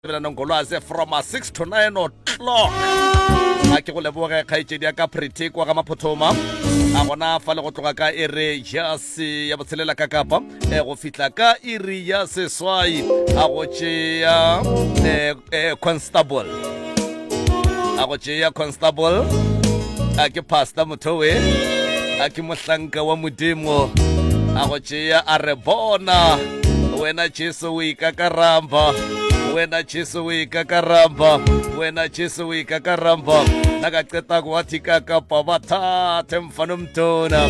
Lebelana Ngolwaze from 6 to 9 o'clock. A ke go leboge kgaetšedi ya ka Pretty kwa ga Maphothoma. A gona fa le go tloga ka ere ya se ya botshelela ka kapa e go fihla ka iri ya seswai a go tšea eh, eh, constable a go tšea constable a ke pastor mothowe a ke mohlanka wa modimo a go tšea a re bona wena jesu o ikakaramba wena jesu o ikakaramba wena jesu o ikakaramba nna ka qeta go wathi ka kapa ba thathe mfano mtona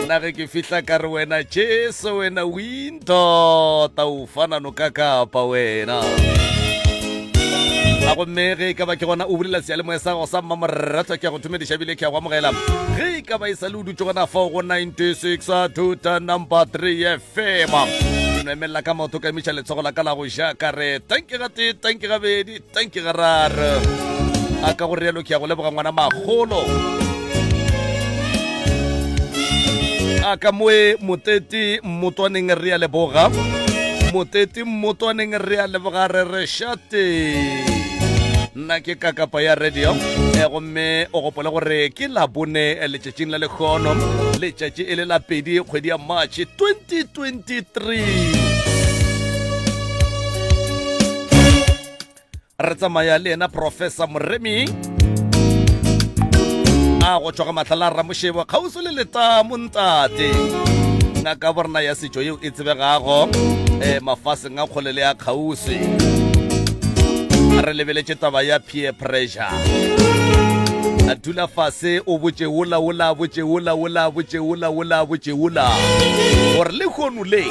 nna ge ke fihla ka re wena jesu wena o intota o fana no ka kapa wena a gomme ge e ka ba ke gona o bulela seyalemoya sa gago sa mmamoratwa ke ya go thomediša ebile ke ya go amogela ge e ka ba e sa le o dutse gona fao go 96 tuta number 3 fema ke no emelela ka maoto ka emiša letsogo la ka la go ja ka re tanki ga tee tanki gabedi tanki gararo a ka go rialo ke ya go leboga ngwana magolo a ka moe motete mmotwaneng re ya leboga motete mmotwaneng re ya leboga re re šate nna ke kakapa ya radio e gomme o gopole gore ke labone letšatšing la lekgono letšatši e le la pedi kgwedi ya march 2023 re tsamaya le yena professor moremi a go tšwa ga mahlala a ramošebo kgauswi le letamo ntate ngaka borena ya setšo yeo e tsebegago um mafaseng a kgole le a kgauswi re lebeletše taba ya peer pressure a dula fase o botše wola wola botše wola wola botše wola wola botše wola gore le kgono le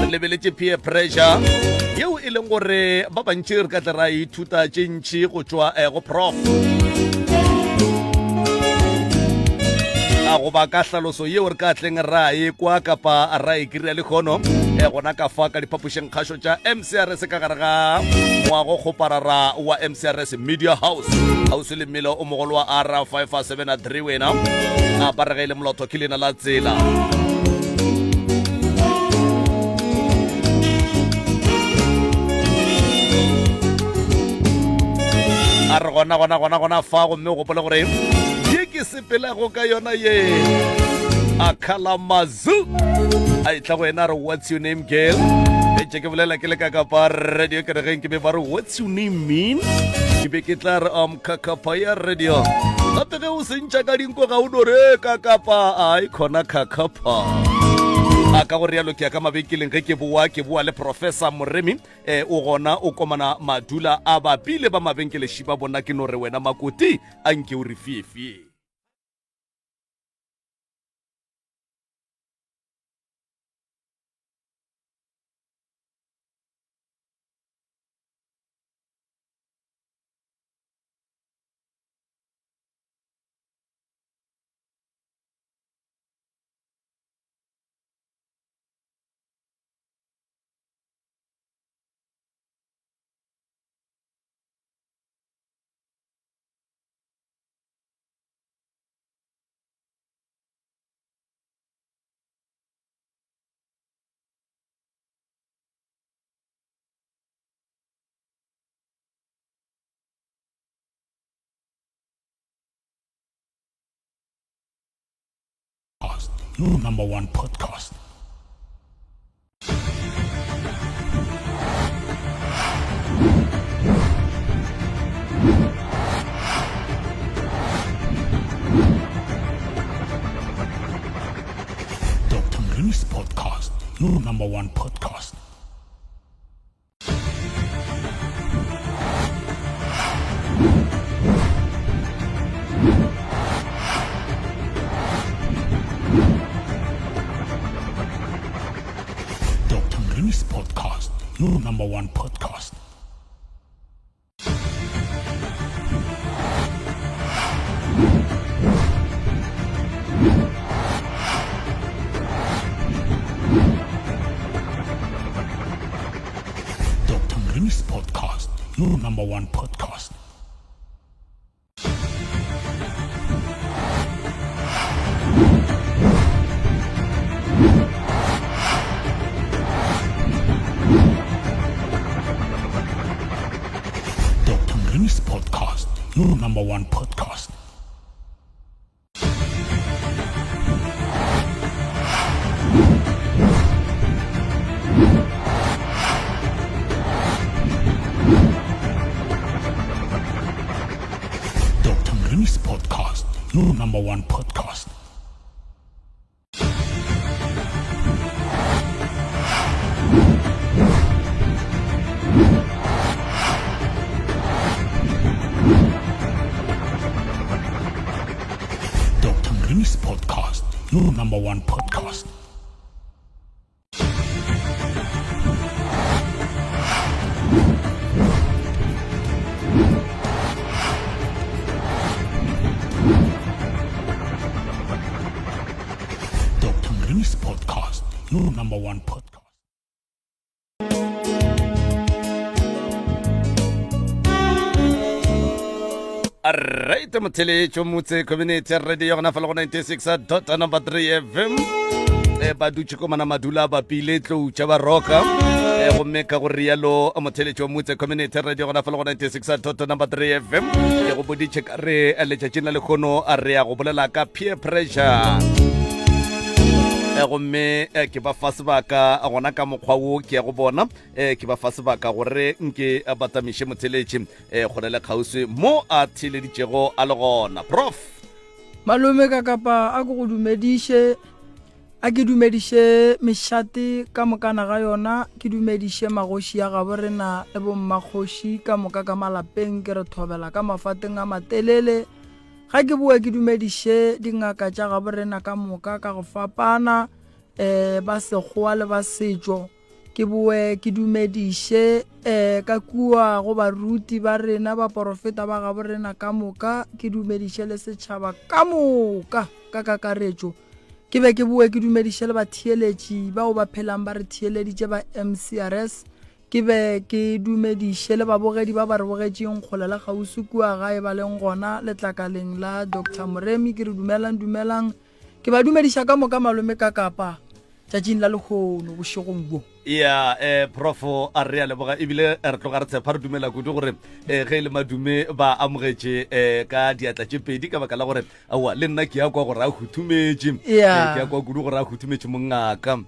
re lebeletše peer pressure yeo e leng gore ba bantši re ka tle ra ithuta tše ntši go tšwa eh, go prof a goba ka hlaloso yeo re ka tleng ra e kwa kapa ra e kry-a lekgono e gona ka fa ka diphapošeng kgašo tša mcrs ka gare ga moago kgoparara wa mcrs media house kgauswi le mmele o mogolo wa r 573 wena a ba re ge e le molotho ke lena la tsela a re gona gona gona gona fa gomme o gopole gore ye ke sepelago ka yona ye a khalamazu a etla go ena a re what's your name girl ntše ke bolela ke le ka kapa radio ke re geng ke be ba re what's your name mean ke be ke tla re um kakapa ya radio gape ge o sentša ka dinko ga o no re kakapa ai khona kakapa a ka go rialo ke ya ka mabenkeleng ge ke boa ke boa le professor moremi eh, o gona o komana madula a bapile ba mabenkele šiba bona ke no re wena makoti a nke o re fiefie. Your number one podcast. Dr. Mremi's podcast, your number one podcast. Dr. Mremi's podcast, your number one podcast. Dr. Mremi's podcast, your number one podcast. Moremi's Podcast, your number one podcast. Dr. Moremi's Podcast, your number one podcast. Dr. Mrimi's Podcast, your number one podcast. Dr. Mrimi's Podcast, your number one podcast. Alright, motheletšo motse community radio gona fa le go 96 dot number 3 fm e ba dutše ko mana madula ba pile tlou tša ba roka e gomme ka go rialo motheletšo motse community radio gona fa le go 96 dot number 3 fm ke go boditše ka re letšatšing la lekgono a re ya go bolela ka peer pressure e gomme e, ke ba fa sebaka gona ka mokgwa wo ke ya go bona e, ke ba fa sebaka gore nke batamiše motheletši e kgole le kgauswi mo a theeleditšego a le gona prof Malome ka kapa a ke go dumediše, a ke dumediše mešate ka mokana ga yona, ke dumediše magoši a gabo rena le bommakgoši ka moka ka malapeng, ke re thobela ka mafateng a matelele. Ga ke boe ke dumediše dingaka tša gabo rena ka moka ka go fapana, um ba sekgowa le ba setšo. Ke boe ke dumediše um ka kua go baruti ba rena, baporofeta ba gabo rena ka moka, ke dumediše le setšhaba ka moka ka kakaretšo. Ke be ke boe ke dumediše le batheeletši bao ba phelang ba re theeleditše ba MCRS, ke be ke dumediše le babogedi ba ba re bogetšeng kgole le kgauswi kua gae ba leng gona letlakaleng la Doctor Moremi. Ke re dumelang, dumelang. Ke ba dumediša ka moka malome ka Kapa tšatšing la lehono bošegong bjo. Ya, eh, Prof, a re a leboga ebile re tloga re tshepa re dumela kudu gore eh, ge e le madume ba amogetše eh, ka diatla tše pedi ka baka la gore aowa le nna ke ya kwa gore a huthumetše. Ya. Eh, ke ya kwa kudu gore a huthumetše mongaka.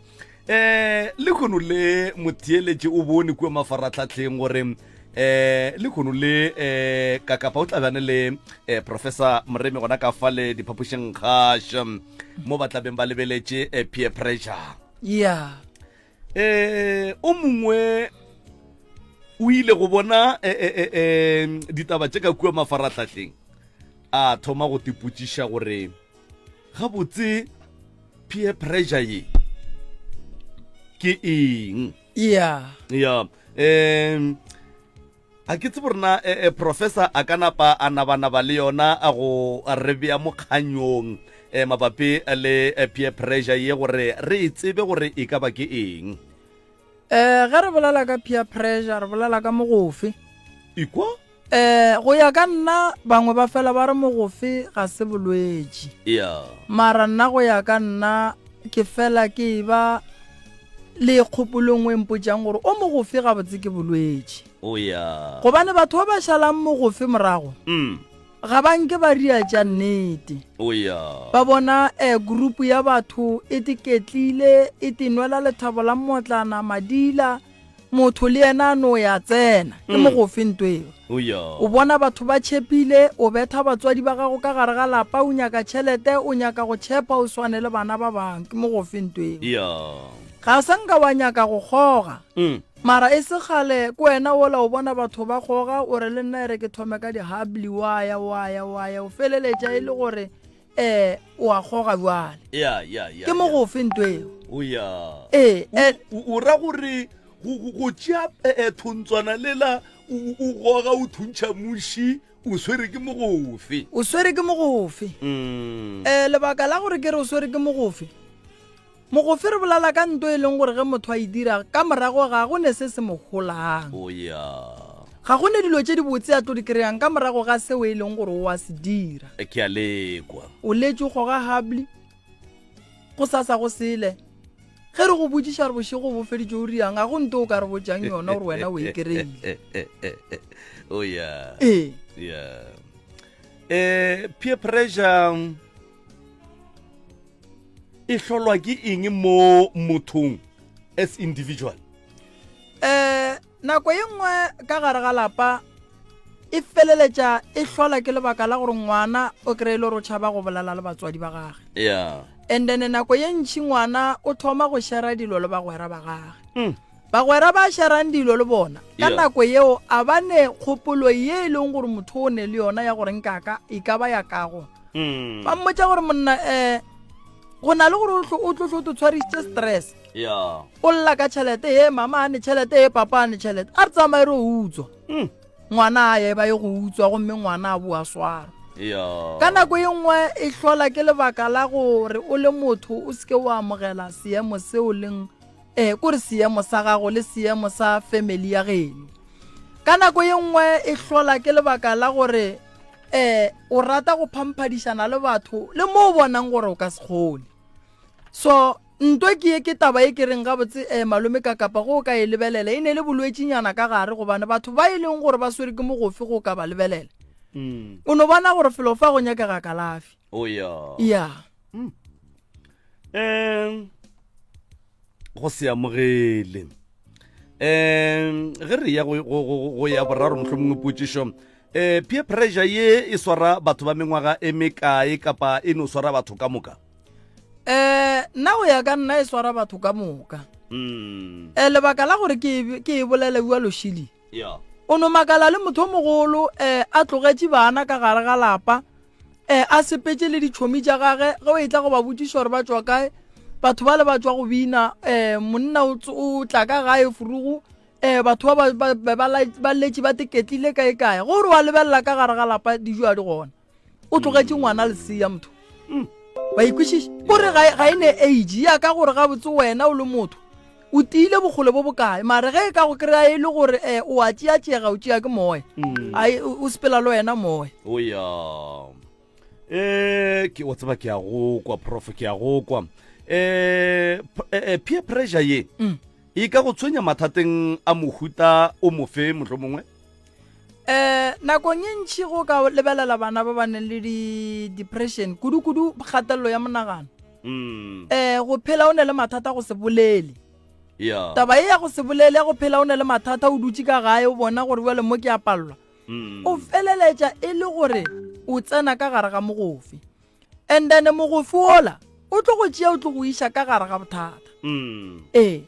Eh, lekhono le motheeletše o bone kua mafaratlhatlheng gore eh lekhono le eh kakapa o tla bjane le eh, professor Moremi gona ka fa le diphapošing kgašo mo ba tlabeng ba lebeletše eh, peer pressure Yeah. eh o mongwe o ile go bona eh, eh, eh, eh, ditaba tše ka kua mafaratlhatlheng a thoma go tipotšiša gore Gabotse peer pressure ye ke eng? Yeah. Ya. Um a ke tsebe rena eh, eh, professor a ka napa a nabanaba le yona a go re bea mo kganyong eh, mabapi le eh, peer pressure ye gore re e tsebe gore e ka ba ke eng. Eh ge re bolela ka peer pressure re bolela ka mogofe. Ikwa? Eh go ya ka nna bangwe ba fela ba re mogofe ga se bolwetši. Yeah. Mara nna go ya ka nna ke fela ke e ba le kgopolo nngwe e mpotšang gore o mogofe gabotse ke bolwetši. Oh yeah. Gobane batho ba ba šalang mogofe morago Mm. ga ba nke ba ria tša nnete. Oh yeah. Ba bona eh group ya batho e tiketlile e tinwela lethabo la mmotlana madila motho le yena a no ya tsena ke mm. mogofe nto eo oh, o bona batho ba tšhepile o betha batswadi ba gago ka gare ga lapa o nyaka tšhelete o nyaka go tšhepa o swane le bana ba bangwe ke mogofe nto eo ga sa nka wa nyaka go kgoga mm. mara e se kgale ke wena ola o bona batho ba kgoga o re le nna e re ke thome ka dihabli wa ya wa ya wa ya o feleletša e le gore eh o a goga bjale ya ya ya ke mo go fe nto eo o ya ee eh, o ra gore go tšea eh, eh, thuntswana lela o goga o thuntšha muši o swere ke mogofe o swere ke mogofe mm. eh lebaka la gore ke re o swere ke mogofe Mogofe re bolala ka nto e leng gore ge motho a e dira ka morago ga go ne se se mo holang. Oh yeah. Ga go ne dilo tše dibotse a tlo di kry-ang ka morago ga seo e leng gore o a se dira. Ke a lekwa. O letše o goga hubbly, go sasa go sele. Ge re go botšiša gore bošego bo feditše o riang, ga go nto o ka re botšang yona gore wena o e kry-ile. Oh yeah. Ee. Yeah. Eh, peer pressure e hlolwa ke eng mo mothong as individual? Eh, nako ye nngwe ka gare ga lapa e feleletša e hlola ke lebaka la gore ngwana o kry-e le gore o tšhaba go bolela le batswadi ba gage. Yeah. And then nako ye ntšhi ngwana o thoma go shera dilo le bagwera ba gage. Bagwera ba sherang dilo le bona ka nako yeo a ba ne kgopolo ye e leng gore motho o ne le yona ya gore nkaka e ka ba ya kago. Ba mmotša gore monna um go na le gore o tlo tlo tshwarisitse stress. O lla ka tšhelete ye mama a ne tšhelete ye papa a ne tšhelete a re tsamaye re o utswa. Ngwana a ye ba ye go utswa gomme ngwana a boa swarwa. Ka nako ye nngwe e hlola ke lebaka la gore o le motho o seke wa amogela seemo seo leng eh kore seemo sa gago le seemo sa family ya geno. Ka nako ye nngwe e hlola ke lebaka la gore eh o rata go phamphadišana le batho le mo o bonang gore o ka se kgone. So ntwe ke ye ke taba e ke reng gabotse eh malome ka kapa go o ka e lebelela e ne le bolwetšinyana ka gare gobane batho ba e leng gore ba swere ke mogofe go ka ba lebelela. O no bona gore felo fa go nyakega kalafi. Oh yeah. Yeah. Um go se amogele um ge re ya go ya boraro mohlomongwe potšišo um peer pressure ye e swara batho ba mengwaga e mekae kapa e no swara batho ka moka? Um nna go ya ka nna e swara batho ka moka. Um lebaka la gore ke e bolele bjalo Shirley, o no makala le motho o mogolo um a tlogetše bana ka gare ga lapa um a sepetše le ditšhomi tša gage ge o etla go ba botšiša gore ba tšwa kae batho ba le ba tšwa go bina um monna o tla ka gae furugu um batho ba ba letše ba teketlile kae kae gore wa lebelela ka gare ga lapa dijo a di gona o tlogetše ngwana lesea motho mm. wa ikwešiša kore ga e ne age ya ka gore gabotse wena o le motho o tiile bokgole bo bokae mare ge e ka go kry-a e le gore um o a tšeatšeega o tšea ke moya mm. o sepela le wena moya o ya um ke o tseba ke ya go kwa prof ke ya go kwa um peer pressure ye mm. e ka go tshwenya mathateng a mohuta o mofe mohlomongwe mongwe um nakong e ntšhi go ka lebelela bana ba ba neng le di-depression kudu-kudu kgatelelo ya monagano um go phela o ne le mathata go se bolele yeah. taba e ya go se bolele ya go phela o ne le mathata o dutše ka gae o bona gore bjale mo ke a palelwa o feleletša e le gore o tsena ka gare ga mogofe and then mogofe ola o tlo go tšea o tlo go iša ka gare ga bothata ee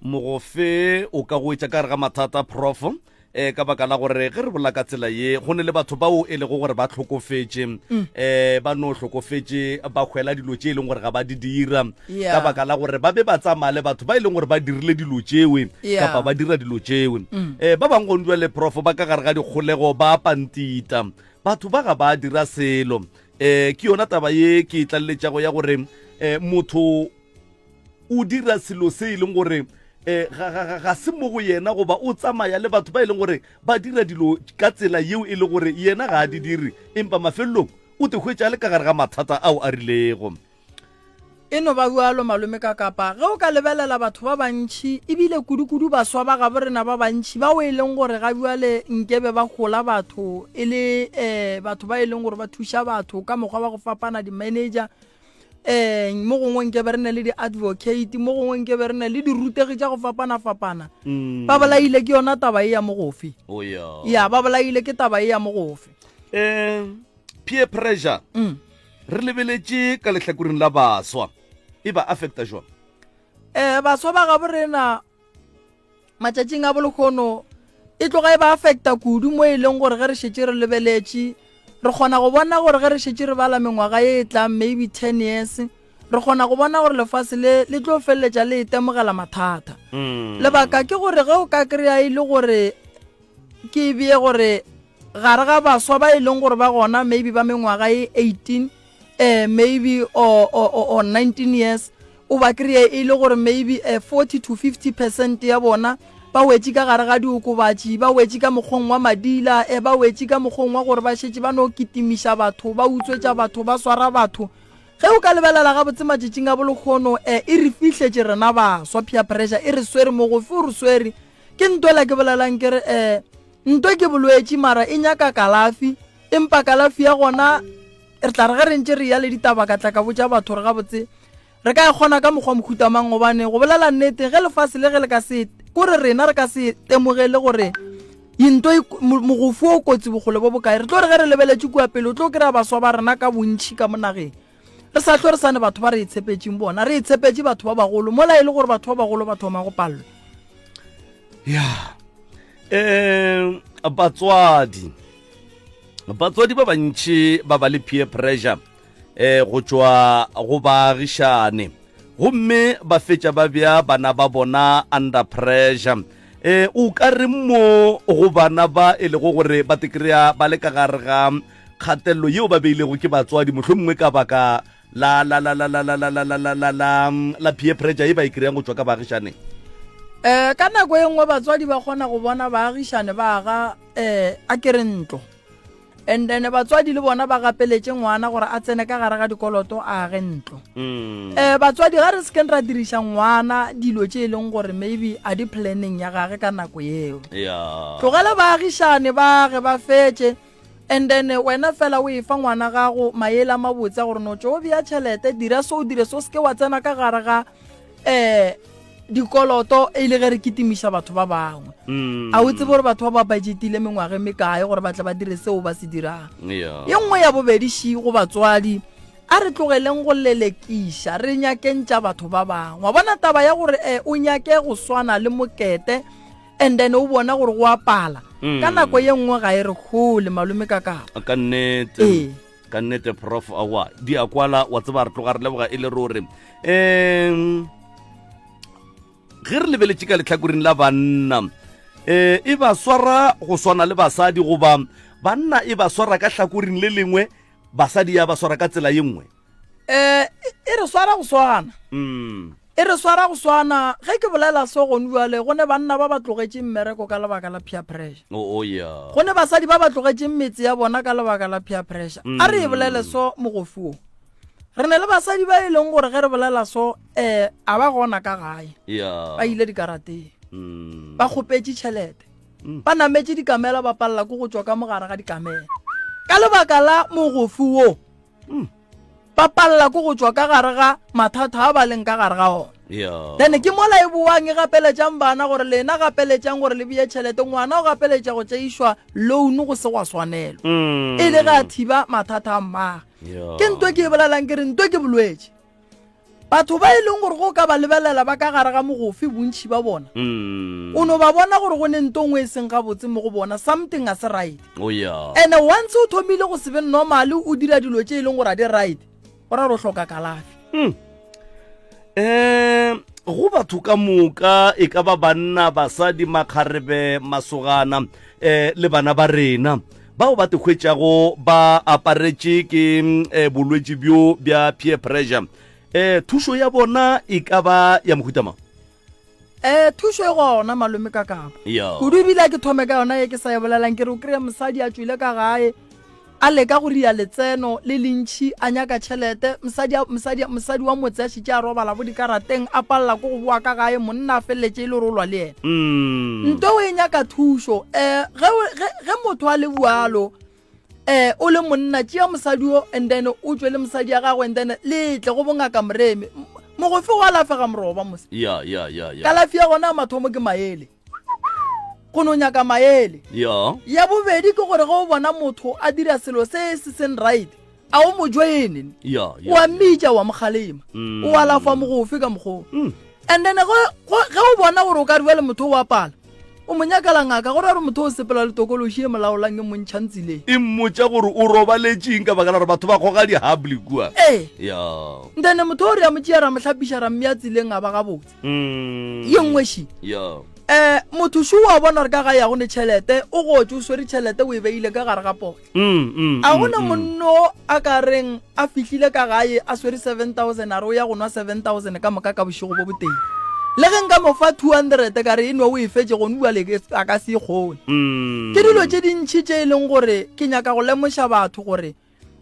Mogofe o ka go etša ka gare ga mathata prof eh ka baka la gore ge re bola ka tsela ye go ne le batho bao e lego gore ba hlokofetše mm. eh ba no hlokofetše ba hwela dilo tše e leng gore ga ba di dira ka baka la gore ba be ba tsamaya le batho ba e leng gore ba dirile dilo tšewe kapa ba dira dilo tšewe mm. eh ba bangwe gone jwale prof ba ka gare ga dikgolego ba pantita batho ba ga ba dira selo eh ke yona taba ye ke e tlaleletšago ya gore eh motho o dira selo se e leng gore eh, ga, ga, ga, ga se mo go yena goba o tsamaya le batho ba e leng gore ba dira dilo ka tsela yeo e le gore yena ga a di dire empa mafelelong o te hwetša le ka gare ga mathata ao a rilego. E no ba bjalo malome ka kapa ge o ka lebelela batho ba bantši ebile kudu-kudu baswa ba gabo rena ba bantši bao e leng gore ga bjale nkebe ba gola batho e le um batho ba e leng gore ba thuša batho ka mokgwa wa go fapana di-manager um mo gongwe nke be re ne le di-advocate mo gongwe nke be re ne le dirutegi tša go fapana-fapana mm. ba bolaile ke yona taba e ya mogofe oh, ya ba bolaile ke taba e ya mogofe um peer pressure mm. re lebeletše ka lehlakoreng la baswa e ba affecta jwang um baswa ba gabo rena Matšatšing a bolekgono e tloga e ba affecta kudu mo e leng gore ge re šetše re lebeletše re kgona go bona gore ge re šetše re bala mengwaga ye e tlang maybe 10 years re kgona go bona gore lefase le le tlo feleletša le itemogela mathata mm. lebaka ke gore ge o ka kry-a e le gore ke e beye gore gare ga baswa ba e leng gore ba gona maybe ba mengwaga e 18 eh maybe or, or, or, or 19 years o ba kry-e e le gore maybe eh, 40 to 50 percent ya bona ba wetše ka gare ga diokobatši ba wetše ka mokgong wa madila eh, ba wetše ka mokgong wa gore ba šetše ba no kitimiša batho ba utswetša batho ba swara batho. Ge o ka lebelela gabotse matšatšing a bolekgono, e, e re fihletše rena baswa, peer pressure e re swere, mogofi o re swere. Ke ntwela ke bolelang ke re, e, ntwe ke bolwetši mara e nyaka kalafi, empa kalafi ya gona re tla re ge re ntše re ya le ditaba ka tla ka botša batho gore gabotse re ka e kgona ka mokgwa mohuta mang gobane go bolela nnete ge lefase le ge le ka se kore rena re ka se temogele gore yinto e, mogofu o kotsi bokgole bo bokae re tlo re ge re lebeletše kua pele o tlo kry-a baswa ba rena ka bontšhi ka mo nageng re sa tlo re sane batho ba re e tshepetšeng bona re e tshepetše batho ba bagolo mola e le gore batho ba bagolo ba thoma go palelwa ya um batswadi batswadi ba bantši ba ba le peer pressure um go tšwa go baagišane gomme ba fetša ba bea bana ba bona under pressure um o ka re mo go bana ba e lego gore ba tekrea ba le ka gare ga kgatelelo yeo ba beilego ke batswadi mohlomongwe ka baka la la la la la la la la la la la la la peer pressure ye ba e kry-ang go tšwa ka baagišaneng um ka nako e nngwe batswadi ba kgona go bona baagišane ba aga um a kere ntlo and then batswadi le bona ba gapeletše ngwana gore a tsene ka gare ga dikoloto a age ntlo um batswadi ga re sekeng ra diriša ngwana dilo tše e leng gore maybe a di planning ya gage ka nako yeo tlogela baagišane ba age ba fetše and then wena fela o e fa ngwana gago maele a mabotse a gore no tšo o bea tšhelete dira so o dire so se ke wa tsena ka gare ga um dikoloto e le ge re kitimiša batho ba bangwe mm. a o tsebe gore batho ba ba budgetile mengwaga e mekae gore ba tle ba dire seo ba se dirang ye nngwe ya bobedi ši go batswadi a re tlogeleng go lelekiša re nyakeng tša batho ba bangwe wa bona taba ya gore um o nyake go swana le mokete and then o bona gore go apala mm. ka nako ye nngwe ga e re gole malome ka kapa ka nnete ee. Ka nnete prof awa di a kwala wa tseba re tloga re leboga e le ruri um ge re lebeletše ka lehlakoreng la banna um e ba swara go swana le basadi goba banna e ba swara ka hlakoreng le lengwe basadi ya ba swara ka tsela ye nngwe um e re swara go swana mm. E re swara go swana ge ke bolela so gone bjale go ne banna ba ba tlogetšeng mmereko ka lebaka la peer pressure. Oh, oh, yeah. Go ne basadi ba ba tlogetšeng metse ya bona ka lebaka la peer pressure. Mm. A re e bolele so mogofi wo. Re ne le basadi ba e leng gore ge re bolela so eh a ba gona ka gae. Yeah. Ba ile dikarateng. Mm. Ba kgopetše tšhelete. Mm. Ba nametše dikamela ba palela ko go tšwa ka mogare ga dikamela. Ka lebaka la mogofi wo. Mm. Ba palela ko go tšwa ka gare ga mathata a ba leng ka gare ga ona. Yeah. Then ke mola e boang e gapeletšang bana gore lena gapeletšang gore le beye tšhelete ngwana o gapeletša go tšeišwa loan go se gwa swanelo mm. e le ge a thiba mathata a mmage yeah. ke nto ke e bolelang ke re nto ke bolwetši Batho ba e leng gore go ka ba lebelela ba ka gare ga mogofe bontši ba bona mm. o no ba bona gore go ne nto nngwe e seng gabotse mo go bona something a se right oh, yeah. and once o thomile go se be normal o dira dilo tše e leng gore a di right go ra gore o hloka kalafi mm. um go batho ka moka e ka ba banna basadi makgarebe masogana um le bana ba rena bao ba te hwetšago ba aparetše ke eh, bolwetši bjo bja peer pressure eh, thušo ya bona e ka ba ya mohuta mang um thušo e gona malome ka kapa kudu ebile a ke thome ka yona e ke sa e bolelang ke re o kry-e mosadi a tšwile ka gae a leka go ria letseno le lentšhi a nyaka tšhelete mosadi mosadi mosadi wa motse a šitše a robala bo dikarateng a palela ko go boa ka gae monna a feleletše e le gore o lwa le yena mm. nto o e nyaka thušo um ge motho a le bualo um o le monna tšea mosadi o and then o tšwe le mosadi ya gagwe and then le tle go bongaka moremi mogofe o alafega moroba mose kalafi ya gona a mathomo ke maele go no nyaka maele ya ya bobedi ke gore ge o bona motho a dira selo se se seng right a o mo joine ya o a mmitša wa mo kgalema mm. o alafa mogofe ka mokgoo mm. and then ge o bona gore o ka re le motho o apala o mo nyakela ngaka gore a re motho o sepela le tokološi e molaolang e montšhang tseleng e mmotša gore o robaletšeng ka baka la gore batho ba goga dihabli kua ee ya then motho o re ya mo tšea ra mo hlapiša ra mmea tseleng a ba gabotse mm. ye nngwe ši ya um motho šo wa bona gore ka ga ya go ne tšhelete o gotse o swere tšhelete o e beile ka gare ga potla mm, mm, a gona mm, mm. monno a ka reng a fihlile ka gae a swere 7000 a re o ya go nwa 7000 ka moka ka bošego bo boteng le ge nka mo fa 200 ka re e nwa o e fetše gone bjale a ka se e kgone Mm. ke dilo tše dintšhi tše e leng gore ke nyaka go lemoša batho gore.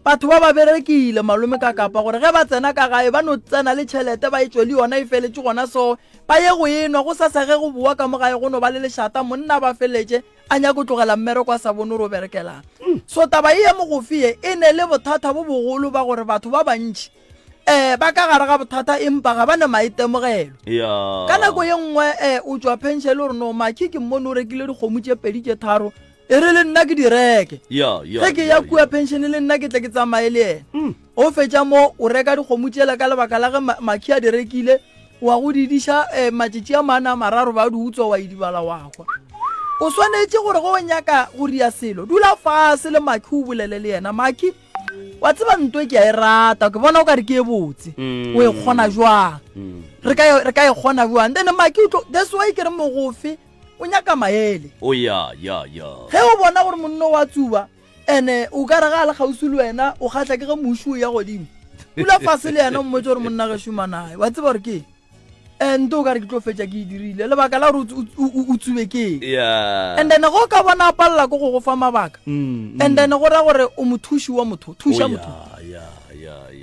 Batho ba ba berekile malome ka kapa gore ge ba tsena ka gae ba no tsena le tšhelete ba etšwe le yona e feletše gona so ba ye go enwa go sasa ge go bowa ka mo gae go no ba le lešata monna ba feletše a nyako tlogela mmereko a sa bone gore o berekelang. So taba ye ya mogofe ye e ne le bothata bo bogolo ba gore batho ba bantši um ba ka gare ga bothata empa ga ba ne maitemogelo. Ka nako ye nngwe um o tšwa phenšene o re no Makhi ke mmone o rekile dikgomo tše pedi tše tharo e re le nna ke di reke ge ke ya kua pension le nna ke tle ke tsamaye le yena mm. o fetša mo o reka dikgomo tšela ka lebaka la ge makhi a di rekile wa go di diša eh, matšatši a mane a mararo ba di utswa wa idibala wa hwa o swanetše gore ge o nyaka go ria selo dula fase le makhi o bolele le yena makhi wa tseba nto ke a e rata ke bona o ka re ke e botse mm. o e kgona jwang mm. re ka e kgona jwang then maki o tlo that's why ke re mogofe o nyaka maele o ya ya ya ge o bona gore monno wa tsuba ene o ka re ga a le kgauswi le wena o kgatla ke ge muši o ya godimo dula fase le yena o mmotse gore monna ge šoma naye wa tseba gore ke ente o ka re ke tlo fetša ke e dirile lebaka la gore o tsube ke and then go ka bona a palela ko go go fa mabaka mm, mm. and then go ra gore o mothuši wa motho thuša oh, motho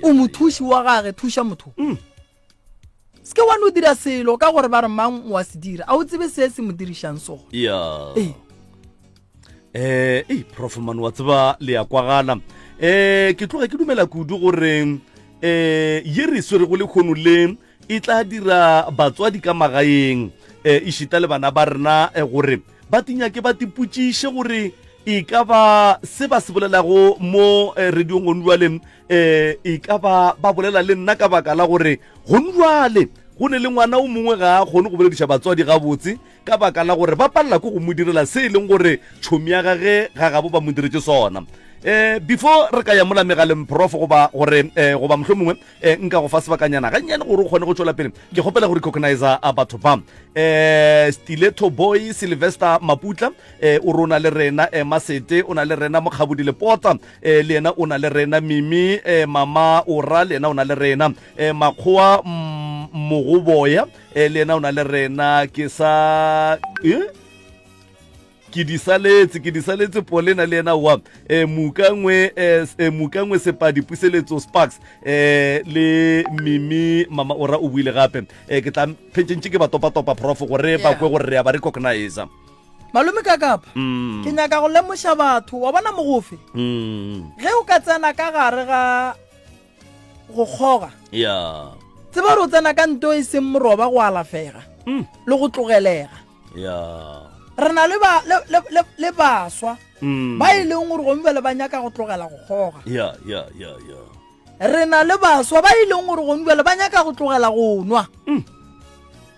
o mothuši wa gage thuša motho mm. Se ke wa no dira selo ka gore ba re mang o a se dira a o tsebe se se mo dirišang sona ya ee eh ei prof man wa tseba le ya kwagala eh ke tloga ke dumela kudu gore eh ye re swerego lekgono le e tla dira batswadi ka magaeng eh išita le bana ba rena eh, gore ba tinyake ba tipotšiše gore e ka ba se ba se bolelago mo eh, radiong gone jwale eh e ka ba ba bolela le nna ka baka la gore gone jwale go ne le ngwana o mongwe ga a kgone go bolediša batswadi gabotse ka baka la gore ba palela ko go mo direla se e leng gore tšhomi ya gage ga gabo ba mo diretše sona eh before re ka ya mola megaleng prof goba gore eh goba mohlomongwe eh nka go fa sebakanyana gannyane gore o kgone go tšwela pele ke kgopela go recognize a batho ba eh stiletto boy sylvester maputla eh o rona le rena eh masete o na le rena mokgabodi lepota e, le yena o na le rena mimi e, mama ora le yena o na le rena e, makgowa mogoboya e, le yena o na le rena ke sa e? ke di saletse ke di saletse polena le yena wa e, mukangwe e, e, mukangwe sepadi puseletso sparks e, le mimi mama ora o buile gape e, ke tla phentšentše ke ba topatopa prof gore ba kwe gore re ya ba recognize Malome ka kapa mm. ke nyaka go lemoša batho wa bona mogofe mm. ge o ka tsena ka gare ga go kgoga yeah. tseba gore o tsena ka nto e seng moroba go alafega mm. le go tlogelega yeah. re na le, ba, le, le, le, le baswa mm. ba e leng gore gomme bjale ba nyaka go tlogela go kgoga yeah, yeah, yeah, yeah. Re na le baswa ba e leng gore gone bjale ba nyaka go tlogela go nwa. Mm.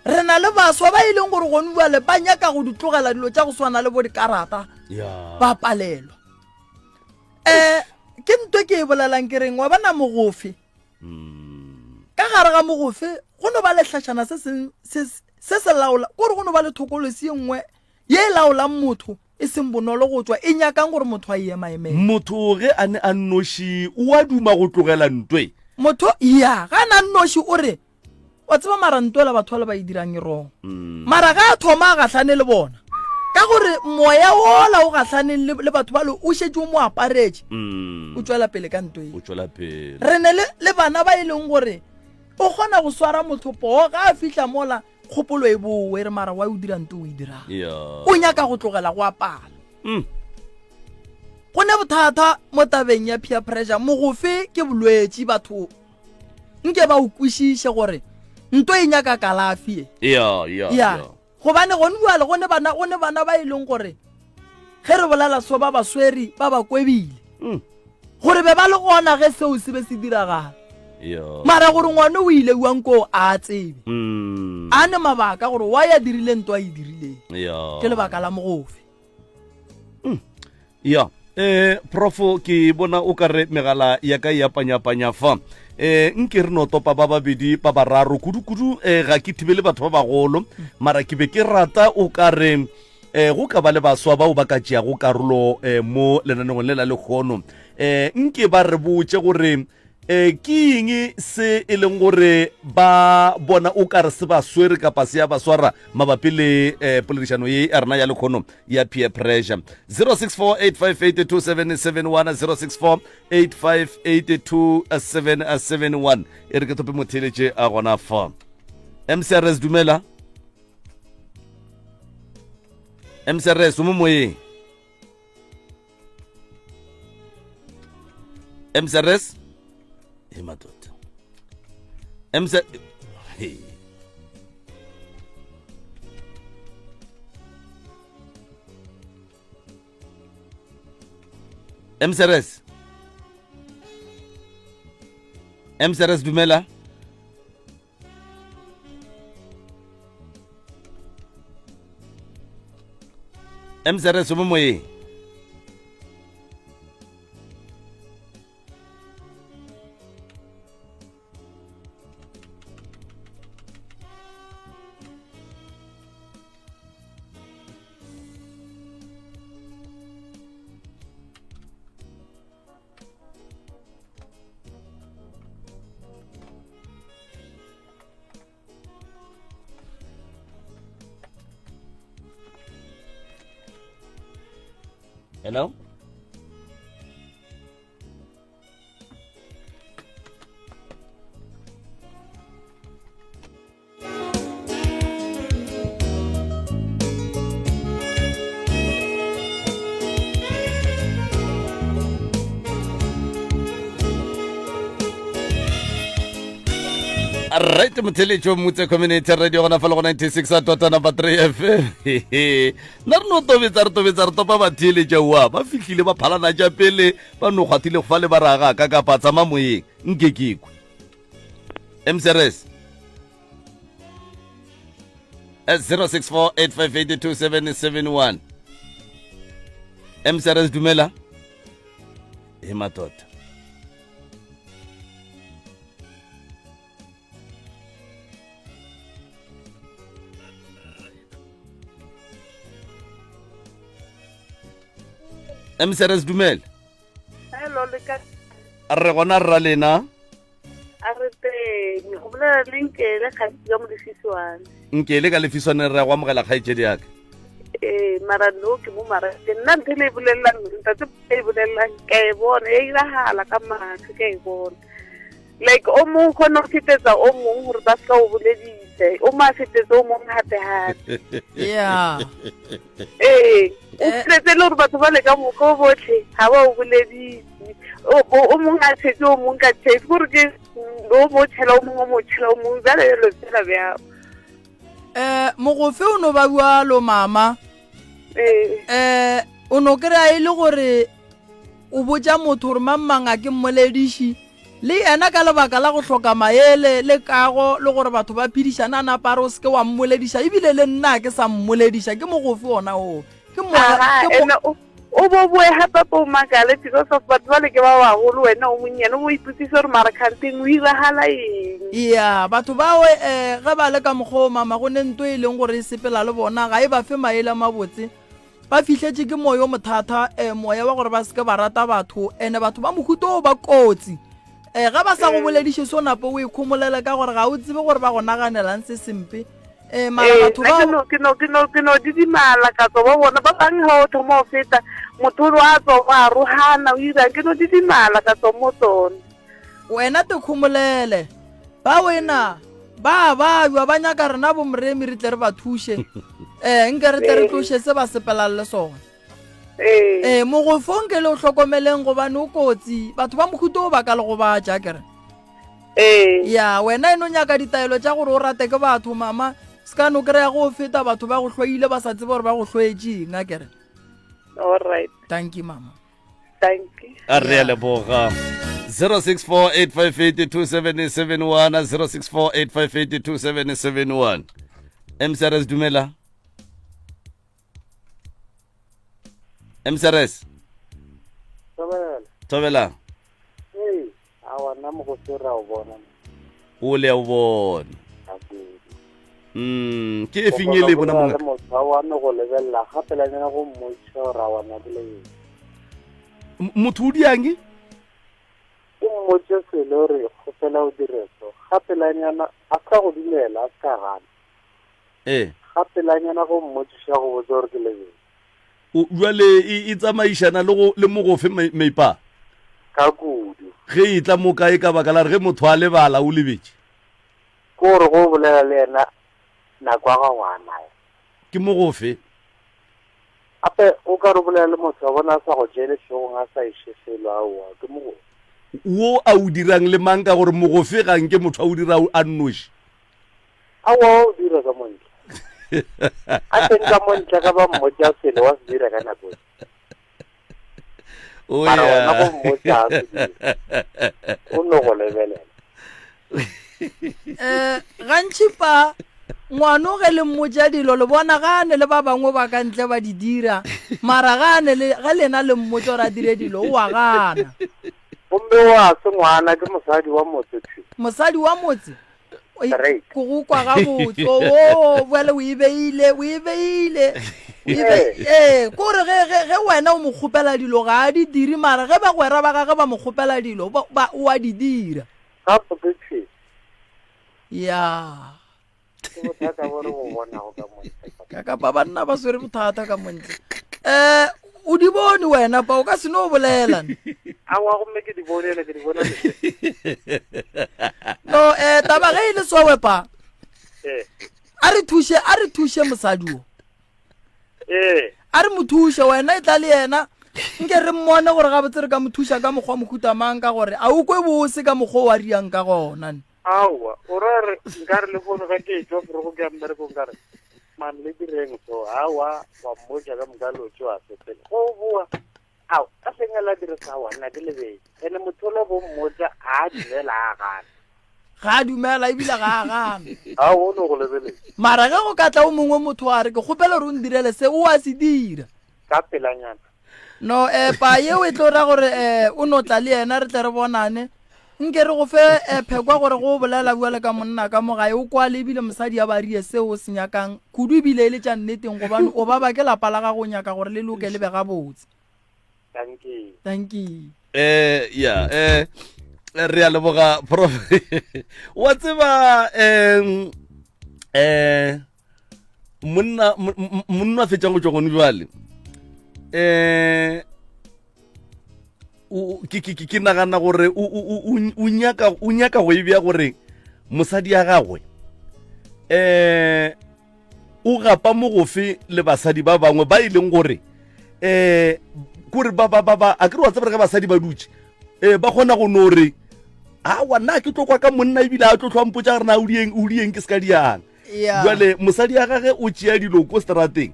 Re na le baswa ba e leng gore gone bjale ba nyaka go di tlogela dilo tša go swana le bo dikarata. Yeah. Ba palelwa. Eh ke ntwe ke e bolelang ke reng wa bona mogofe. Mm. Ka gare ga mogofe go no ba le hlašana se se se se laola gore go no ba le thokolosi e nngwe ye e laolang motho e seng bonolo go tšwa, e nyakang gore motho a e emaemele. Motho ge a ne a nnoši o a duma go tlogela ntwe. Motho, ya, ge a ne a nnoši o re, Wa tseba mara ntwa ela batho bale ba e dirang e wrong. Mara ge a thoma a gahlane le bona, ka gore moya wola o gahlaneng le, le batho bale o šetše o mo aparetše, o tšwela pele ka ntwa O tšwela pele. Re ne le, le bana ba e leng gore o kgona go swara motho poo ge a fihla mola, kgopolo e bowe e re mara why o dira nto o e dirang yeah. o nyaka go tlogela go apala mm. go ne bothata mo tabeng ya peer pressure mogofe ke bolwetši batho nke ba o kwešiše gore nto e nyaka kalafi e yeah, yeah, yeah. gobane gone jale go ne bana go ne bana ba e leng gore ge re bolela so ba ba swere ba ba kwebile mm. gore be ba le gona ge seo se be se diragala mara gore ngwane o ile uang koo a tsebe mm. a ne mabaka gore wa ya dirile nto a e dirileng ke lebaka la mogofe mm. ya eh profo ke bona o ka re megala ya ka ya panyapanya fa eh nke re no topa ba babedi ba bararo kudu-kudu eh ga ke thibele batho ba bagolo mara ke be ke rata o ka re eh go ka ba le baswa bao ba ka tšeago karolo eh mo lenaneong le la lekgono eh nke ba re botše gore. E, ke eng se e leng gore ba bona o ka re se ba swere kapa se ya ba swara mabapi le e, poledišano ye ya rena ya lekgono ya peer pressure? 0648582771 0648582771 e re ke thope motheeletše a gona fa. MCRS dumela. MCRS o mo moyeng. MCRS e madoda MC hey. MCRS MCRS dumela MCRS o mo moyeng Hello? Right motheletšo motse community radio gona fa le go 96 dot number 3 fm nna re no tobetsa re tobetsa re topa batheeletša oa ba fihlile ba phalana tša pele ba no kgwathile go fa le ba raga ka kapa tsama moyeng nke ke kwe mcrs 0648582771 mcrs dumela e matota mcrs dumela Hello, le ka re gona rra lena a re teng o bolela le nkele kgaitsi ka molefiswane nkele ka lefiswane re ya go amogela kgaetšedi yaka ee mara no ke mo marate nna ntho e le e bolelelang ntate e bolelelang ka e bona e iragala ka matlho ka e bona like o mongwe kgone go fetetsa o mongwe gore ba seka o boledise o mo a fetetse o mongwe gape gape yeah ee o eh. fetetse le gore batho ba le ka moka botlhe ga ba o boledise o mongwe a tshetse o mongwe ka tshetse gore ke o mo tshela o mongwe o mo tshela o mongwe jalo jalo fela bjao um mogofe o no ba bjalo mama um o no kry-a e le gore o botša motho gore mang mang a ke mmolediši le yena ka lebaka la go hloka maele le kago le gore batho ba phedišana a napa a re o seke wa mmolediša ebile le nna ke sa mmolediša ke mogofe ona oo ke moya o bo boe gape po makale because of batho ba le ke ba bagolo wena o monnyane o ipotsise gore mara kganteng o iragala eng ya batho bao um ge ba le ka mokgwa o mama go ne nto e leng gore e sepela le bona ga e ba fe maele a mabotse Ba fihletše ke moya o mothata, eh, moya wa gore ba se ke ba rata batho, ene batho ba mohuta o ba kotsi. Eh, ga ba sa go bolediše so napo o ikgomolele ka gore ga o tsebe gore ba go naganelang se sempe. Eh, mara Ee, batho nna ke ba no ke no ke no ke no didimala ka tswa ba bona ba bangwe ga o thoma go feta motho o a tswa wa arogana o irang ke no didimala ka tswa mo tsone wena te khomolele ba wena ba bajwa ba nyaka rena bomoremi re tle re ba thuše um nke re tle re tloše se ba sepelang le sona ee mogofo nke le o hlokomeleng gobane o kotsi batho ba mohuto o ba ka le gobatša kere ee ya wena e no nyaka ditaelo tša gore o rate ke batho mama se ka no kry-a go feta batho ba go hloile ba sa tsebe gore ba go hloetšeng a kere all right thank you mama thank you a re a leboga 0648582771 0648582771 mcrs dumela mcrs Thobela. thobela Ee, awa nna mogosi ra o bona. O le a o bona. Mm, ke e feng e le bona mongwe? Motho wa me go lebelela gape la nyana go mmotša gore a wana bole. Motho o diang? O mmotse selo re kgopela o dire so ga pelanyana a ka go dumela a ka gana ee ga pelanyana go mmotšiša go botsa gore ke lebele O- jwale e e tsamaišana le go le mogofe meipa ka kudu ge e tla mo kae ka baka la re ge motho a lebala o lebetše ke gore go bolela le yena nako ya gago a naye ke mogofe gape o ka re bolela le motho wa bona a sa go jele hlogong a sa iše selo aowa ke mogofe wo a o dirang le mang ka gore mogofe ga nke motho a o dira a nnoši Aowa o dira ka montle. A teng ka montle ga ba mmotša selo wa se dira ka nako. e. O Mara ya. wena go mmotša a se dira. O no go lebelela. um gantši pa ngwano ge le mmotša dilo le bona gane le ba bangwe ba ka ntle ba di dira mara gane le ge lena le mmotša gore a dire dilo o a gana Gomme wa se ngwana ke mosadi wa motse thwi. mosadi wa motse Straight. Ko go kwa gabotse oo bjale o e beile o e beile O e be- ee kore ge ge ge wena o mo kgopela dilo ga a di dire mara ge bagwera ba gage ba mo kgopela dilo ba- ba- o a di dira Gabotse thwi. ya Ke bothata bo re bo bonago ka montle. Ka kapa banna ba swere bothata ka montle. Eh, o di bone wena pa o ka se no bolela. Aowa gomme ke di bone ene ke di bona. No, eh taba ge e le sowe pa. Eh. A re thuše, a re thuše mosadi o. Eh. A re mo thuše wena e tla le yena. Nke re mmone gore gabotse re ka mo thuša ka mokgwa mohuta mang ka gore a o kwe bose ka mokgwa o a riang ka gona. Aowa, o ra re nka re lehono ge ke etšwa forogo ke ya mmerekong ka re, Man le direng so? Aowa, wa mmotša ka moka lotše wa sepela. Go o boa, ao, ka hleng a la dire sa, aowa, nna ke lebetše. Ene motho ola bo mmotša, ga a dumela, a gana. Ga a dumela ebile ga a gana. Aowa, o no go lebeletše. Mara ge go ka tla o mongwe motho a re, ke kgopela gore o ndirele se, o a se dira. Ka pelanyana. No, eh, pa yeo e tlo ra gore eh, o no tla le yena re tle re bonane. Nke re go fe eh, phekwa gore go o bolela bjale ka monna ka mo gae o kwale ebile mosadi a barie seo o se nyakang kudu ebile e le tša nneteng gobane o baba ke lapa la gago o nyaka gore le loke le be gabotse. Dankie. Dankie. Eh, ya, eh, re a leboga prof. Wa tseba em eh monna monna fetšang go tšwa gone jwale um ke nagana gore o nyaka go e bja gore mosadi ya gagwe um o gapa mogofe le basadi ba bangwe ba e leng gore um kore ba ba ba ba a ke re wa tseba ge basadi ba dutše um ba kgona go no re awa nna ke tlo kwa ka monna ebile a tlo tlhwampotsa gore na o dieng o dieng ke se ka diang jale mosadi ya gage o tšea dilo ko strateng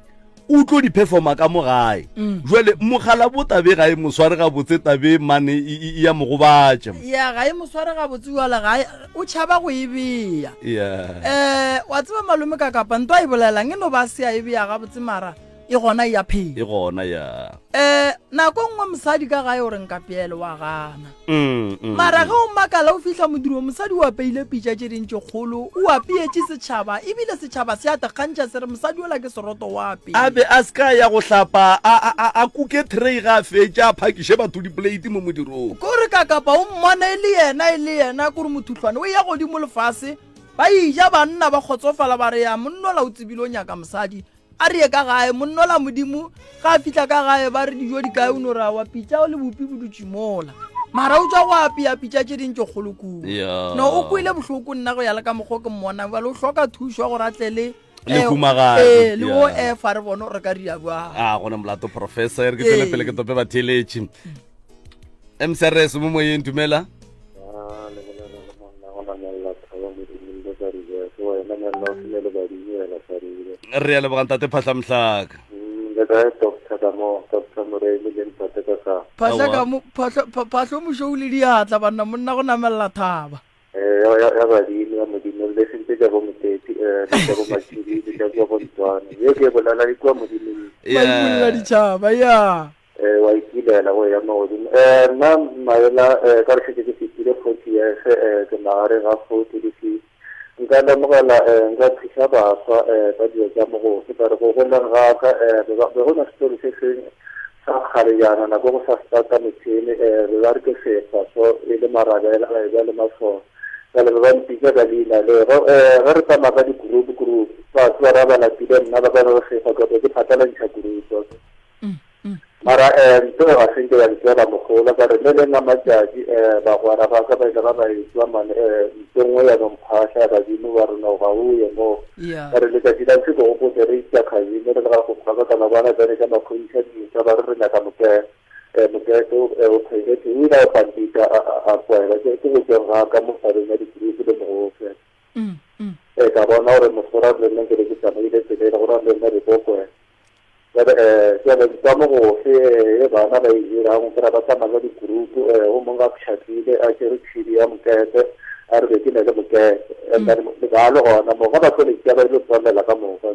o tlo di performa ka mo gae mm. jale mogala bo tabe ga e mo sware gabotse tabe mane e, e, e ya mo gobatša ya ga e mo sware gabotse jale ga e, o tšhaba go e beya um wa tseba malome ka kapa nto a e bolelang e no ba se a e beya gabotse mara e gona e ya phela e gona ya eh nako nngwe mosadi ka gae o re nka peele wa gana mm, mm, mara mm. ge o makala o fihla modirong mosadi o apeile pitša tše dintši kgolo o apeetše setšhaba ebile setšhaba se a tekgantšha se re mosadi ola ke seroto wa apea a be a se ka ya go hlapa a, a, a, a kuke tray ga a fetša a phakiše batho dipoleiti mo modirong kore ka kapa o mmone e le yena e le yena kore mothuhlwane o ya godimo lefase ba ija banna ba kgotsofala ba re ya monnola o tsebile o nyaka mosadi A re ye ka gae, monnola Modimo ga a fihla ka gae ba re dijo di kae o no re awa pitša o le bopi bo dutše mola. Mara o tšwa go apea pitša tše ding tše kgolo kua. Yeah. No o kwele bohloko nna go ya le ka mokgwa ke mmonang bjale o hloka thušo ya gore a tle le Le eh, humagadi, eh, le o yeah. efa re bone gore re ka ria bjang. a gona molato professor e re ke tswele pele ke tope batheeletši mcrs mo moyeng dumela Ah, le bolela le monna go namelela thaba modimong le ka ribese wena monna o senya le badimo wena sa ribe re ya lebogang tate phatlhamhlaka Mm, le kae doctor ka mo doctor moremi le ntate ka sa Phahla Aowa. ka mo phahlo pha- phahlo mošou le diatla banna monna go namelela thaba. Eh, ya ya- ya badimo ya modimo le sentse tša bo moteti eh, le tša bo matšhidi le tša kua bontwane ye ke e bolela e kua modimong Ba ipolela ditšhaba ya. Eh, wa ikilela go ya magodimo eh nna maela eh, ka re šetše ke fetile 40 years eh, ke magareng ga 40 le 50 nka lemogela eh, nka thuša baswa eh, ka dilo tša mogofe ka re go goleng ga ka eh, be ba- be go na setori se sengwe Ka kgale jana nako go sa starta metšhene um be ba re ke sefa so e le marabela ba e ba le masole. Bjale be ba mpitša ka leina le. Ge um ge re tsamaya ka di-group group batho ba ra ba lapile nna ba ka re sefa ka be ke phatlalantšha group. Mara um ntho ga se nke ya ntswela mogola ka re le leng la matšatši um bagwera ba ka ba ile ba ba etswa mane um ntho nngwe ya no mphahla ya badimo ba re no ga o ye mo. Ka re letšatši la ntshe ke gopotse re itša khazini re le ga go ka ka mabana bjale ka maphodisa dintšha ba re re nyaka mokete um mokete o toilet o ile a pampita a kwela ke go tsweng ga ka mo tabeng ya dikurupu le mogofe. Ee ka bona gore mosora le nna ke be ke tsamaile tseleng gore le nna re tlo kwela. Jale um jale ka mo gofe e bana ba e dirang o kry-a ba tsamaya ka di-group um o mongwe a pšhatlile a tšere tšhidi ya mokete a re be ke ne le mokete and then le ba le gona mo ga ba tlo le tšea ba ile tswalela ka moka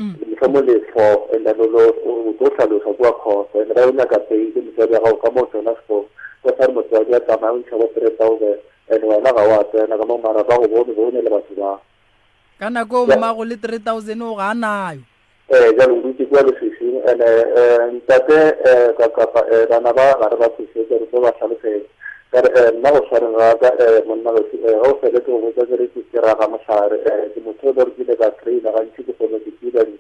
mohlomong le four and then o tlo hlalosa kua khoso and ba o nyaka peile motswadi wa gago ka mo tsena sekolo ko sa re motswadi a tsamaya o ntšha bo 3000 and wena ga wa tsena ka mo mara ba go bone bone le batho ba Ka nako eo mmago le 3000 o ga a nayo. Ee, bjale o dutše kua leswiswing. And-e, eh, ntate, eh, ka, kapa, eh, bana ba ga re ba tsošetše, re tlo ba hlalosetša. Ka re, eh, nna go swareng ga ka, eh, monna gešu, eh, ge o fele ke go botša ke re ke, ke raga mohlare, eh, ke motho e le gore ke ile ka traina gantši, ke kgone ke tseba di,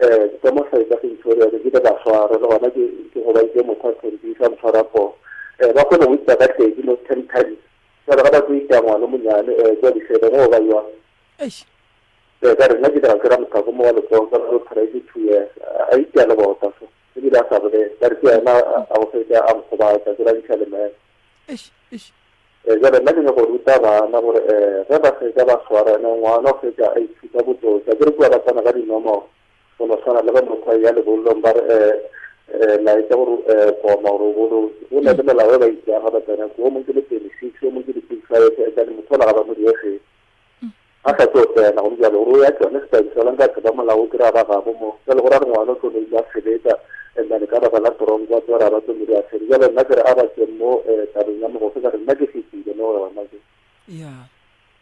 eh, ka mo South Centurion, ke ile ka swarwa, le gona ke, ke gobaditše motho a tlhompisa, a motshwara poo. Eh, ba kgone go itsa ka tledi mo ten times. Bjale ga ba tlo ita ngwana o monyane, eh, kua diseleng, o ba jwang? Eish. Ee, ka re nna ke dira ke ra mothako mo wa letsogo ka re phela ke 2 years a itea le bota so ebile a sa bolele ka re ke yena a go fetša a nkgobatša ke la ntšha lemela. Eish, eish. Ee, jale nna ke nyako ruta bana gore um ge ba fetša ba swara ene ngwana o fetša a ithuta botsotsi a ke re kua ba tsena ka dinomoro go no swana le ge motho a eya lebollong ba re um laetša gore um koma gore o bolotse go na le melao e ba itseang ga ba tsena kua o mongwe ke le 26 o mongwe ke le 25 and then motho ola ga ba mo diegele A sa tlo tsena, gomme bjale gore o ya tšone sekai sona nka tseba molao o kry-a ba gabo mo. Bjale go ra re ngwana o tlo no ile a sebetsa and then ka baka la tronko a tlo re a ba tlo mo dira sebe. Bjale nna ke re a ba tšeng mo tabeng ya mogofe ka re nna ke fetile mo go yona ke. Yeah.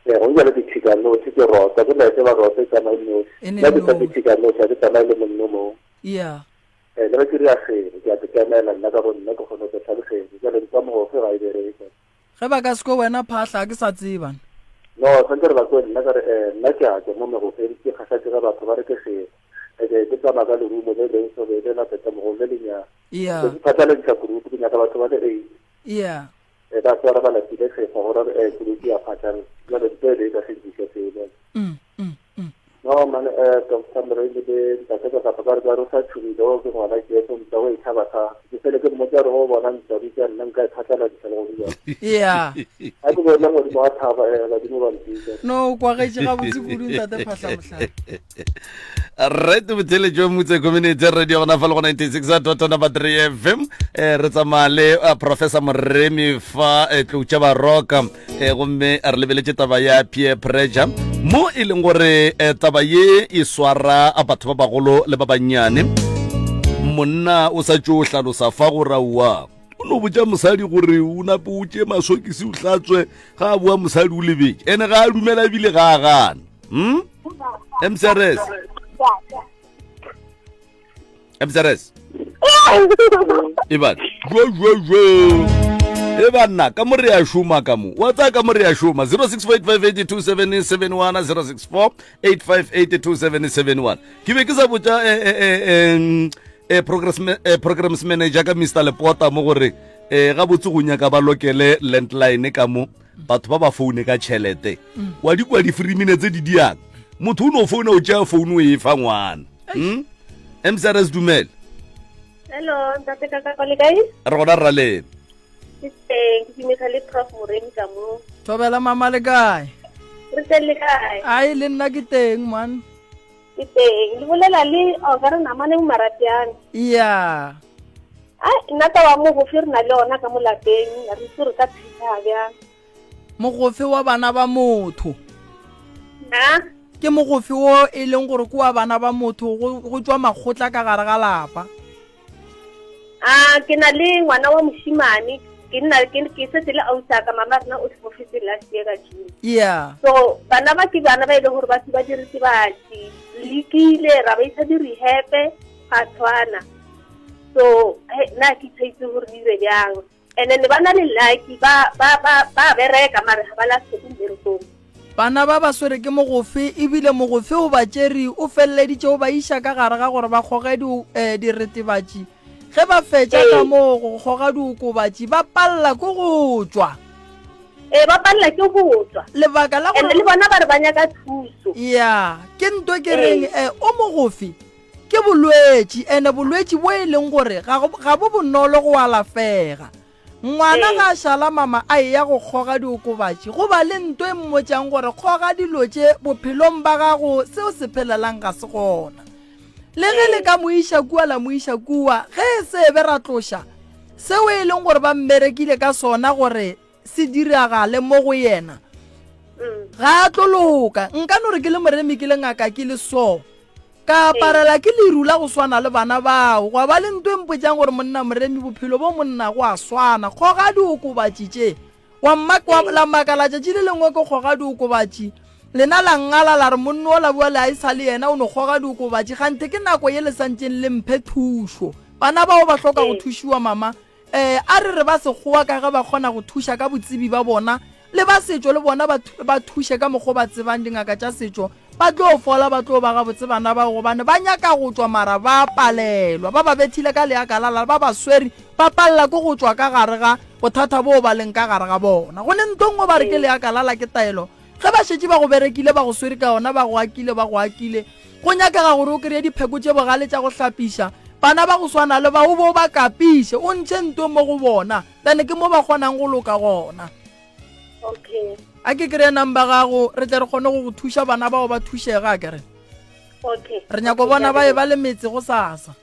Ee, gomme bjale ke tšhika noši ke rota, ke laetše ba rote e tsamaye noši. E ne Nna ke sa ke noši. tšhika noši, ga ke tsamaye le monno mong. Yeah. Ee, le ge ke dira sebe, ke a te kemela nna ka bo nna ke kgone go te hlalosetsa. Bjale ntwa mogofe ga e bereke. Ge ba ka se kwe wena Phahla, ga ke sa tseba. No, santse re ba kwe nna ka re, eh, nna ke a tšwa mo megofeng, ke kgahla ke ge batho ba re ke selo. Eke ke tsamaya ka lerumo le lentsho le le la tetemogolo le lenyane. Yeah. Ke phatlaladisa kurutu, ke nyaka batho ba le eight. Yeah. Eh, ba tswara ba lapile sefa, go ra re, eh, kurutu ya phatlalala. Jwale ntho e be e ka se nkise selo. Mm, mm, mm. No man, eh, Doctor Moremi le ntate ka kapa ka re ka re o sa tšhogile o ke ngwana Jesu ntwa o e tšhaba sa. Ke fele ke mmotsa gore o bona ntwa bitsa nna nka e phatlaladisa le go bjang. Yeah. A ke bona godimo ga thaba eh badimo ba mpitsa. No, o kwagetše gabotse kudu ntate Phahla Mohlare. Right botheletšo motse community radio gona fa le go 96 dot number 3 fm eh re tsamaya le eh, professor moremi fa eh, tloutša baroka eh, gomme re lebeletše taba ya peer pressure mo e leng gore eh, taba ye e swara batho ba bagolo le ba bannyane monna o sa tšo hlalosa fa go raua o no botša mosadi gore o nape o tše masokisi o hlatswe ga a boa mosadi o lebetše ene ga a dumela ebile ga a gana hmm? mcrs mcrs e ba jo jo jo e banna ka mo re a šoma ka mo wa tsaya ka mo re a šoma 0648582771 0648582771 ke be ke sa botša eh, eh, eh, eh, progress, eh, programs manager ka mr lepota mo gore eh, gabotse go nyaka ba lokele landline ka mo batho ba ba foune ka tšhelete wa di kwa di-free minutes tse di diang motho o no founa o tšea founu o e fa ngwana hmm? mcrs dumele hello ntate ka le kae re gona rra lena ke teng ke dumisa le prof moremi ka mo thobela mama le kae re teng le kae ai le nna ke teng man ke teng le bolela le o ka re namane mo maratiane iya ai nna taba mogofe re na le ona ka mo lapeng re itse re ka thusa bjang mogofe wa bana ba motho a ke mogofe wo e leng gore ke wa bana ba motho go tšwa makgotla ka gare ga lapa a ke na le ngwana wa moshimane ke nna ke ke setse le ausi ka mama rena o tlhokofetse last year ka June yeah so bana ba ke bana ba e le gore ba ba diritibatsi lekile ra ba isa di-rehab ga tshwana. So nna ke tshwaitse gore dire bjang. And then ba na le lucky ba ba ba ba bereka mare ga ba lahle ko mmerekong. Bana ba ba swere ke mogofe ebile mogofe o ba tšere o feleleditše o ba iša ka gare ga gore ba kgoge di, eh, diretebatši. Ge ba fetša ka moo go kgoga diokobatši ba palela ke go tšwa. Ee, ba palela ke go tšwa. Lebaka la gore And le bona ba re ba nyaka thuso. Ya, ke nto ke reng eh, o mogofe Ke bolwetši, ene bolwetši bo e leng gore ga, ga bo bonolo go alafega. Ngwana ga a šala mama a eya go kgoga diokobatši, go ba le nto e mmotšang gore kgoga dilo tše bophelong ba gago se o se phelelang ga se gona. Le ge le ka mo iša kua la mo iša kua, ge e se be ra tloša seo e leng gore ba mmerekile ka sona gore se diragale mo go yena, ga a tlo loka. Nka no re ke le moremi ke le ngaka ke le so, Ka aparela ke leru la go swana le bana bao, gwa ba le nto e mpotšang gore monna Moremi bophelo bo monna go a swana. Kgoga diokobatši tše. Wa mma, wa, la makala tšatši le lengwe ke kgoga diokobatši. Lena la nngala la re monno ola bjale a e sa le yena o no kgoga diokobatši, kganthe ke nako ye le santšeng le mphe thušo. Bana bao ba hloka go thušiwa mama. Ee, a re re ba Sekgowa ka ge ba kgona go thuša ka botsebi ba bona, le ba setšo le bona ba, ba thuše ka mokgo ba tsebang dingaka tša setšo, ba tlo fola, ba tlo ba gabotse bana bao gobane ba nyaka go tšwa mara ba palelwa. Ba ba bethile ka leakalala, ba ba swere, ba palela ke go tšwa ka gare ga bothata boo ba leng ka gare ga bona. Go ne nto nngwe ba re ke leakalala ke taelo, Ge ba šetše ba go berekile, ba go swere ka yona, ba go akile, ba go akile, go nyakega gore o kreye dipheko tše bogale tša go hlapiša bana ba go swana le ba, o be o ba kapiše, o ntšhe nto mo go bona, then ke mo ba kgonang go loka gona. Okay. A ke kreye number gago, re tle re kgone go go thuša bana bao ba thušege, a kere? Okay. Re nyako bona ba e ba le metse go sasa.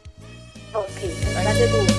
Okay. Ba leboga.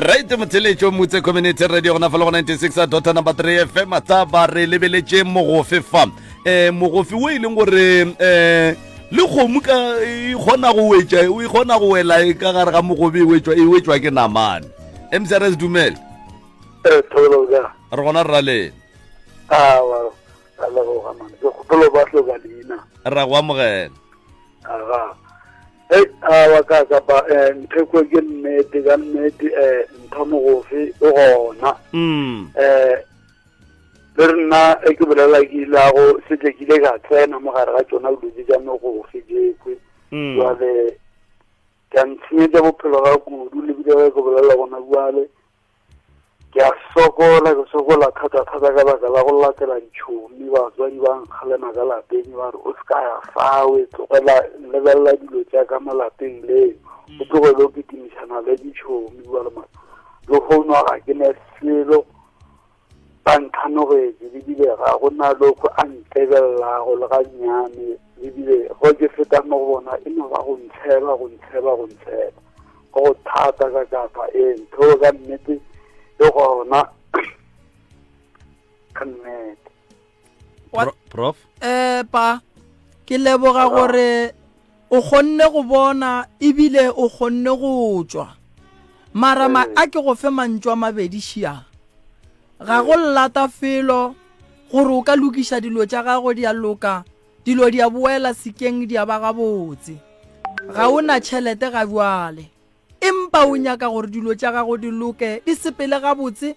Right motheletšo motse community radio gona fa le go 96 dot number 3 fm tsa re lebeletše mogofe fa eh mogofe o e leng gore eh le kgomo ka e kgona go wetša e kgona go wela e ka gare ga mogobe e wetšwa e wetšwa ke namane mcrs dumele eh thobelo ka re gona re raleng a wa ra leboga man ke kgopelo ba hloka leina ra go amogela aga Hei, awa ka kapa eh, ntheko ke nnete ka nnete eh, ntho mogofe o gona mm. eh, le re nna e ke bolela ke ilago se tle ke ile ka tsena mo gare ga tsona dilo tse tša megofe jekwe Mm. jale ka ntshenyetša bophelo ga kudu le bile ge ke bolela gona jale Ke a sokola, ke sokola thata-thata ka baka la go latela ditšhomi. Batswadi ba nkgalema ka lapeng ba re o se ka ya fawe, tlogela lebelela dilo tša ka mo lapeng le, o tlogele o kitimišana le ditšhomi. Jwale mara lehono ga ke ne selo, ba ntlhanogetše ebile ga go na le ko a ntebelelago le gannyane, ebile go ke feta mo go bona e no ba go ntsheba, go ntsheba, go ntsheba. Go thata ka kapa ee ntho ka nnete e gona ka nnete. Prof eh pa ke leboga gore o kgonne go bona ebile o kgonne go tšwa mara ma a ke go fe mantšu a mabedi šia ga go llata felo gore o ka lokiša dilo tša gago di a loka. Dilo di a boela sekeng di a ba gabotse. Ga o na tšhelete ga bjale, empa o nyaka gore dilo tša gago di loke, di sepele gabotse.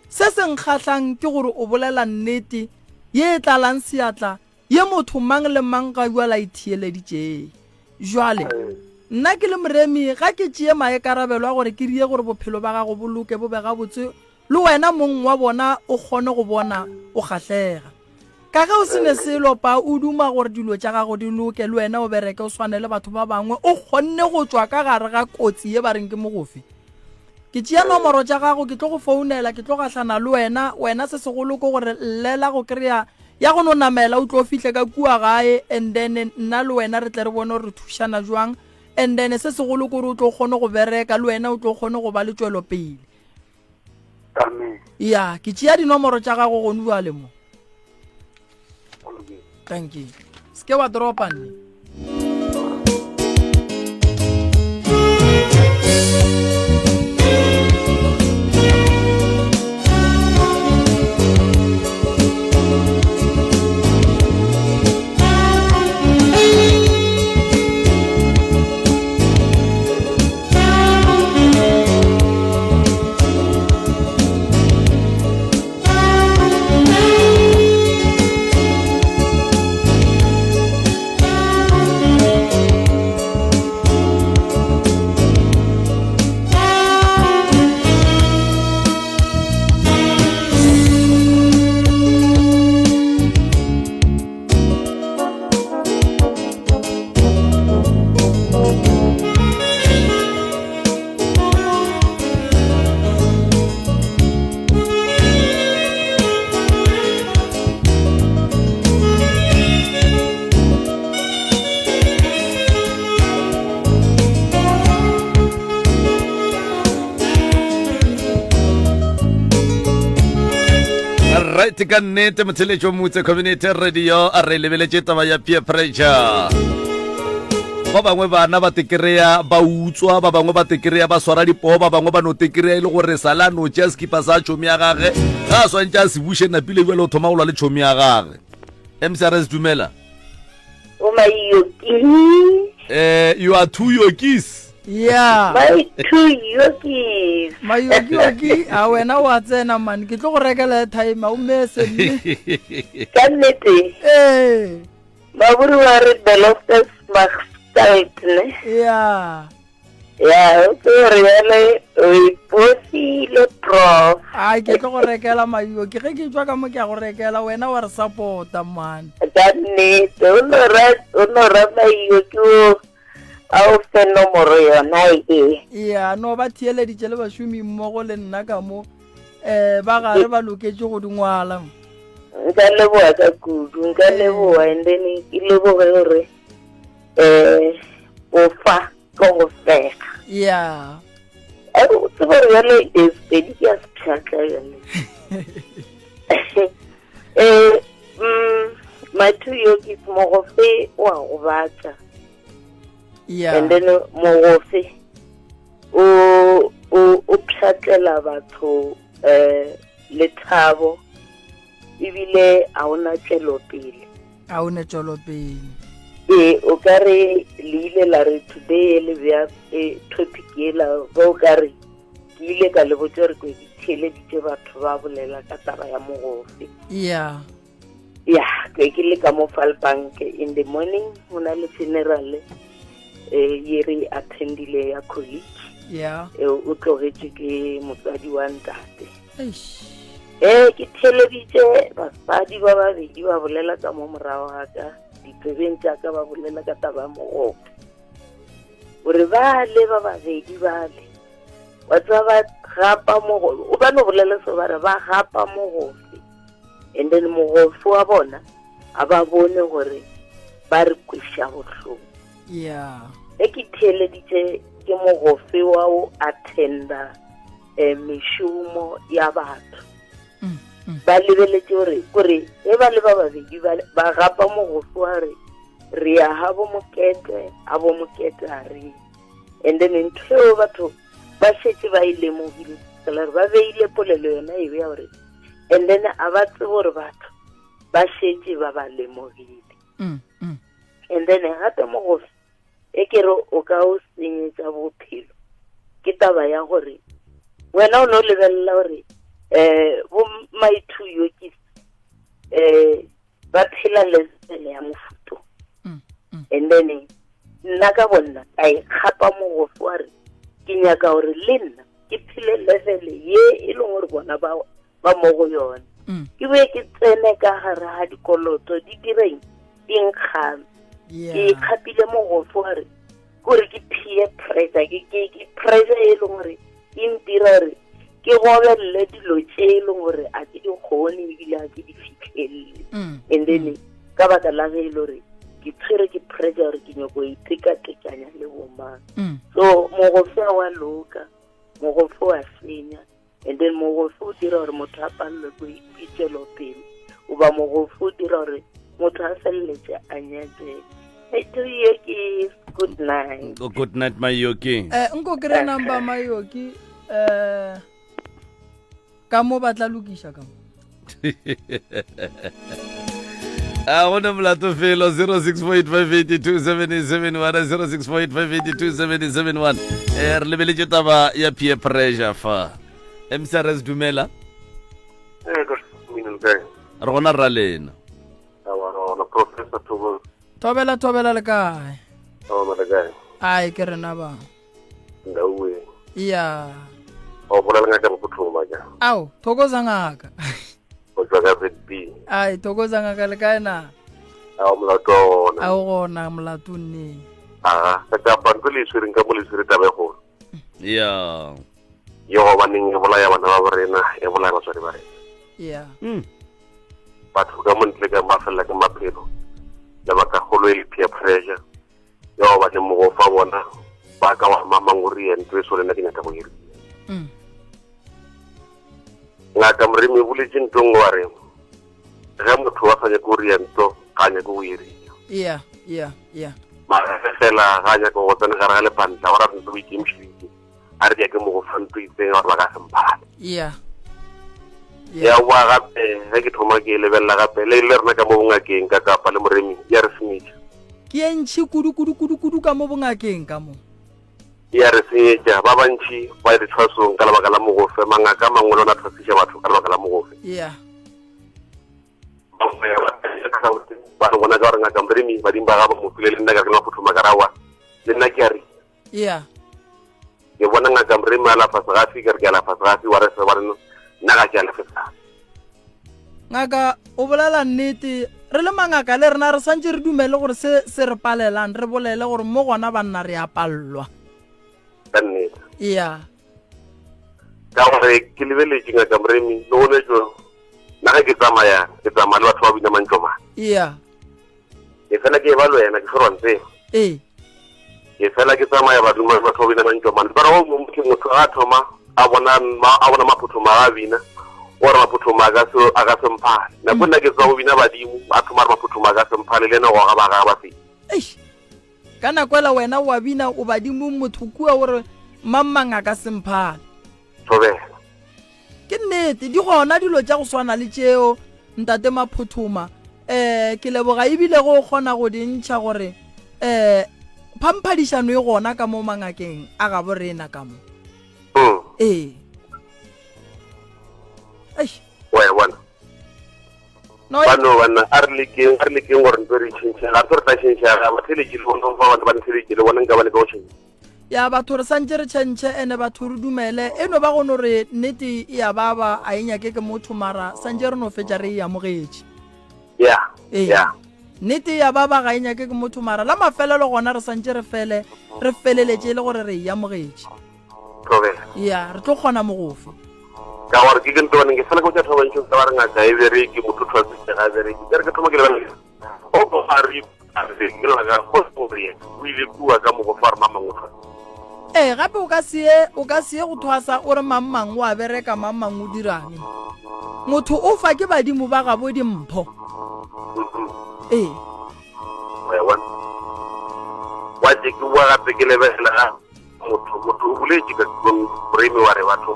Se se nkgahlang ke gore o bolela nnete ye e tlalang seatla ye motho mang le mang ga bjale a e theeleditšeng. Jwale, nna ke le moremi ga ke tšee maekarabelo a gore ke rie gore bophelo ba gago bo loke bo be gabotse le wena mong wa bona o kgone go bona o kgahlega. Ka ge o se ne selo pa o duma gore dilo tša gago di loke le wena o bereke o swane le batho ba bangwe o kgonne go tšwa ka gare ga kotsi ye ba reng ke mogofe. Ke tšea nomoro tša gago ke tlo go founela ke tlo gahlana le wena wena se segolo ke gore llela go kry-a ya go no namela o tlo fihle ka kua gae and then nna le wena re tle re bone gore re thušana jwang and then se segolo ke gore o tlo kgone go bereka le wena o tlo kgone go ba le tšwelopele. Amen. Ya, ke tšea dinomoro tša gago gone bjale mo. Thank you. Se ke wa dropa nne. Right ka nnete motheletšo motse community radio a re lebeletše taba ya peer pressure ba bangwe bana ba tekereya ba utswa ba bangwe ba tekereya ba swara dipoo ba bangwe ba no tekereya e le gore sale a no tšea sekipa sa tšhomi ya gage ga a swantše a se buše napile bjale o thoma go lwa le tšhomi ya gage mcrs dumela O mayoki. Eh, you are two yokis. Yeah. My two yokis. Mayoki a wena wa tsena man ke tlo go rekela airtime o mese mme. Ka nnete. Eh. Maburu wa re beloftes magstalt ne. Yeah. Ya, o tsebe gore bjale o ipofile prof. A ke tlo go rekela mayoki ge ke tšwa ka mo ke a go rekela wena wa re support-a man. Ka nnete o no ra o no ra mayoki o a o fe nomoro yona e. Ya no ba theeleditše le bašomi mmogo le nna ka mo eh ba gare ba loketše go di ngwala. Nka leboga ka kudu, nka leboga and then ke leboge gore eh o fa ke go fega. Ya. Eh, o tseba gore bjale eh, sepedi ke ya sepšhatla bjale. Eh, mm, my two yokis mogofe o a gobatša. Ya. And then mogofe o o o pšhatlela batho eh lethabo ebile a ona tšwelopele. A o ne tšwelopele. Ee, o ka re le ile la re today e le bea e topic ela ba o ka re ke ile ka le botša gore ke theeleditše batho ba bolela ka taba ya mogofe. Yeah. Ya, ke ke le ka mo Falbank in the morning go na le funeral eh ye re attendile ya colleague. Yeah. E o tlogetše ke motswadi wa ntate. Eish. Ee, ke theeleditše basadi ba babedi ba bolela ka mo morago ga ka ditsebeng tša ka ba bolela ka taba ya mogofe gore bale ba babedi bale wa tseba ba gapa mogofe o ba no bolela so ba re ba gapa mogofe and then mogofe wa bona a ba bone gore ba re kweša bohloko yeah ge ke theeleditše ke mogofe wa o attenda eh, mešomo ya batho mm, mm. ba lebeletše gore kore ge ba le ba babedi ba gapa mogofe wa re re ya ga bo mokete a bo mokete a re and then ntho eo batho ba šetše ba e lemogile tsela gore ba beile polelo yona e ya gore and then a ba tsebe gore batho ba šetše ba ba lemogile mm, mm. And then gape mogofe e ke re o ka o senyetša bophelo ke taba ya gore wena o no lebelela gore um bo my two yokis um ba phela lesene ya mofuto mm, mm. and then nna ka bonna ka ikgapa mogofe wa re ke nyaka gore le nna ke phele level ye e leng gore bona ba ba mo go yone mm. ke be ke tsene ka gare ga dikoloto di direng di nkgame ke ikgapile mogofe wa re kore ke peer pressure ke ke ke pressure e leng gore e ntira gore ke gobelele dilo tše e leng gore a ke di kgone ebile a ke di fitlhelele mm. and then mm. ka baka la ge e le gore ke tshwere ke pressure gore ke nyako itekatekanya le bomang mm. so mogofe wa loka mogofe wa senya and then mogofe o dira gore motho a palelwe ke tšwelopele goba mogofe o dira gore motho a feleletše a nyetsege ke good night oh, good night mayoki eh nko kry number mayoki eh ka mo ba tla lokiša ka mo a go ne molato felo 0648582771 0648582771 eh re lebeletše taba ya peer pressure fa mcrs dumela eh, re gona rra lena thobela thobela le kae ai ke rena ba Ndauwe. Iya. O bolela ngaka Mokhuthuma ja. Ao, thokoza ngaka. O tswa ka ZB. Ai, thokoza ngaka le kae na? Ao molato wa ona. Ao gona molato nne. Ah, ka kapa ntlo le tshwereng ka mo le tshwere taba e golo. Ya. Ye gobaneng e bolaya bana ba borena, e bolaya batswadi ba rena. Ya. Mm. Batho ka mo ntle ka ba felela ka maphelo. Lebaka golo e le peer pressure. ya go ba le mogo fa bona ba ka wa mamang o re ntho e so le nna ke nyaka go iri mm. ngaka moremi o boletse ntho nngwe wa re ge motho wa sa nyake go ria ntho ga a nyake go iria yeah yeah yeah mara ge fela ga a nyaka go tsena gare ga lepantla go ra ntho o ikemišeditse a re ke mo go fa ntho itseng gore ba ka semphale yeah ya boa gape ge ke thoma ke lebelela gape le le rena ka mo bongakeng ka kapa le moremi ya re senyetša ke e ntšhi kudu kudu kudu kudu ka mo bongakeng ka mo ya re senyetša ba bantši ba ye dithwasong ka lebaka la mogofe mangaka a mangwe le ona thwasiša batho ka lebaka la mogofe yeah ba re bona ka gore ngaka moremi badimo ba ga ba mo file le nna ka re ke maphothoma ka rawa le nna ke a re yeah ke bona ngaka moremi a lafa segafi ke re ke alafa segafi wa re se ba re nna ga ke alafe segafi ngaka o bolela nnete re le mangaka le rena re santse re dumele gore se se re palelang re bolele gore mo gona banna re a palelwa ka nnete yeah ka gore ke lebeletše ngaka moremi le gone jo nna ge ke tsamaya ke tsamaya le batho ba bina mantšomane yeah ke fela ke ba le wena ke sore wa ee ke fela ke tsamaya baduma batho ba bina mantšomane ba re o motho motho a thoma a bona a bona maphothoma a bina o re maphothoma a ka se a ka se mphale nako nna ke tswa go bina badimo a thoma re maphothoma a ka se mphale le ena go ga ba ga ba fetsa eish ka nako ela wena wa bina o badimo motho kua o re mang mang a ka se mphale thobela Ke nnete, di gona dilo tša go swana le tšeo, Ntate Maphothoma. Um ke leboga ebile go kgona go di ntšha gore um phamphadišano e gona ka mo mangakeng a gabo rena ka mo. Mm. Ee. Eish. Wa e bona. No, e- Bano banna a re lekeng a re lekeng gore ntho re tšhentšhe ga re se re tla tšhentšha ga ba theletše le bona fa batho ba ntheletše le bona nka ba leka go tšhentšha. Ya batho re santše re tšhentšhe ene batho re dumele e no ba go no re nnete e ya baba a e nyake ke motho mara santše re no fetša re e amogetše. Ya. Ee. Ya. Nnete e ya baba ga e nyake ke motho mara la mafelelo gona re santše re fele re feleletše e le gore re e amogetše. Thobela. Ya re tlo kgona mogofe. Ka gore ke ke ntho baneng ke fela ke botša thobantšho ka ba re ngaka e bereke motho thwasitse ga e bereke ke re ke thoma ke lebala o bo a re a re ke la ga go gore yena o ile kua ka mo go fa re mamang o thwasa Ee, gape o ka se ye o ka se ye go thwasa o re mang mang o a bereka mang mang o dirang. Motho o fa ke badimo ba gabo dimpho. Ee. Wa bona wa je ke bua gape ke lebelela ga motho motho o boletše ka moremi wa re batho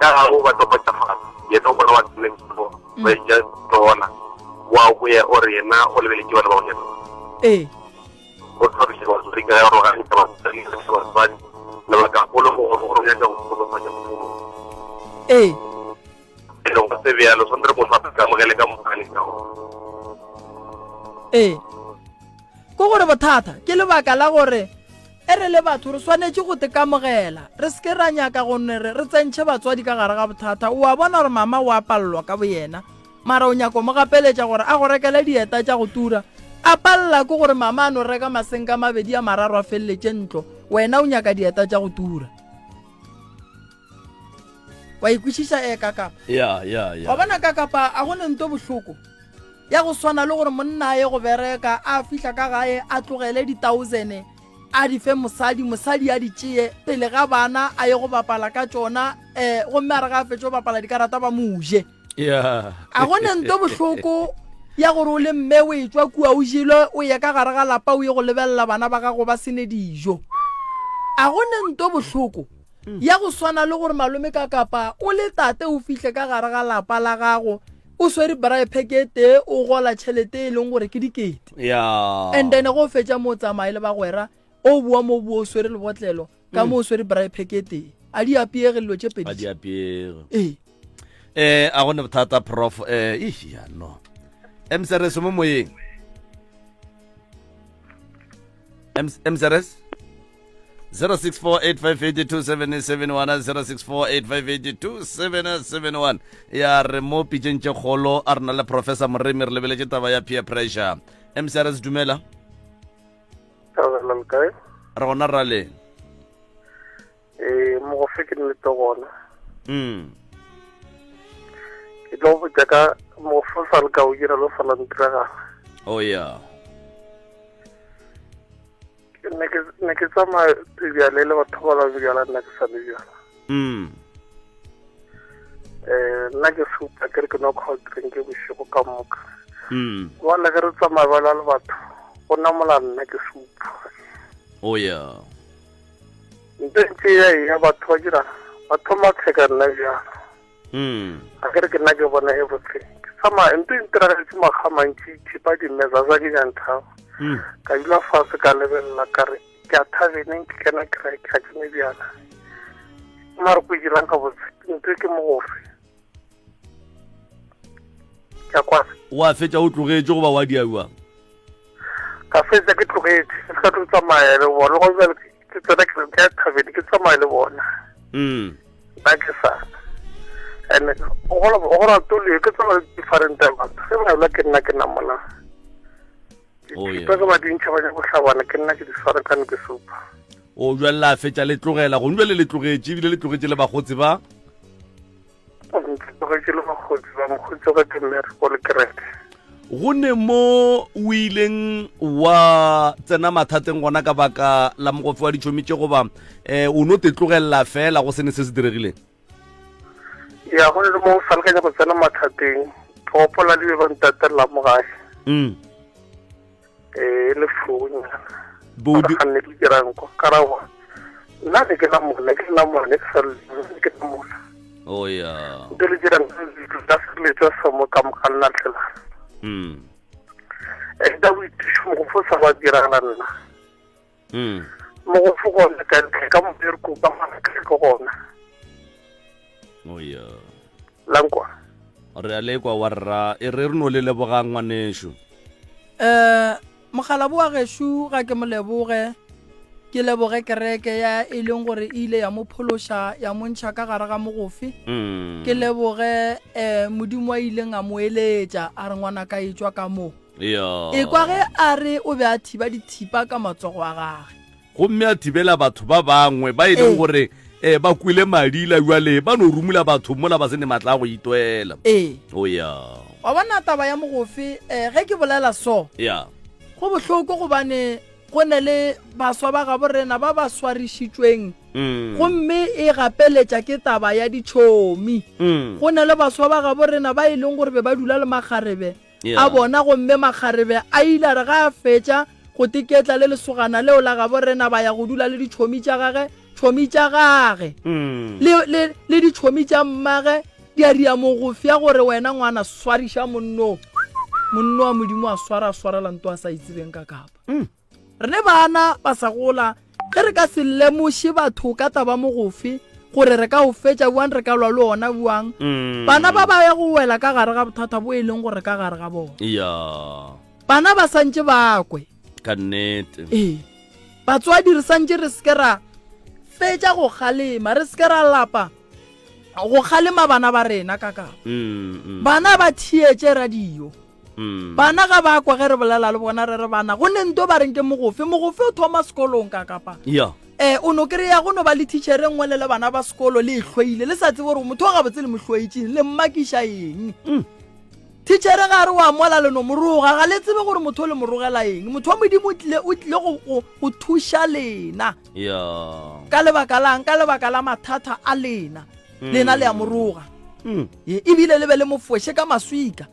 ka ga o ba topa tša fatshe yena o bona wa tsene ba ja tola wa boya o re yena o lebeletše bana ba go nyaka Ee. O thabiše batswadi ka gore ga nka batswadi le batswadi lebaka golo go gore gore o nyaka go kgotsofatša modimo. Ee. E leng go se bjalo tshwanetse re motho a se amogele ka moka le ka gona. Ee. Ke gore bothata ke lebaka la gore e re le batho re swanetše go tekamogela re se ke ra nyaka gonne re re tsentšhe batswadi ka gare ga bothata o a bona gore mama o a palelwa ka boyena Mara o nyako mo gapeletša gore a go rekele dieta tša go tura. A palela ke gore mama a no reka masenka a mabedi a mararo a feleletše ntlo, wena o nyaka dieta tša go tura. Wa ikwešiša e kakapa? Ya, ya, ya. Wa bona kakapa a go ne nto bohloko ya go swana le gore monna a ye go bereka a fihla ka gae a tlogele di-thousand a di fe mosadi, mosadi a di tšee pele ga bana a ye go bapala ka tšona um gomme a re ga a fetše go bapala dikarata ba mo je. Yeah. A go ne nto bohloko ya gore o le mme o etšwa kua o jelwe o ye ka gare ga lapa o ye go lebelela bana ba gago ba sene dijo. A go ne nto bohloko ya go swana le gore malome ka kapa o le tate o fihle ka gare ga lapa la gago o swere braai pack e tee o gola tšhelete e leng gore ke dikete. Yeah. And then go fetša mo o tsamaye le bagwera o boa mo boa o swere lebotlelo ka mo o swere braai pack e tee. A di apeege dilo tše pedi. A di apeege. Ee. Eh a gone bothata prof eh ih ya no. MCRS mo moyeng. MCRS 0648582771 0648582771 ya re mo pitšeng tše kgolo a re na le professor Moremi re lebeletše taba ya peer pressure. MCRS dumela. Thabela le kae? Re gona raleng. Ee, mogofe ke nnete gona. Mm. Ke tlo go botša ka mogofe o sa le ka o dira lo sa la ntiragala. Oh yeah. Ne ke ne ke tsamaya bjale le batho ba ba bjala nna ke sa le bjala. Mm. Eh nna ke supa ke re ke no cold drink bošego ka moka. Mm. Wala ke re tsamaya bala le batho go namola nna ke supa. Oh yeah. Nte ntse ya ya batho ba dira ba thoma tsheka nna bjalo. Mm. A ke re ke nna ke bona e botse. Ke tsamaya nto e ntiragetse makga mantši thipa dimeza tsa ke nyanthago. Mm. Ka dula fatshe ka lebelela ka re ke a thabeneng ke kena kereke ga ke ne bjala. Mare ko dirang ka botse nto ke mogofe. Ke a kwana. Wa fetša o tlogetše goba wa dia bjang? Ka fetša ke tlogetše ke se ka tlo tsamaya le bona go bjale ke tsena ke ke ya thabeng ke tsamaye le bona. Mm. Nna ke sa and go gola tole ke tsamaya le different batho ge ba ke nna ke namola. Oh, yeah. Ke ba di ntšha ba nyaka go hlabana ke nna ke di swara ka ke supa. O jwale la fetša le tlogela gongwe jwale le tlogetše ebile le tlogetše le bakgotsi ba. Tlogetše le bakgotsi ba mokgotsi wa ka ke mmereko le kereke. Go ne mo o ileng wa tsena mathateng gona ka baka la mogofe wa ditšhomi tše goba um o no te tlogelela fela go sene se se diregileng? Ya go ne le mo sa lekanya go tsena mathateng ke gopola le be ba ntatelela mo gae. Mm. Ee, le founyana. Bo di- Ga nne ke dirang kwa karawa. Nna ne ke namola, ke namola, ne ke sa ne ke namola. Oh yeah. Ntho le dirang ka seletsa sa mo ka moka nna tlhela. Mm. E da boithušo mo go fo sa ba diragala nna. Mm. Mo go fo gona ka ntle ka mmereko ka ngwana ke ke gona. Oh yeah. Lankwa. Re a lekwa wa rra e re re no le lebogang ngwanešu. Eh mogalabo wa gešo ga ke mo leboge ke leboge kereke ya e leng gore e ile ya mo phološa ya mo ntšha ka gare ga mogofe Mm. ke leboge eh modimo a ileng a mo eletša a re ngwana ka e tšwa ka mo Yeah. e kwa ge a re o be a thiba dithipa ka matsogo a gage Gomme a thibela batho ba bangwe ba e leng Ee. gore um ba kwele madila bjale ba no rumula batho mola ba se ne matla a go itwela. Ee. O ya. Wa bona taba ya mogofe um ge ke bolela so Ya. go bohloko gobane go ne le baswa ba gabo rena ba ba swarišitšweng Mm. gomme e gapeletša ke taba ya ditšhomi. Mm. Go ne le baswa ba gabo rena ba e leng gore be ba dula le makgarebe Yeah. a bona gomme makgarebe a ile a re ga a fetša go teketla le lesogana leo la gabo rena ba ya go dula le ditšhomi tša gage tšhomi tša gage mm. le, le, le ditšhomi tša mmage di a ria mogofya gore wena ngwana swariša monno monno wa modimo a swara a swarela nto a sa itsebeng ka kapa mm. Rene bana ba sa gola, ge re ka se lemoše batho ka taba mogofe gore re ka o fetša bjang, re ka lwa le ona bjang, mm. bana ba ba ya go wela ka gare ga bothata bo e leng gore ka gare ga bona. Ya. Bana ba santše ba kwe. Ka nnete. Ee. Batswadi re santše re se ke ra fetša go kgalema, re se ke ra lapa go kgalema bana ba rena ka kapa. Mm, mm. Bana ba theetše radio. Mm. Bana ga ba kwa ge re bolela le bona re re bana go ne nto ba reng ke mogofe mogofe o thoma sekolong ka kapa yeah. eh o no kry-a go no ba le teachere nngwe le le bana ba sekolo le e hloile le sa tsebe gore motho o gabotse le mo hloetseng le mmakiša eng mm. teachere ga re wa mola le no moroga ga le tsebe gore motho o le morogela eng motho wa modimo o tlile o tlile go, go, go thuša lena yeah. ka lebaka lang ka lebaka la mathata a lena mm. lena le a moroga mm. ebile le be le mofoše ka maswika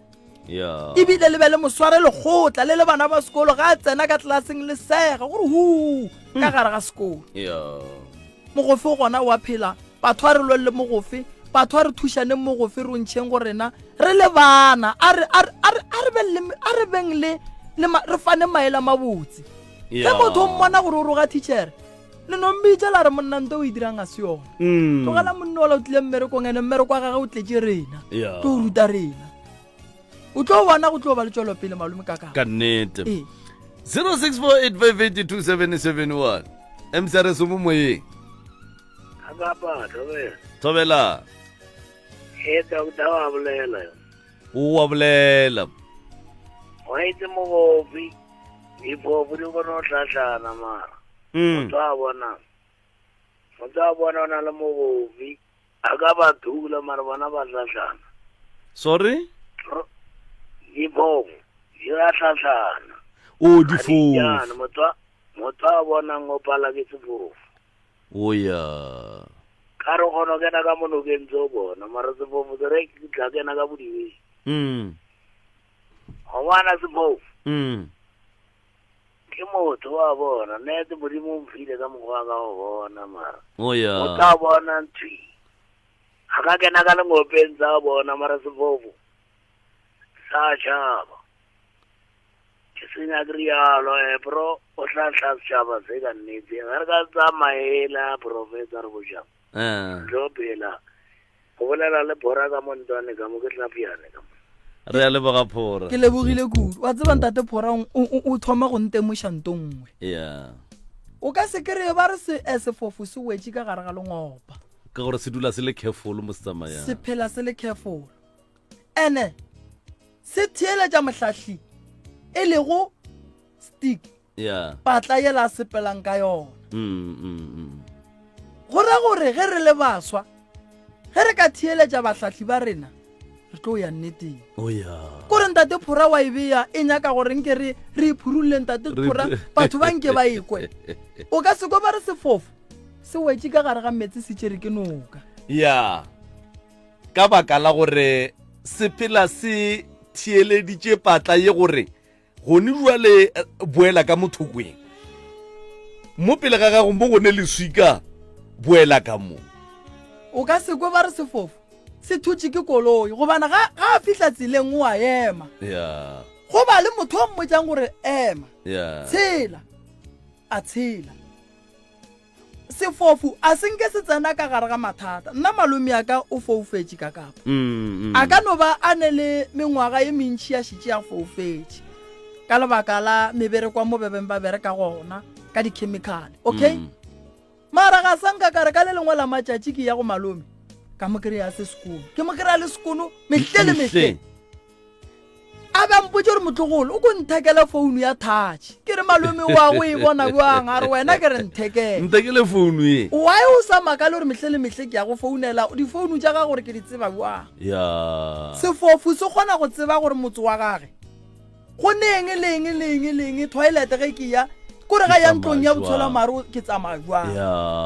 yeah. ebile le be le mosware lekgotla le le bana ba sekolo ga a tsena ka tlelaseng le sega gore hu ka gare ga sekolo yeah. mogofe o gona wa phela batho a re lwelele mogofe batho a re thušaneng mogofe re ntšheng go rena re le bana a re- a re- a re- a re beng le- a re beng le le ma- re fane maele a mabotse ge Yeah. motho o mmona gore o roga teachere le no mmitša la re monna nto o e dirang a se yona Mm. tlogela monna ola o tlile mmerekong ene mmereko wa gage o tletše rena Yeah. tlo ruta rena o tlo bona go tlo ba le tšwelopele malome ka ka nnete ee 0648582771 mcrs o mo moyeng Akapa, thobela. thobela E doctor wa bolela. o wa bolela Wa itse mogopi. Diphofu di kgona go hlahlana mara. Mm. Motho a bona. Motho a bona o na le mogopi. A ka ba thula mara bona ba hlahlana. Sorry? Diphofu di a hlahlana. O difofu. Motho a motho a bonang o pala ke sefofu. O ya. Ka re kgona go kena ka mo nokeng tse o bona mara sefofu se re ke tla kena ka bodibeng. Mm. Go bona sefofu. Mm. Ke motho wa bona nete modimo o mphile ka mokgwa wa ka go bona mara. O ya. O tla bona nthwi. A ka kena ka lengopeng tsa bona mara sefofu sa tšhaba. Ke senya ke rialo eh bro o tla tla setšhaba se ka nnete. Ge re ka tsamaela professor re bojang. Eh. Tlo phela. Go bolela le Phora ka mo ntwane ka mo ke tlapjane ka mo. Re a leboga Phora. Ke lebogile kudu. Wa tseba ntate Phora o, o, o thoma go ntemoša nto nngwe. Yeah. O ka se kry-e ba re se, eh, sefofu se wetše ka gare ga lengopa. Ka gore se dula se le careful mo se tsamayang. Se phela se le careful. Ene se theeletša mohlahli e lego stick. Yeah. Patla yela a sepelang ka yona. Mm, mm, mm. Go ra gore ge re le baswa, ge re ka theeletša bahlahli ba rena, re tlo ya nneteng. Oh, yeah. Kore ntate Phora wa e bea e nyaka gore nke re re iphurulle ntate Phora batho ba nke ba ekwe. O ka se kwe ba re sefofo se wetše ka gare ga meetse se tšere ke noka. Yeah. Ka baka la gore se phela se theeleditše patla ye gore Gone jwale boela ka mo thokong. Mo pele ga gago mo gone leswika, boela ka mo. O ka se kwe ba re sefofo se thutše ke koloi gobane ga ga a fihla tseleng o a ema. Yeah. Go ba le motho o mmotšang gore ema. Yeah. Tshela. A tshela. Sefofu a se nke se tsena ka gare ga mathata. Nna malome ya ka o foufetše ka kapa. Mm, mm. A ka no ba a ne le mengwaga ye mentši ya šetše ya foufetše ka lebaka la mebereko mo bebeng ba bereka gona ka dikhemikhale. Okay? Mm. Mara ga sa nka ka re ka le lengwe la matšatši ke ya go malome ka mo kry-a se sekono. Ke mo kry-a le sekono mehle le mehle. A be a mpotše gore motlogolo o ko nthekele founu ya touch. Ke re malome wa go e bona bjang? A re wena ke re nthekele. Nthekele founu ye. Why o sa makale gore mehle le mehle ke ya go founela difounu tša gago gore ke di tseba bjang? Ya. Sefofu se kgona go tseba gore motse wa gage go ne eng le eng le eng le eng, toilet ge ke ya kore ga ya ntlong ya botshola mare ke tsamaya jwang,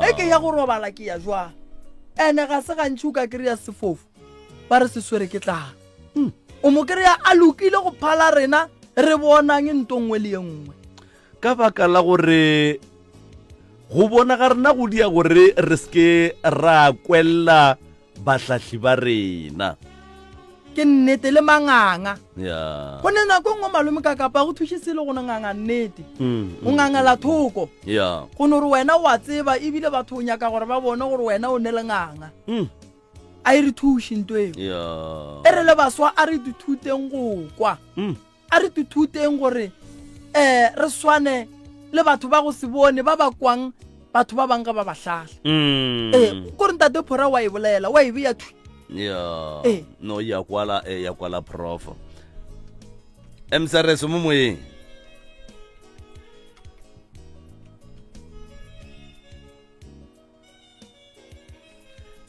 ge ke ya go robala ke ya jwang. Ene ga se gantši o ka kry-a sefofu ba re se swere ke tlala. Hmm. O mo kry-a a lokile go phala rena re bonang nto nngwe le ye nngwe. Ka baka la gore go bona ga rena go dia gore re seke ra kwella bahlahli ba rena. Ke nnete le manganga. Ya. Go ne nako e nngwe malome ka kapa go thuše selo go no nganga nnete. Mm, O ngangela thoko. Ya. Go no re wena o a tseba ebile batho o nyaka gore ba bone gore wena o ne le nganga. A e re thuše nto eo. Ya. E re le baswa a re ithuteng go kwa. A re ithuteng gore um re swane le batho ba go se bone ba ba kwang batho ba bangwe ga ba ba hlahla. Ee, kore ntate Phora wa e bolela, wa e beya thwi. Ya. Ee. No ya kwala eh, ya kwala prof. MCRS mo moyeng.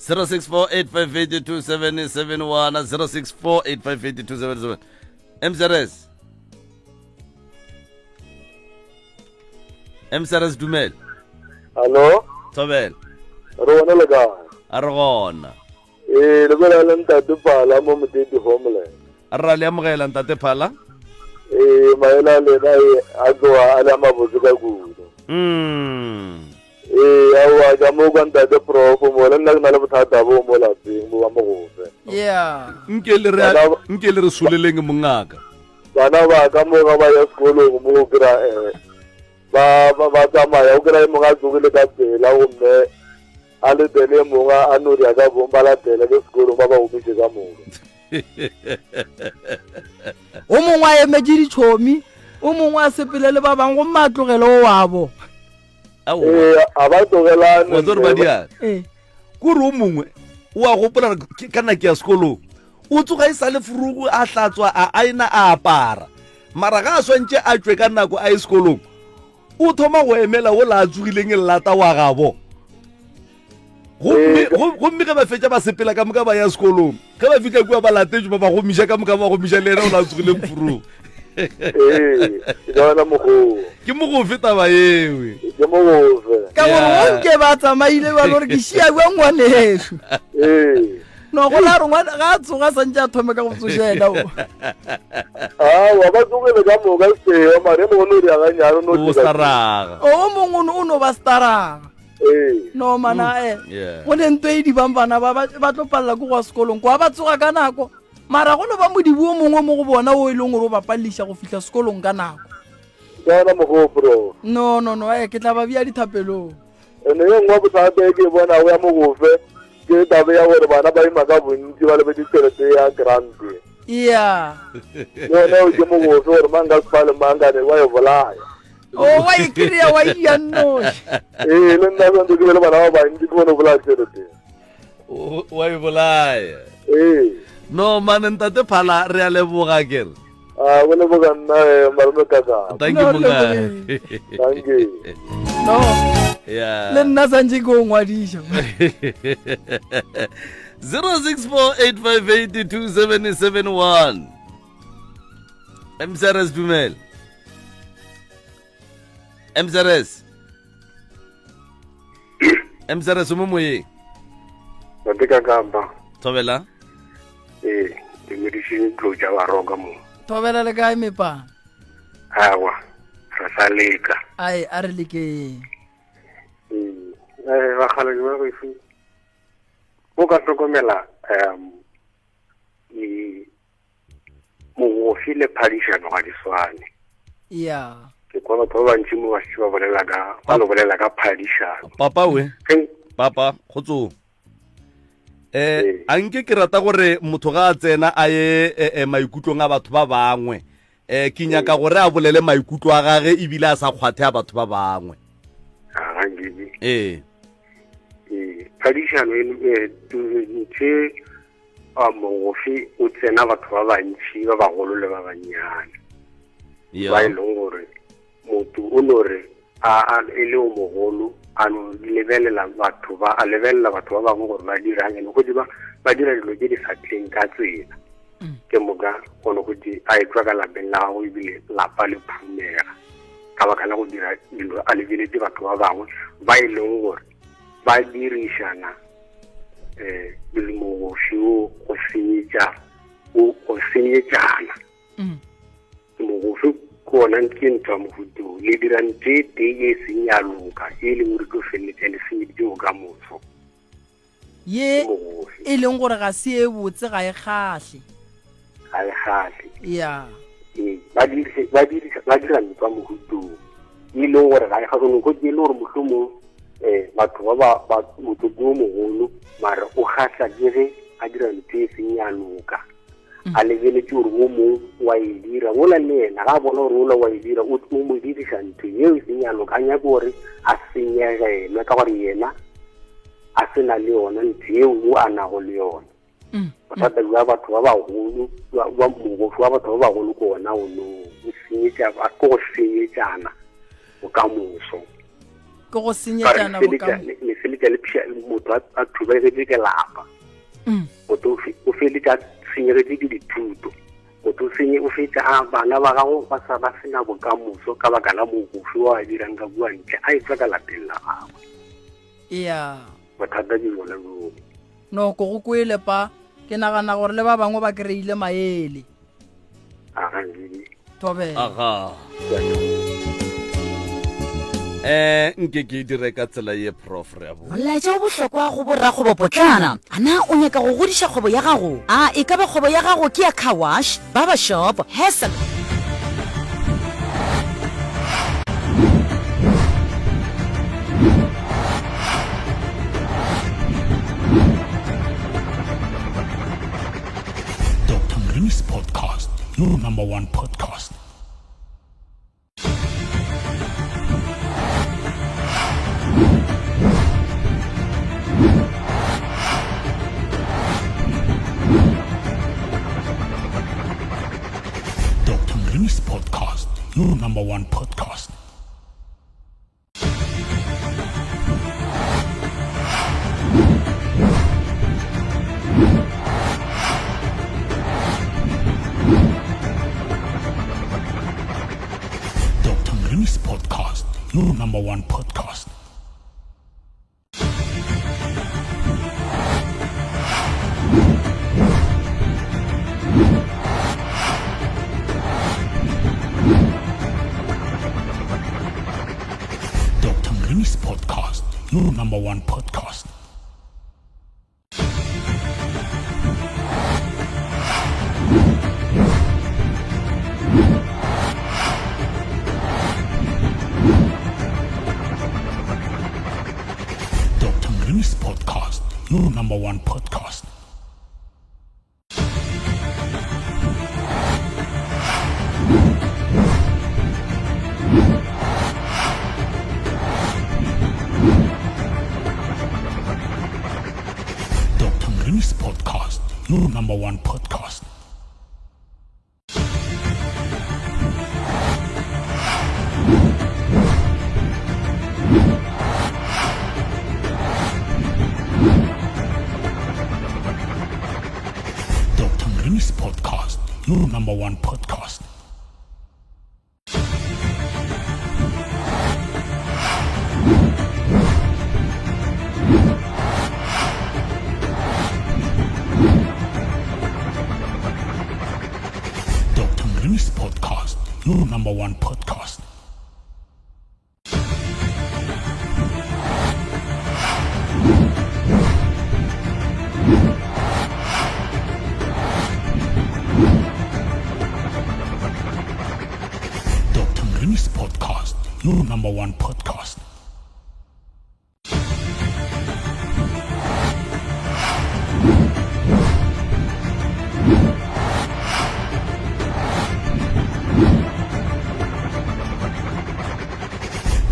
0648582771 0648582771 MCRS MCRS dumela Hallo thobela re gona le kae a re gona ee le bolela le ntate phala mo moteti homeland a re ra le amogela ntate phala ee maele a lena e a tloga a le a mabotse ka kudu mm. Ee, aowa, ka mo kwa ntate Profo mo, le nna ke na le bothata bo mo lapeng bo ba mogofe. Yeah. Nke le re Bana ba- nke le re soleleng mongaka. Bana ba ka mo ga ba ya sekolong mo o kry-a eh, ba ba ba tsamaya o kry-a e mongwe a tsogile ka pela gomme a letele e mongwe a no ya ka bong ba latele ke sekolong ba ba gomiše ka moka. O mongwe a emetše ditšhomi, o mongwe a sepele le ba bangwe gomme a tlogele o wabo. Ee, a ba tlogelane. Wa tsore ba diana. Ee. Kore o mongwe o a gopola gore ka nna ke ya sekolong. O tsoga e sa le furugu a hlatswa a aena a apara. Mara ga a swantše a tšwe ka nako a ye sekolong. O thoma go emela o la a tsogileng e lata wa gabo. Gomme gomme ge ba fetša ba sepela ka moka ba ya sekolong. Ge ba fihla kua ba latetšwe ba ba gomiša ka moka ba gomiša le yena o la tsogileng furugu. Ee, ke ka wena mogoo. Ke mogofe taba ewe. Ke mogofe. Ka gore o nke ba tsamaile ba gore ke šia bjang ngwanešu. Ee. No go la re ngwana ga a tsoga santse a thome ka go tsoša yena o. Aowa ba tsogile ka moka seo mare mongwe no di aganyane no O staraga. O mongwe o no ba staraga. Ee. No mana eh. Yeah. Go ne nto e di bang bana ba ba tlo palela ke go ya sekolong kwa ba tsoga ka nako. Mara go no ba modibo o mongwe mo go bona o e leng gore o ba paleliša go fihla sekolong ka nako. Ke ona mogopro. No, no, no, eh, ke tla ba bea dithapelong. Ene ye nngwe bothata e ke e bonago ya mogofe ke taba ya gore bana ba ima ka bontši ba lebetse tšhelete ya grant. Yeah. Le yona eo ke mogofe gore mang ka sepale mang kane wa e bolaya. O wa e kry-a wa e nnoši. Ee, le nna santse ke be le bana ba bantši ke bone bolaya tšhelete. wa e bolaya ee no mane ntate phala re a leboga kere a go leboga nna eh, malome kaka thank you No, re monga thank you No, yeah le nna santse ke o ngwadiša. 0648582771 mcrs dumela mcrs mcrs o mo moyeng Ntate ka kapa. thobela Ee, ke ngwediše dilo tša baroka mo. Thobela le kae mepang? Awa, re sa leka. Ai, a re lekeng. Ee, eh, bakgalabje ba gešo, o ka hlokomela um mogofi le phadišano ga di swane. Ya. Ke kwa batho ba bantši mo ba šetše ba bolela ka ba no bolela ka phadišano. Papa we. Papa, kgotsong. Eh, a nke ke rata gore motho ga a tsena a ye eh, eh, maikutlong a batho ba bangwe. Eh, ke nyaka gore a bolele maikutlo a gage ebile a sa kgwathe a batho ba bangwe. Ga nkebe. Ee. Ee, phadišano e eh, ntho A mogofe o tsena batho ba bantši, ba bagolo le ba bannyane, ba e leng gore motho o no re a, a e le o mogolo a no lebelela batho ba a lebelela batho ba bangwe gore ba dirang ene go ba ba dira dilo tse di sa tleng ka tsela mm. ke moka gone go di a etšwa ka lapeng la gago ebile lapa le phumega ka baka la go dira dilo a lebeletse batho ba bangwe ba e leng gore ba dirišana eh mogoši wo go senyetša o go senyetšana mm. mogoši ke ona ke ntho ya mohuto le dira ntho e tee e seng ya loka e leng gore tlo feleletša le senyeditše bokamoso ye e leng gore ga se e botse ga e kgahle. Ga e kgahle. Ya. Ee, ba dirise ba dirisa ba dira ntwa mohutong. E leng gore ga e kgahle no go e le gore mohlomong eh batho ba ba ba motho ke o mogolo mara o kgahla ke ge a dira ntho e seng ya loka. A lebeletše gore o mong wa e dira ola le yena ga a bona gore ola wa e dira o o mo diriša ntho yeo e seng ya loka a nyake gore a senyegelwe ka gore yena a se na le yona ntho yeo o a nago le yona. Bothata bja batho ba bagolo ba mogofi wa batho ba bagolo ke ona o no o senyetša ke go senyetšana bokamoso. Ke go senyetšana bokamoso. Le feletša le pšha motho a thubegetše ke lapa. Motho o feletša a senyegetše ke dithuto. Motho o senye o fetša a bana ba gago ba sa ba sena bokamoso ka baka la mogofi wa a dirang ka kua ntle a etšwa ka lapeng la gagwe. Ya. Bothata ke bjona bjoo. No, ko go kwele pa. Ke nagana gore le ba bangwe ba kry-ile maele. Aga, Ngidi. Thobela. Aga. Eh, nke ke e dire ka tsela ye prof re a bo. Molaetša o bohlokwa go borakgwebopotlana. A na o nyaka go godiša kgwebo ya gago? A e ka ba kgwebo ya gago ke ya car wash, barber shop, hair salon, Dr. Mrimi's podcast, your number one podcast. Dr. Mrimi's podcast, your number one podcast. Dr. Mrimi's podcast, your number one podcast. Dr. Mrimi's podcast, your number one podcast. Dr. Mrimi's podcast, your number one podcast. Dr. Mrimi's podcast, your number one podcast. Dr. Mrimi's podcast, your number one podcast. Dr. Mrimi's podcast, your number one podcast. Dr. Mrimi's podcast, your number one podcast.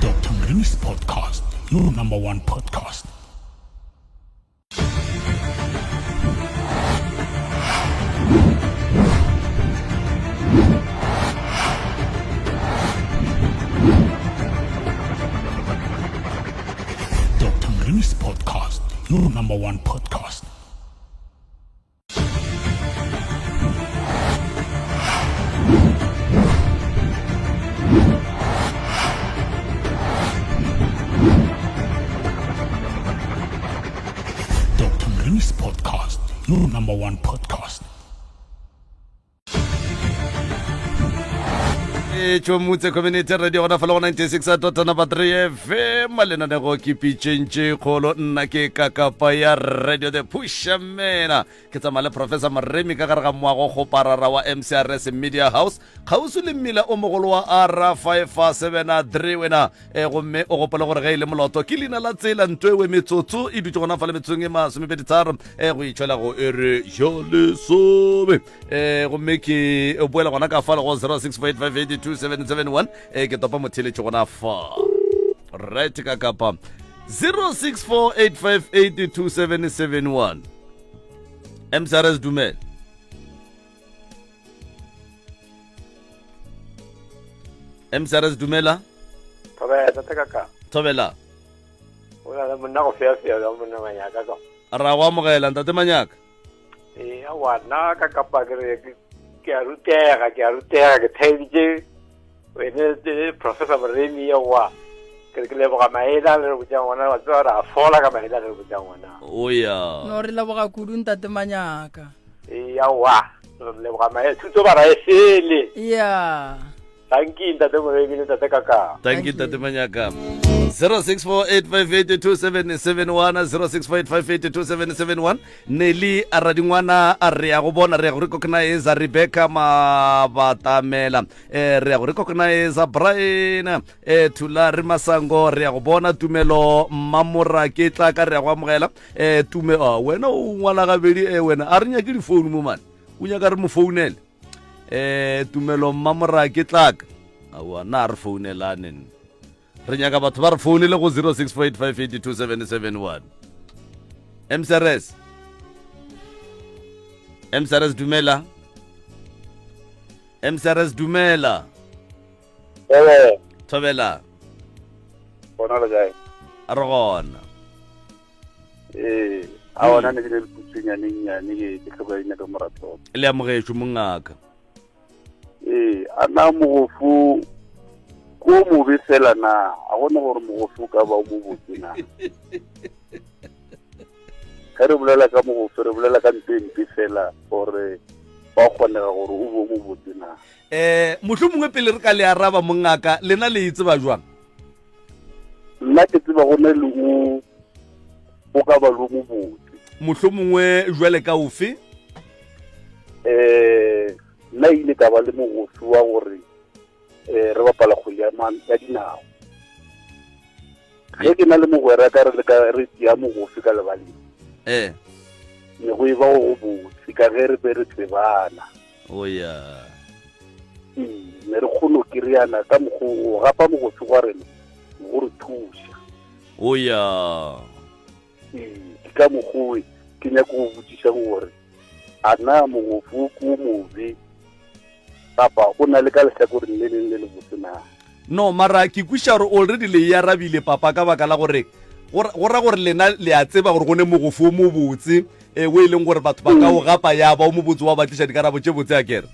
Dr. Mrimi's podcast, your number one podcast. Dr. Mrimi's podcast, your number one podcast. Dr. Mrimi's podcast, your number one podcast. Theetšo Mutse Community Radio gona fa le go 96 dot number 3 FM lenanego ke pitšeng tše kgolo nna ke kakapa ya Radio The Pushamena ke tsamaya le Professor Moremi ka gare ga moago kgoparara wa MCRS Media House kgauswi le mmila o mogolo wa R573 wena e gomme o gopole gore ge e le moloto ke leina la tsela ntwewe metsotso e dutše gona fa le metsotsong e masomepeditharo e go itšhwela go ere ya lesome e gomme ke boela gona ka fa le go 0648582771 e ke topa motheletši gona fa right ka kapa 0648582771 mcrs dumela mcrs dumela Thobela tate kaka. Thobela. O na le monna go feafea ka monna manyaka ka. Ra go amogela ntate manyaka. Ee, awa nna ka kapa ke re ke a rutega, ke a rutega, ke theeditše wene Professor Moremi awa. Ke re ke leboga maele a le re botšang ona, wa tseba re a fola ka maele a le re botšang ona. O ya. No re leboga kudu ntate manyaka. Ee, awa. Re leboga maele, thuto ba ra e fele. Ya. Thank you ntate Moremi le ntate Kaka. Thank you ntate Manyaka. 0648582771 0648582771 Nelly a radingwana a re ya go bona re ya go recognize Rebecca Mabatamela eh re ya go recognize Brian eh Thulare Masango re ya go bona Tumelo Mmamora ke tla ka re ya go amogela eh Tume oh, wena o ngwala gabedi eh wena a re nyake di phone mo man o nyaka re mo founele eh tumelo mmamora ke tlaka aowa na re founelane nne re nyaka batho ba re founele go 0648582771 mcrs mcrs dumela mcrs dumela Ee. thobela Gona le kae? re gona Ee, a ona ne ke ne le putsunyane nnyane ke ke tlhoka ina ka moratho. Le amogetšwe mongaka. Ee, a na mogofu ko mobe fela na a gona gore mogofu ka ba o mo botse na. Ge re bolela ka mogofu re bolela ka mpe mpe fela gore ba kgonega gore o bo mo botse na. Eh, mohlomongwe pele re ka le araba mongaka, lena le e tseba jwang? Nna ke tseba go ne le o o ka ba lo mobotse. Mohlomongwe jwale ka ofe? Eh, nna ile ka ba le mogofi wa gore eh re bapala kgwele ya ya dinao. Ge ke na le mogwera ka re le ka re tia mogofi ka lebaleng. Eh. Ne go e ba go botse ka ge re be re tsebana. O ya. Ee, ne re kgone go kry-ana ka mokgo go gapa mogotsi gwa rena go re thuša. O ya. Ee, ke ka mokgowe ke nyako go botšišang gore a na mogofi o ke o mobe kapa o na le ka lehlakoreng le leng le le botse na? No, mara ke kwiša gore already le e arabile papa ka baka la gore go ra gore lena le a tseba gore go ne mogofi o mobotse e o e leng gore batho ba ka o gapa ya ba o mobotse wa ba tliša dikarabo tše botse a kere.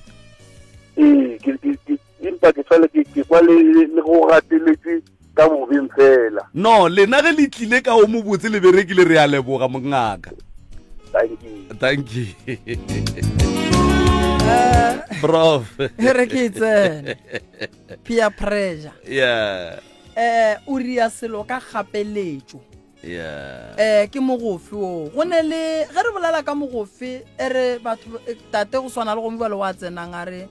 Ee, ke ke ke empa ke fela ke ke kwa le le go gateletse ka bobeng fela. No, lena ge le tlile ka o mobotse le berekile re a leboga mongaka. Thank you. Thank you. Prof. E re ke e tsene. Peer pressure. Yeah. Eh o ria selo ka kgapeletšo. Yeah. Eh ke mogofe o. Go ne le ge re bolela ka mogofe e re batho eh, tate go swana le go mobalo wa tsenang a re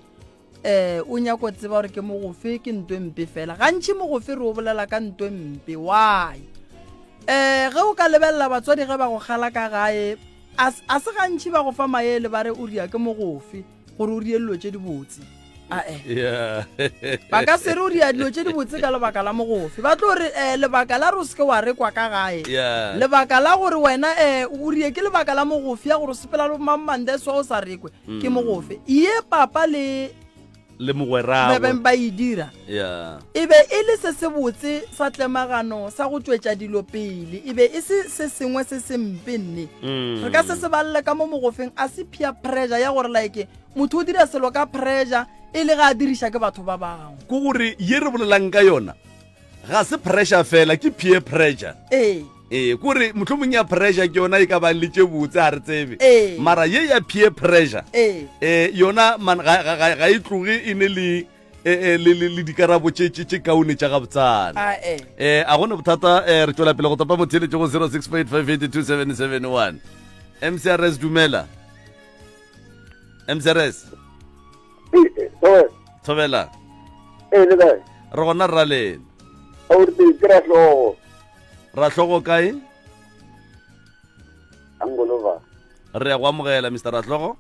eh o nyako tseba gore ke mogofe ke ntwe mpe fela. Gantši mogofe re o bolela ka ntwe mpe. Why? Eh ge o ka lebelela batswadi ge ba go kgala ka gae a se gantši ba go fa maele ba re o ria ke mogofe gore o rie dilo tše dibotse ae Yeah. ba ka se re o ria dilo tše dibotse ka lebaka la mogofe ba tlo re um lebaka la re o seke wa rekwa ka gae Yeah. lebaka la gore wena um o rie ke lebaka la mogofe ya gore o sepela le bomangmandeswa o sa rekwe ke mogofe ye papa le le mogweragwe ba beng ba e dira yeah. e be e le se se botse sa tlemagano sa go tšwetša dilo pele e be e se se sengwe se se mpe nne mm. re ka se se balele ka mo mogofeng a se peer pressure ya gore like motho o dira selo ka pressure e le ga a diriša ke batho ba bangwe ke gore ye re bolelang ka yona ga se pressure fela ke peer pressure ee ee kore mohlomong ya pressure ke yona e ka bang le tše botse ga re tsebe ee. mara ye ya peer pressure ee eh, yona man ga, ga, ga, ga e tloge e ne le eh, eh, le, le, le dikarabo tše tše tše kaone tša gabotsana A e. eh a gone bothata eh re tšwela pele go topa motheeletši go 0685822771 mcrs dumela mcrs thobela ee le kae re gona rra lena aorte ke rahlogo rahlogo kae angolova re ya go amogela mr rahlogo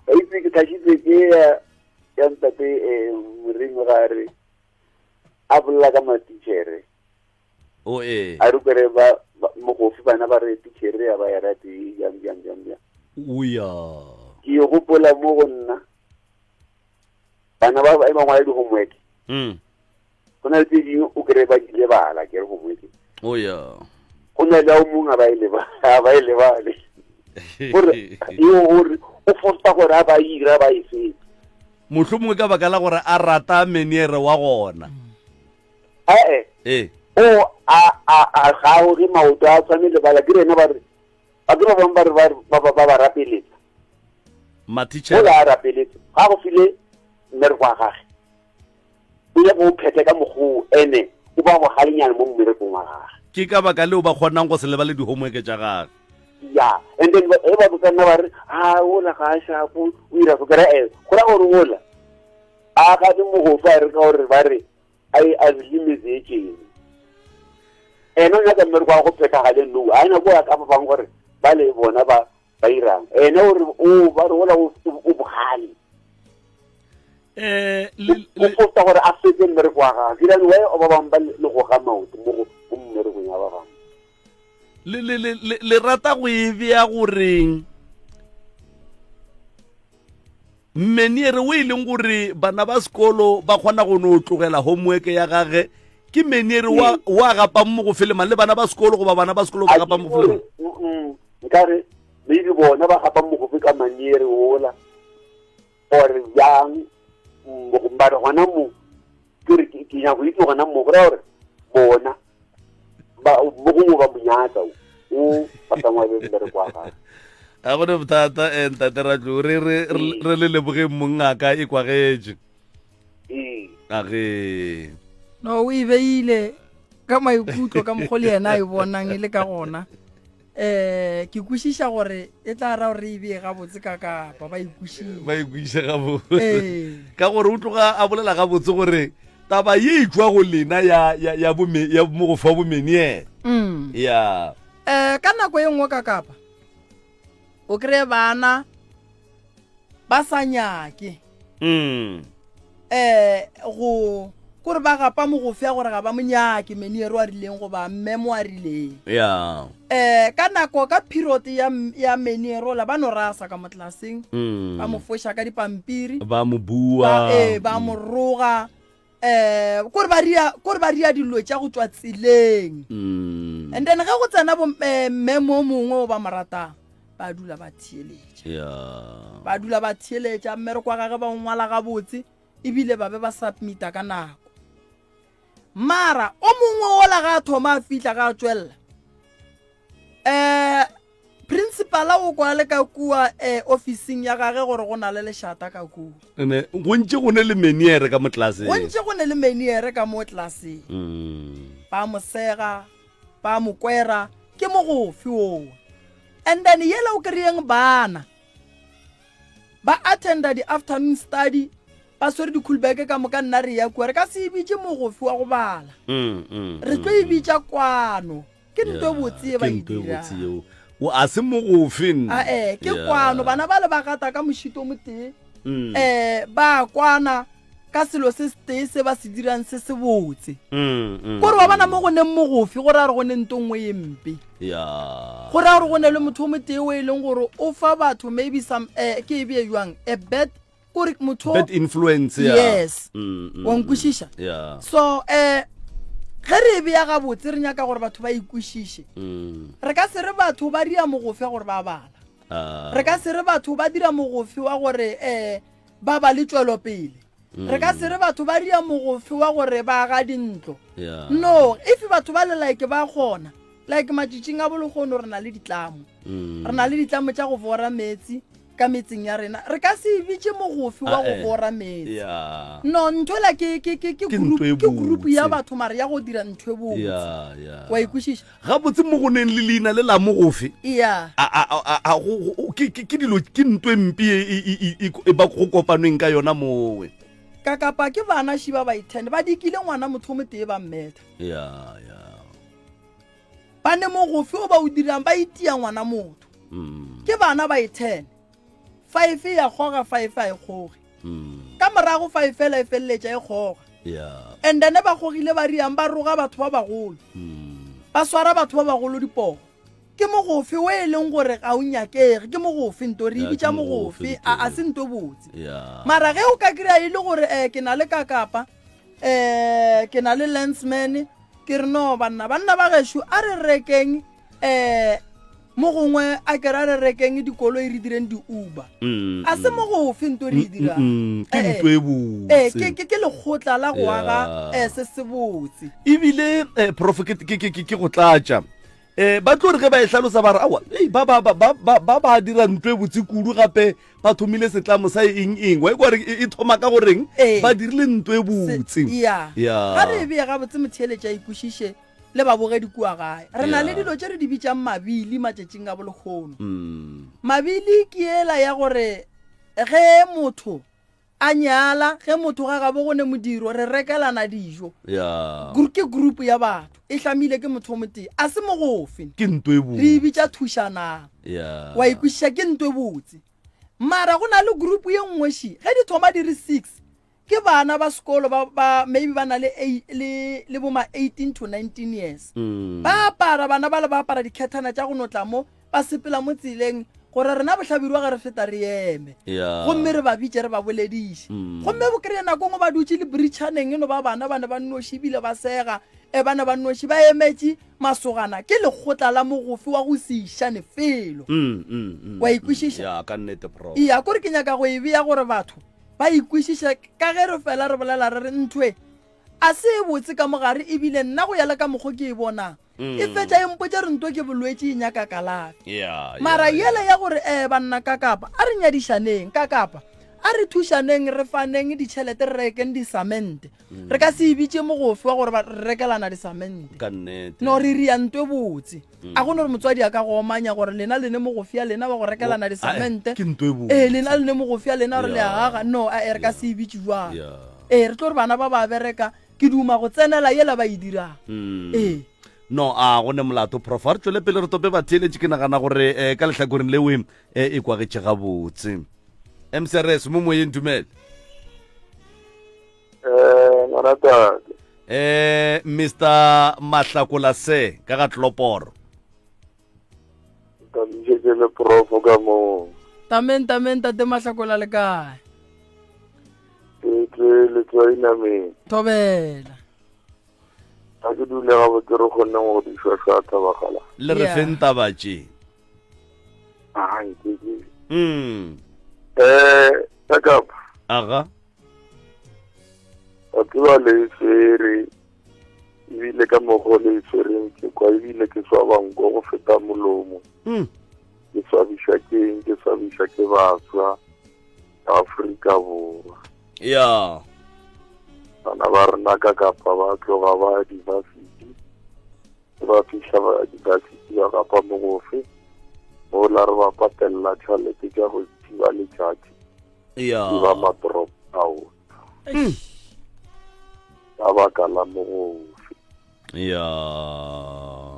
ba itse ke tlhašitse ke ya ya ntate um moremi ga re a bolela ka matichere o ee a re kere ba mogofi bana ba re tichere ya ba ya rate jang jang jang jang oya ke e gopola mo go nna bana ba ba ngwala di-homework mm. go na le tse dingwe o kry ba di lebala ke re homework oya go na le ao mongwe ga ba e lebale gore eo gore o fosta gore a ba ira ba e fetse mohlomongwe mongwe ka baka la gore a rata meniere wa gona ee ee o a a a ga o ge maoto a tshwane le bala ke rena ba re ba ke ba bangwe ba re ba ba ba ba rapeletsa matitšhere o a rapeletsa ga go file mmereko wa gage o ya go phethe ka mokgoo ene o ba bogalenyana mo mmerekong wa gage ke ka baka leo ba kgonang go se lebale di-homework tša gage ya and then e ba botsa nna ba re a ola ga a shapo o ira go kry e go ra gore ola a ga le mogofa a re ka gore ba re a a le metse e tšeng ene o nyaka mmereko wa go phethagale nou a ena ko ya ka ba bangwe gore ba le bona ba ba irang ene o re o ba re ola o bogale eh o fosta gore a fetse mmereko wa gagwe ke dane wa ba bangwe ba le goga maoto mo go mmerekong ya ba bangwe le le le le rata go e bea goreng Mmeniere o e leng gore bana ba sekolo ba kgona go no tlogela homework ya gage ke meniere wa wa gapang mo go felemang le bana ba sekolo goba bana ba sekolo ba gapang mo go felemang nkare maybe bona ba gapang mo go fe ka maniere ola or bjang mare gona mo ke re ke nyako itse gona mo go raya gore bona ba mo gongwe ba monyatsa o o ba sa ngwabe mmereko wa gagwe ga gone bothata um ntate ratlo re re re le lebogeng mongaka e kwagetše ee age no o e beile ka maikutlo ka mokgwa le yena a e bonang e le ka gona um ke kwešiša gore e tla ra gore e bee gabotse ka kapa ba ikwešiše ba ikwešiše gabotse Ee. ka gore o tloga a bolela gabotse gore taba ye e tšwa go lena ya ya ya bome ya mogofa bomeniere Mm. ya um ka nako e nngwe ka kapa o kry-e bana ba sa nyake mm. eh go kore ba gapa mogofe ya gore ga ba monyake meniero a rileng goba mmemo a rileng ya eh ka nako ka period ya ya meniero la ba no rasa ka mo tlelaseng mm. ba mo foša ka dipampiri ba mo bua ba eh ba mo roga eh kore ba ria kore ba ria dilo tša go tšwa tseleng mm. and then ge go tsena bo eh, mmemo o mongwe o ba mo ratang ba dula ba theeletša yeah. ba dula ba theeletša mmereko wa gage ba o ngwala gabotse ebile ba be ba submita ka nako mara o mongwe ola ga a thoma a fihla ga a tšwelela um principala o kwa le ka kua um officing ya gage gore go na le lešata ka kua Ene, go ntše go ne le meniere ka mo tlelaseng go ntše go ne le meniere ka mo tlelaseng mm. ba mo sega ba mo kwera ke mogofi oo and then yela o kry-eng bana ba attenda di-afternoon study ba swere di-coolbag ka moka nna re ya kua re ka se e bitše mogofi wa go bala mm, mm, re tlo e mm. bitša kwano ke nto e botse e ba e dirang o a se mogofe nna ae ke kwano bana ba le ba gata ka mošito o motee um ba kwana ka selo se setee se ba se dirang se se botse mm, mm, kore wa bona mm. mo go neng mogofe gore a re go ne nto nngwe ye mpe gore a re go ne le motho o motee o e leng gore o fa batho maybe some um ke e bee jwang a bad kore motho bad influence ya yes mm, mm, wa nkwešiša yeah so um ge re e beya gabotse re nyaka gore batho ba ikwešiše mm. re ka se re batho ba dira mogofe gore ba bala uh. re ka se re batho ba dira mogofe wa gore um ba ba le tšwelopele mm. re ka se re batho ba dira mogofe wa gore ba aga dintlo yeah. no if batho ba le like ba kgona like matšatšing a bologono re na le ditlamo mm. re na le ditlamo tša go bora metsi. ka metseng ya rena re ka se e bitše mogofe wa go Ah, eh. bora metse ya no ntho ela ke ke ke ke Ke group ntho e ke group ya botse. batho mare ya go dira ntho e botse ya ya wa ikwešiša gabotse mo go neng le leina le la mogofe ya a a a a go go- ke ke ke dilo ke ntwe mpe e e e e e ba go kopanweng ka yona mowe ka kapa ke bana šiba ba ithene ba dikile ngwana motho o motee ba mmetha ya ya ba ne mogofe o ba o dirang ba itia ngwana motho mm. ke bana ba ithene five ya kgoga five a e kgoge Mm. ka morago five fela e feleletša e kgoga ya and then ba kgogile ba riang ba roga batho ba bagolo mm. ba swara batho ba bagolo dipoo ke mogofe o e leng gore ga o nyakege ke mogofe nto re e Ya, bitša ke mogofe mogofe nto. a a se nto botse ya mara ge o ka kry-a e le gore um ke na le kakapa um ke na le landsman ke re no banna banna ba gešo a re rekeng um mo gongwe a ke ra re rekeng dikoloi re direng di-uber Mm, a se mm. mo go fe nto re e dirang Mm, mm, ke Eh, ntho e eh, botse ke ke- ke lekgotla la go aga Yeah. um se se botse ebile eh, prof ke, ke, ke, ke, ke go tlatša um ba tlo re ge ba e hlalosa ba re aowa ei ba ba ba ba ba ba ba dira ntlo e botse kudu gape ba thomile setlamo sa eng eng wa ikwa gore e e thoma ka goreng Ee. ba dirile ntlo e Se- botse ya Ya. ga re e beye gabotse motheeletši a ikwešiše le babogedi kua gae re na le Ya. dilo tše re di bitšang mabili matšatšing a bolekgono Mm. mabili ke ela ya gore ge motho A nyala, ge motho ga gabo go ne modiro, re rekelana dijo. Ya. Gru, ke group ya batho, e hlamile ke motho o motee. A se mogofe. Ke nto e botse. Re e bitša thušanang. Ya. Wa e kwešiša, ke nto e botse. Mara go na le group ye nngwe še, ge di thoma di re six, ke bana ba sekolo ba, ba maybe ba na le, le, le bo ma 18 to 19 years. Mm. Ba apara, bana bale ba apara dikhethana tša go no tla mo, ba sepela mo tseleng gore rena bohlabirwa ge re feta re eme Yeah. gomme re ba bitše re ba bolediše Mm. gomme bo kry-e nako ngwe ba dutše le britšhaneng e no ba bana ba ne ba nnoši ebile ba sega e ba ne ba nnoši ba emetše masogana ke lekgotla la mogofe wa go se išane felo Mm, mm, mm, Wa e kwešiša? Ya, ka nnete prof. iya kore ke nyaka go e bea gore batho ba ikwešiše ka ge re fela re bolela re re ntho e a se e botse ka mogare ebile nna go ya le ka mokgo ke e bonang Mm. e fetša e mpotša re nto ke bolwetši e nyaka kalafi Yeah, mara yeah, yela ya gore um banna ka kapa a re nyadišaneng ka kapa a re thušaneng re faneng ditšhelete re rekeng disamente Mm. re ka se e bitše mogofe wa gore ba- re rekelana disamente ka nnete no re ria nto e botse Mm. a go no re motswadi a ka go omanya gore lena lene mogofe ya lena wa go rekelana Ae, disamente ke nto e botse. ee lena lene mogofe ya lena gore le a Yeah. aga no ae re ka se e bitše jwang Yeah. ee re tlo re bana ba ba bereka ke duma go tsenela yela ba e dirang Mm. ee no a go ne molato prof a re tswele pele re tope batheeletše ke nagana gore um ka lehlakoreng leo um e kwagetše gabotse mcrs mo moyeng dumele um ngwanatate um mr mahlakola se ka ga tloporo Tamiše le profo ka moo. Tameng tameng tate Mahlakola le kae? Ke tle letswai nameng. Thobela. Ga ke dule gabotse re kgonne go di šwašwatha bagala. Le re Yeah. feng taba tše? Ai ke ke. Mm. Eh, ka kapa. Aga. Wa tseba le e swere ebile ka mokgwa o le e tshwereng ke kwa ebile ke swaba nko go feta molomo. Mm. Ke swabišwa ke eng? Ke swabišwa ke baswa ba Afrika Borwa. Ya. Bana ba rena ka kapa ba tloga ba dibasiti, ba fihla ba dibasiti ba kapa mogofe, mola re ba patelela tšhelete tša go thiba letšatši. Ya. Ke ba ma-drop out. Ka baka la mogofe. Ya.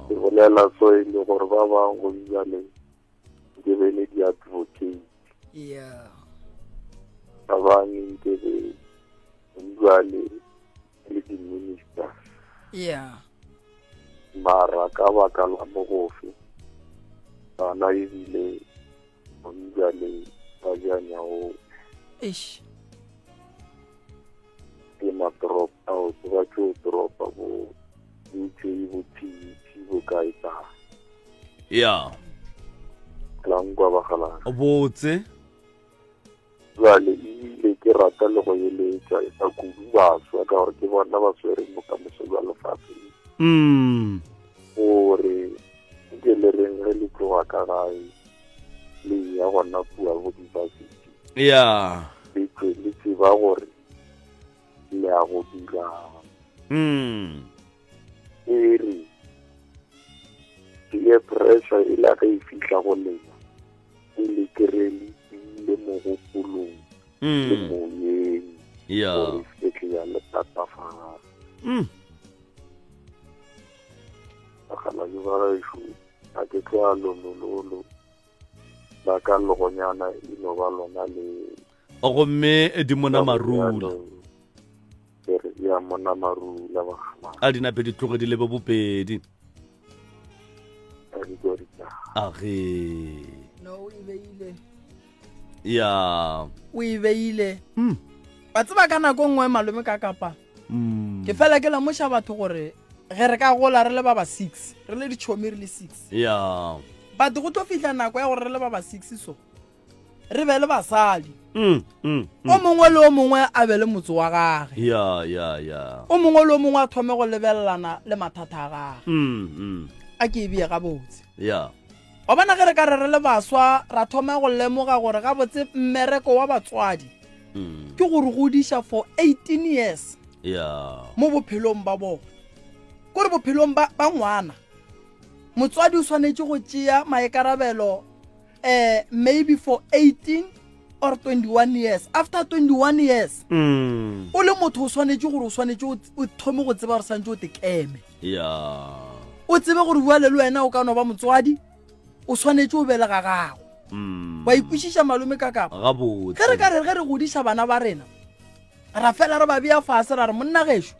Ke bolela so e le gore ba bang go bjale ke be le di-advocate. Yeah. Ba bang nke be jwale le di-ministers. Yeah. Mara ka baka la mogofe bana ebile bjale ba ja nyaope. Eish. Ke ma-drop out ba tšo dropa bo DJ bo TET bo kae kae. Ya. La nkwa bagalaka. Botse. Bjale ebile ke rata le go eletša e ka kudu baswa ka gore ke bona ba swereng bokamoso bja lefase le. Mm. Gore nke le reng ge le tloga ka gae. Le ya gona kua bo di-varsity. Ya. Le tse le tseba gore le ya go dirang. Mm. E re peer pressure e la ge e fihla go lena e le kry le tiile mogopolong le Mm. moyeng Ya. gore se tle ya le tatafala. Mm. Bakgalabje ba gešo ga ke tlo a lonololo la ka legonyana e no ba lona le Gomme di mona marula. Ke re ya mona marula bakgalabje. A di nape di tloge di lebe bopedi. A di tlo di tla. A ge. No, o e beile. Ya. O e beile. Mm. Wa tseba ka nako nngwe malome ka kapa. Mm. Ke fela ke lemoša batho gore ge re ka gola re le ba ba 6, re le ditšhomi re le 6. Ya. But go tlo fihla nako ya gore re le ba ba 6 so re be le basadi. Mm, mm, mm. O mongwe le o mongwe a be le motse wa gage. Ya, ya, ya. O mongwe le o mongwe a thome go lebelelana le mathata a gage. Mm, mm. A ke e beye gabotse. Ya. Wa bona ge re ka re re le baswa ra thoma go lemoga gore gabotse mmereko wa batswadi mm. ke go re godiša for 18 years yeah. mo bophelong ba bona kore bophelong ba, ba ngwana motswadi o swanetše go tšea maikarabelo um maybe for 18 or 21 years after 21 years mm. o le motho o swanetše gore o swanetše o thome go tseba gore santse o tekeme yeah. o tsebe gore bua le le wena o ka no ba motswadi o swanetše o belega gago mm. wa ikwešiša malome ka kapa gabotse ge re ka re ge re godiša bana ba rena ra fela re ba bea fase ra re monna gešo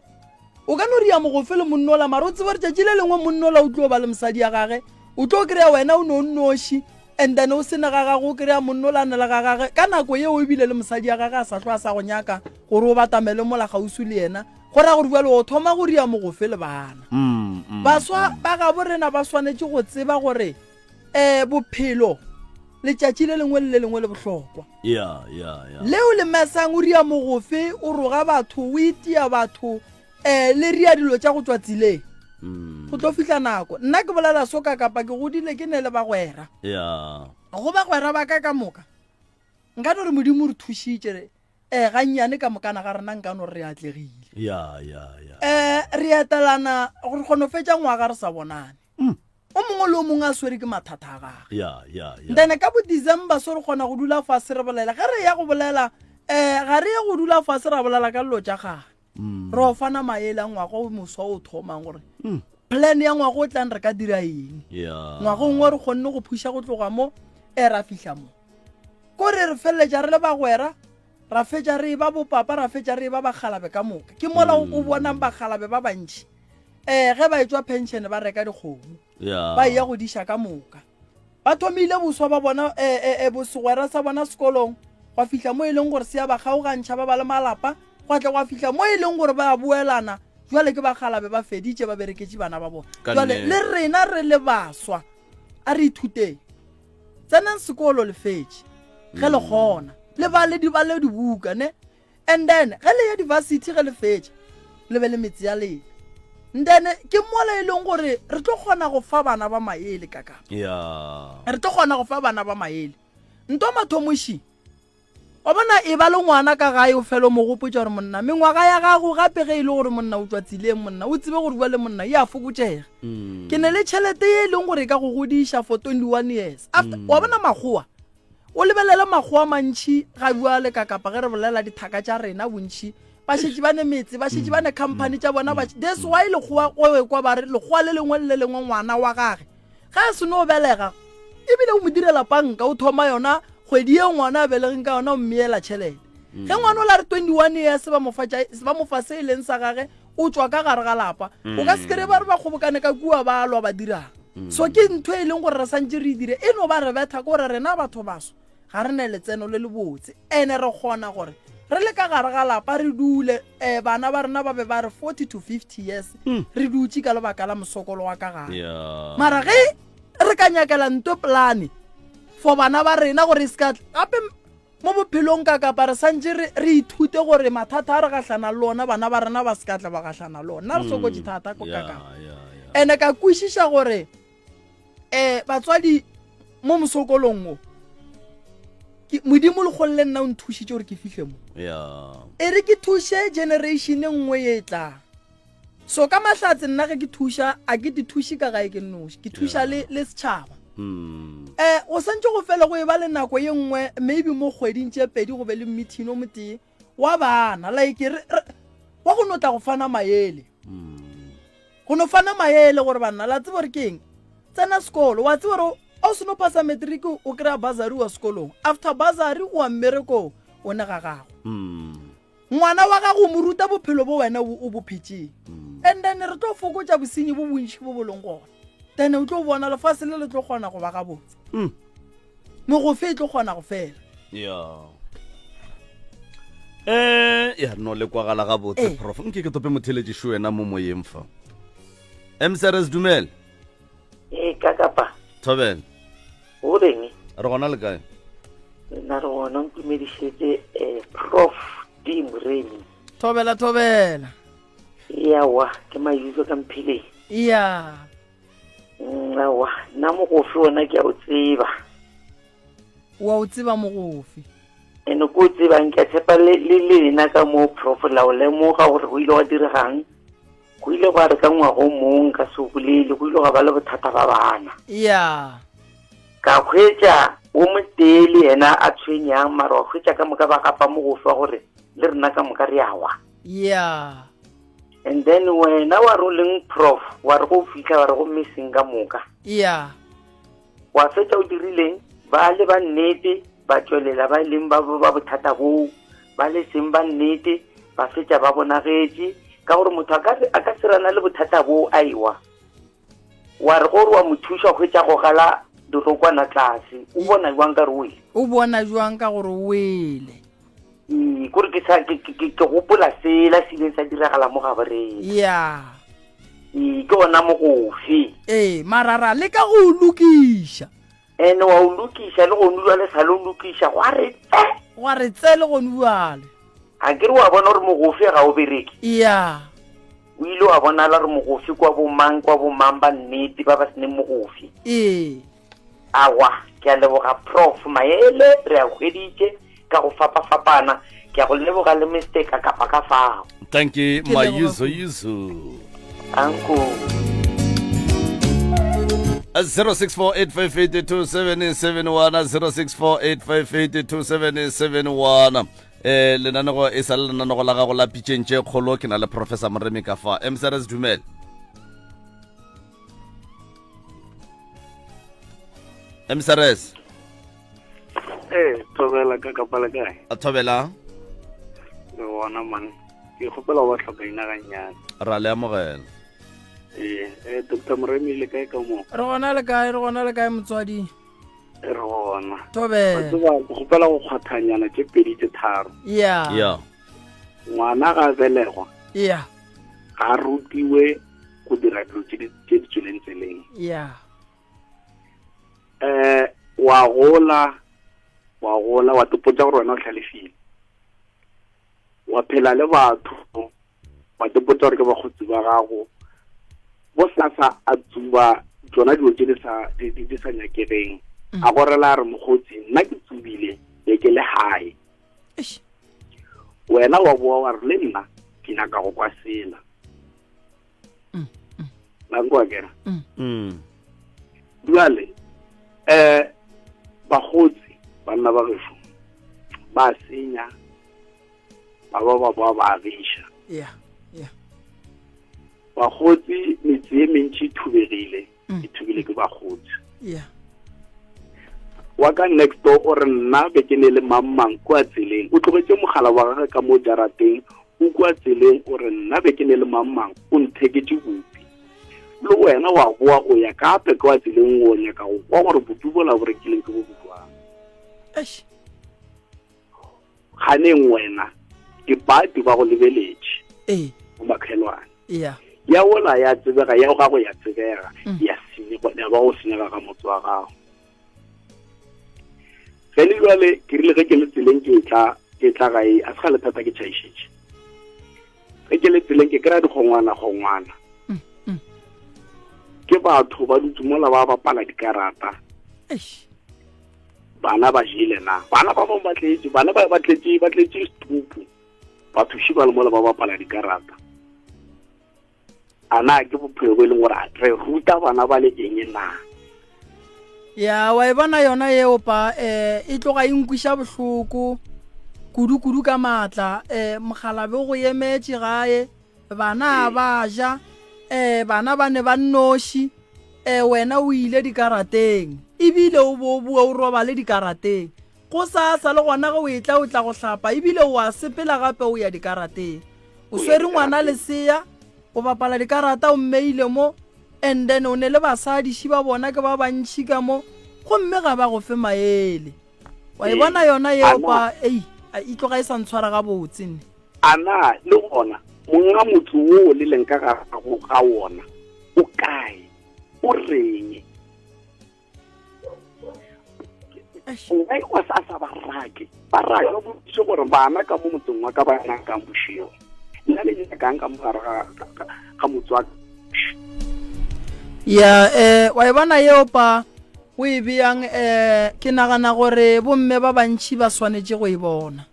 o ka no ria mogofe le monnola mara o tsebe gore tšatši le lengwe monnola o tlo ba le mosadi ya gage o tlo kry-a wena o ne o nnoši and then o sene ga gago o kry-a monnola a ne le ga gage ka nako yeo ebile le mosadi ya gage a sa hlwa a sa go nyaka gore o batamele mola kgauswi le yena go ra gore bjale o thoma go ria mogofe le bana mm, mm, baswa mm. ba gabo rena ba swanetše go tseba gore um bophelo letšatši le lengwe le le lengwe le bohlokwa yeah, yeah, yeah. leo le mesang o ria mogofe o roga batho o itia batho um le ria dilo tša go tšwa tseleng mm. go tlo fihla nako nna ke bolela soka kapa ke godile ke ne le bagwera yeah. go bagwera ba ka ka moka nka no re modimo o re thušitše re um gannyane ka mokana ga rena nka no re re atlegile yeah, yeah, yeah. um re etelana gore kgone go fetša ngwaga re sa bonane mm. o mongwe le o mongwe a swere ke mathata a gage yeah, yeah, yeah. then ka bo december so re kgona go dula fase re bolela ge re ya go bolela um ga re ye go dula fase ra bolela ka dilo tša gage mm. re o fana maele a ngwaga o moswa o thomang gore mm. plan ya ngwaga o tlang re ka dira eng yeah. ngwaga ongwe re kgonne go phuša go tloga mo e ra fihla mo ko re re feleletša re le bagwera ra fetša re ba bopapa ra fetša re ba bakgalabe ka moka ke mola o mm. bonang bakgalabe ba bantši um ge ba etswa pension ba reka dikgomo yeah. ba eya go diša ka moka ba thomile boswa ba bona um bosegwera sa bona sekolong gwa fihla mo e leng gore se ya ba kgaogantšha ba ba le malapa gwa tle gwa fihla mo e leng gore ba boelana jwale ke bakgalabe ba feditše ba bereketše bana ba bona jwale le rena re le baswa a re ithuteng tsenang sekolo le fetše ge le kgona le bale di bale dibuka ne and then ge le ya divarsity ge le fetša le be le metse ya lena and then ke mola e leng gore re tlo kgona go fa bana ba maele kaka yeah. re tlo kgona go fa bana ba maele nto mathomoši Wa bona, e ba le ngwana ka gae o fele o mo gopotša gore monna, mengwaga ya gago gape ge e le gore monna o tšwa tseleng monna, o tsebe gore bua le monna e a fokotšega. Mm. Ke ne le tšhelete ye e leng gore e ka go godiša for 21 years. After, Mm. wa bona makgowa, o lebelele makgowa mantši ga bjale ka kapa ge re bolela dithaka tša rena bontši ba šetše ba ne metse ba šetše ba ne company tša bona ba that's why lekgowa o e kwa ba re lekgowa le lengwe le le lengwe ngwana wa gage Ge a seno belega, ebile o mo direla panka, o thoma yona kgwedi ye ngwana a belegeng ka yona o mmeela tšhelete. Ge ngwana o la re 21 years ba mo fa tša- ba mo fa se e leng sa gage, o tšwa ka gare ga lapa. O ka se kry ba re ba kgobokane ka kua ba lwa ba dirang. So ke ntho e leng gore re santše re e dire, e no ba re betha ke gore rena batho baso ga re ne letseno le lebotse. Ene re kgona gore re le ka gare ga lapa re dule um bana ba rena ba be ba re 40 to 50 years re dutše ka lebaka la mosokolo wa ka gare. Yeah. Mara ge re ka nyakela nto polane for bana ba rena gore e se ka tla gape mo bophelong ka kapa re santše re re ithute gore mathata a re gahlana le ona bana ba rena ba se ka tla ba gahlana le ona. Nna re sokotše thata ko ka Yeah, kapa. yeah, yeah. Ene ka kwešiša gore um batswadi mo mosokolong wo. Ke, Modimo lekgolo le nna o nthušitše gore ke fihle mo. Yeah. E re ke thuše generation e nngwe ye e tlang. So ka mahlatse nna ge ke thuša, a ke di thuše ka gae ke nnoši, ke thuša le, le setšhaba. Mm. Eh, go santše go fele go e ba le nako ye nngwe, maybe mo kgweding tše pedi go be le meeting o motee wa bana, like re, re, wa go no tla go fana maele. Mm. Go no fana maele gore banna, la tseba gore ke eng? Tsena sekolo, wa tseba gore o seno phasa matric o kry-a bursary wa sekolong, after bursary o wa mmerekong, o ne ga gago. Mm. Ngwana wa gago o mo ruta bophelo bo wena o bo phetšeng. And then re tlo fokotša bosenyi bo bontši bo bo leng gona. Then o tlo bona lefase le le tlo kgona go ba gabotse. Mm. Megofe e tlo kgona go fela. Ya. Eh, ya no le kwagala gabotse Eh. prof. Nke ke tope motheletši šo wena mo moyeng fa. MCRS dumela. Ee, ka kapa. Thobela. O reng? Re gona le kae? Nna re gona ntumedišetse eh, Prof D Moremi. Thobela thobela. Yawa, ke mayuzo ka mphileng. Ya. Mm, awa, nna mogofe ona ke a o tseba. Wa o tseba mogofe. Ene ko o tsebang ke a tshepa le le lena ka mo prof la o lemoga gore go ile wa diregang. Go ile gwa re ka ngwaga o mong ka se o bolele, go ile gwa ba le bothata ba bana. Ya. Ka hwetša wo motee le yena a tshwenyang, mara wa hwetša ka moka ba gapa mogofe wa gore le rena ka moka re a wa. Ya. And then wena wa re o leng prof, wa re go fihla wa re gomme seng ka moka. Ya. Wa fetša o dirileng? Ba le ba nnete ba tšwelela ba e leng ba ba bothata boo, ba le seng ba nnete ba fetša ba bonagetše ka gore motho a ka a ka sirana le bothata boo a ewa. Wa re gore wa mo thuša hwetša go gala dirokwana tlase, o bona jwang ka re o wele? O bona jwang ka gore o wele? Ee, kore ke sa ke ke ke gopola sela se ileng sa diragala mo gaborena. Ya. Ee, ke ona mogofe. Ee, mara ra leka go o lokiša. Ene wa o lokiša le gonu jwale sa le o lokiša gwa re tse. Gwa re tse le gonu jwale. A ke re wa bona gore mogofe ga o bereke. Ya. O ile wa bonala gore mogofe kwa bomang kwa bomang ba nnete ba ba seneng mogofe. Ee. Awa, ke a leboga Prof Maele, re a hweditše ka go fapafapana. Ke a go leboga le Mister Kakapa ka fao. Thank you, Ke leboga Mayuzo kudu. Yuzu. Anko. 0648582771 0648582771 eh lenanego e sa le lenanego la gago la pitšeng tše kgolo ke na le professor moremi ka fa mcrs dumele mcrs ee thobela ka kapa le kae a thobela re gona man ke kgopela go ba tlhokaina gannyane ra le amogela ee eh, dr moremi le kae ka mo re gona le kae re gona le kae motswadi re gona thobela tseba ke kgopela go kgwathanyana tše pedi tše tharo ya ya ngwana ga a belegwa ya ga a rutiwe go dira dilo tše di tsweleng tseleng ya eh wa gola wa gola wa topotsa gore wena o tlhalefile wa phela le batho wa topotsa gore ke bakgotsi ba gago bo sasa a tsuba tsona dilo tse di sa nyakegeng mm. a gorela a re mokgotsi nna ke tsubile be ke le gae wena wa boa wa re le nna ke nyaka go kwa sela mm, mm. la nkoa kena mm. mm. jale um bagotsi banna ba gešo ba senya ba ba ba ba ba agiša yeah yeah bagotsi metse ye mentši e thubegile Mm. e thubile ke bagotsi yeah wa ka next door o re nna be ke ne le mang mang kua tseleng o tlogetše mogala wa gage ka mo jarateng o kua tseleng o re nna be ke ne le mang mang o ntheketše bupi le wena wa boa o ya gape kwa tseleng o nyaka go kwa gore bupi bola bo rekileng ke bo bojwang Eish. ganeng wena dipati ba go lebeletše ee go makhelwane ya ya ola ya tsebega ya gago ya tsebega Mm. ya senyega ya ba go senyega ga motse wa gago ge le jale ke rile ge ke le tseleng ke tla ke tla gae a se ga le thata ke tšhaišitše ge ke le tseleng ke kry-a dikgongwana kgongwana Mm, mm. ke batho ba dutse mola ba bapala dikarata Eish. Bana ba jele na? Bana ba bangwe ba tletše, bana ba ba tletše, ba tletše setupu. Batho ba le mola ba bapala dikarata. A na ke bophelo bo e leng gore re ruta bana ba le eng na? Ya, wa e bona yona yeo pa, eh, e tloga e nkwiša bohloko kudu-kudu ka maatla. Eh, mokgalabe o go emetše gae, bana ba ja, eh, bana ba ne ba nnoši, eh, wena o ile dikarateng, ebile o bo o boa o robale dikarateng. Go sasa le gona ge o etla o tla go hlapa ebile o a sepela gape o ya dikarateng. O swere ngwana lesea, o bapala dikarata o mmeile mo and then o ne le basadi ši ba bona ke ba bantši ka mo gomme ga ba go fe maele. Wa e bona yona yeo pa ei e tloga e sa ntshwara gabotse nne. A na le gona monga motse woo le leng ka gare ga wona o kae? O reng? Why o sa sa ba rake? Ba rake ba botšiše gore bana ka mo motseng wa ka ba nyakang bošego. Nna le nyakang ka mo gare ga ga motse wa Ya eh wa e bona yeo pa o e beyang eh ke nagana gore bomme ba bantši ba swanetše go e bona.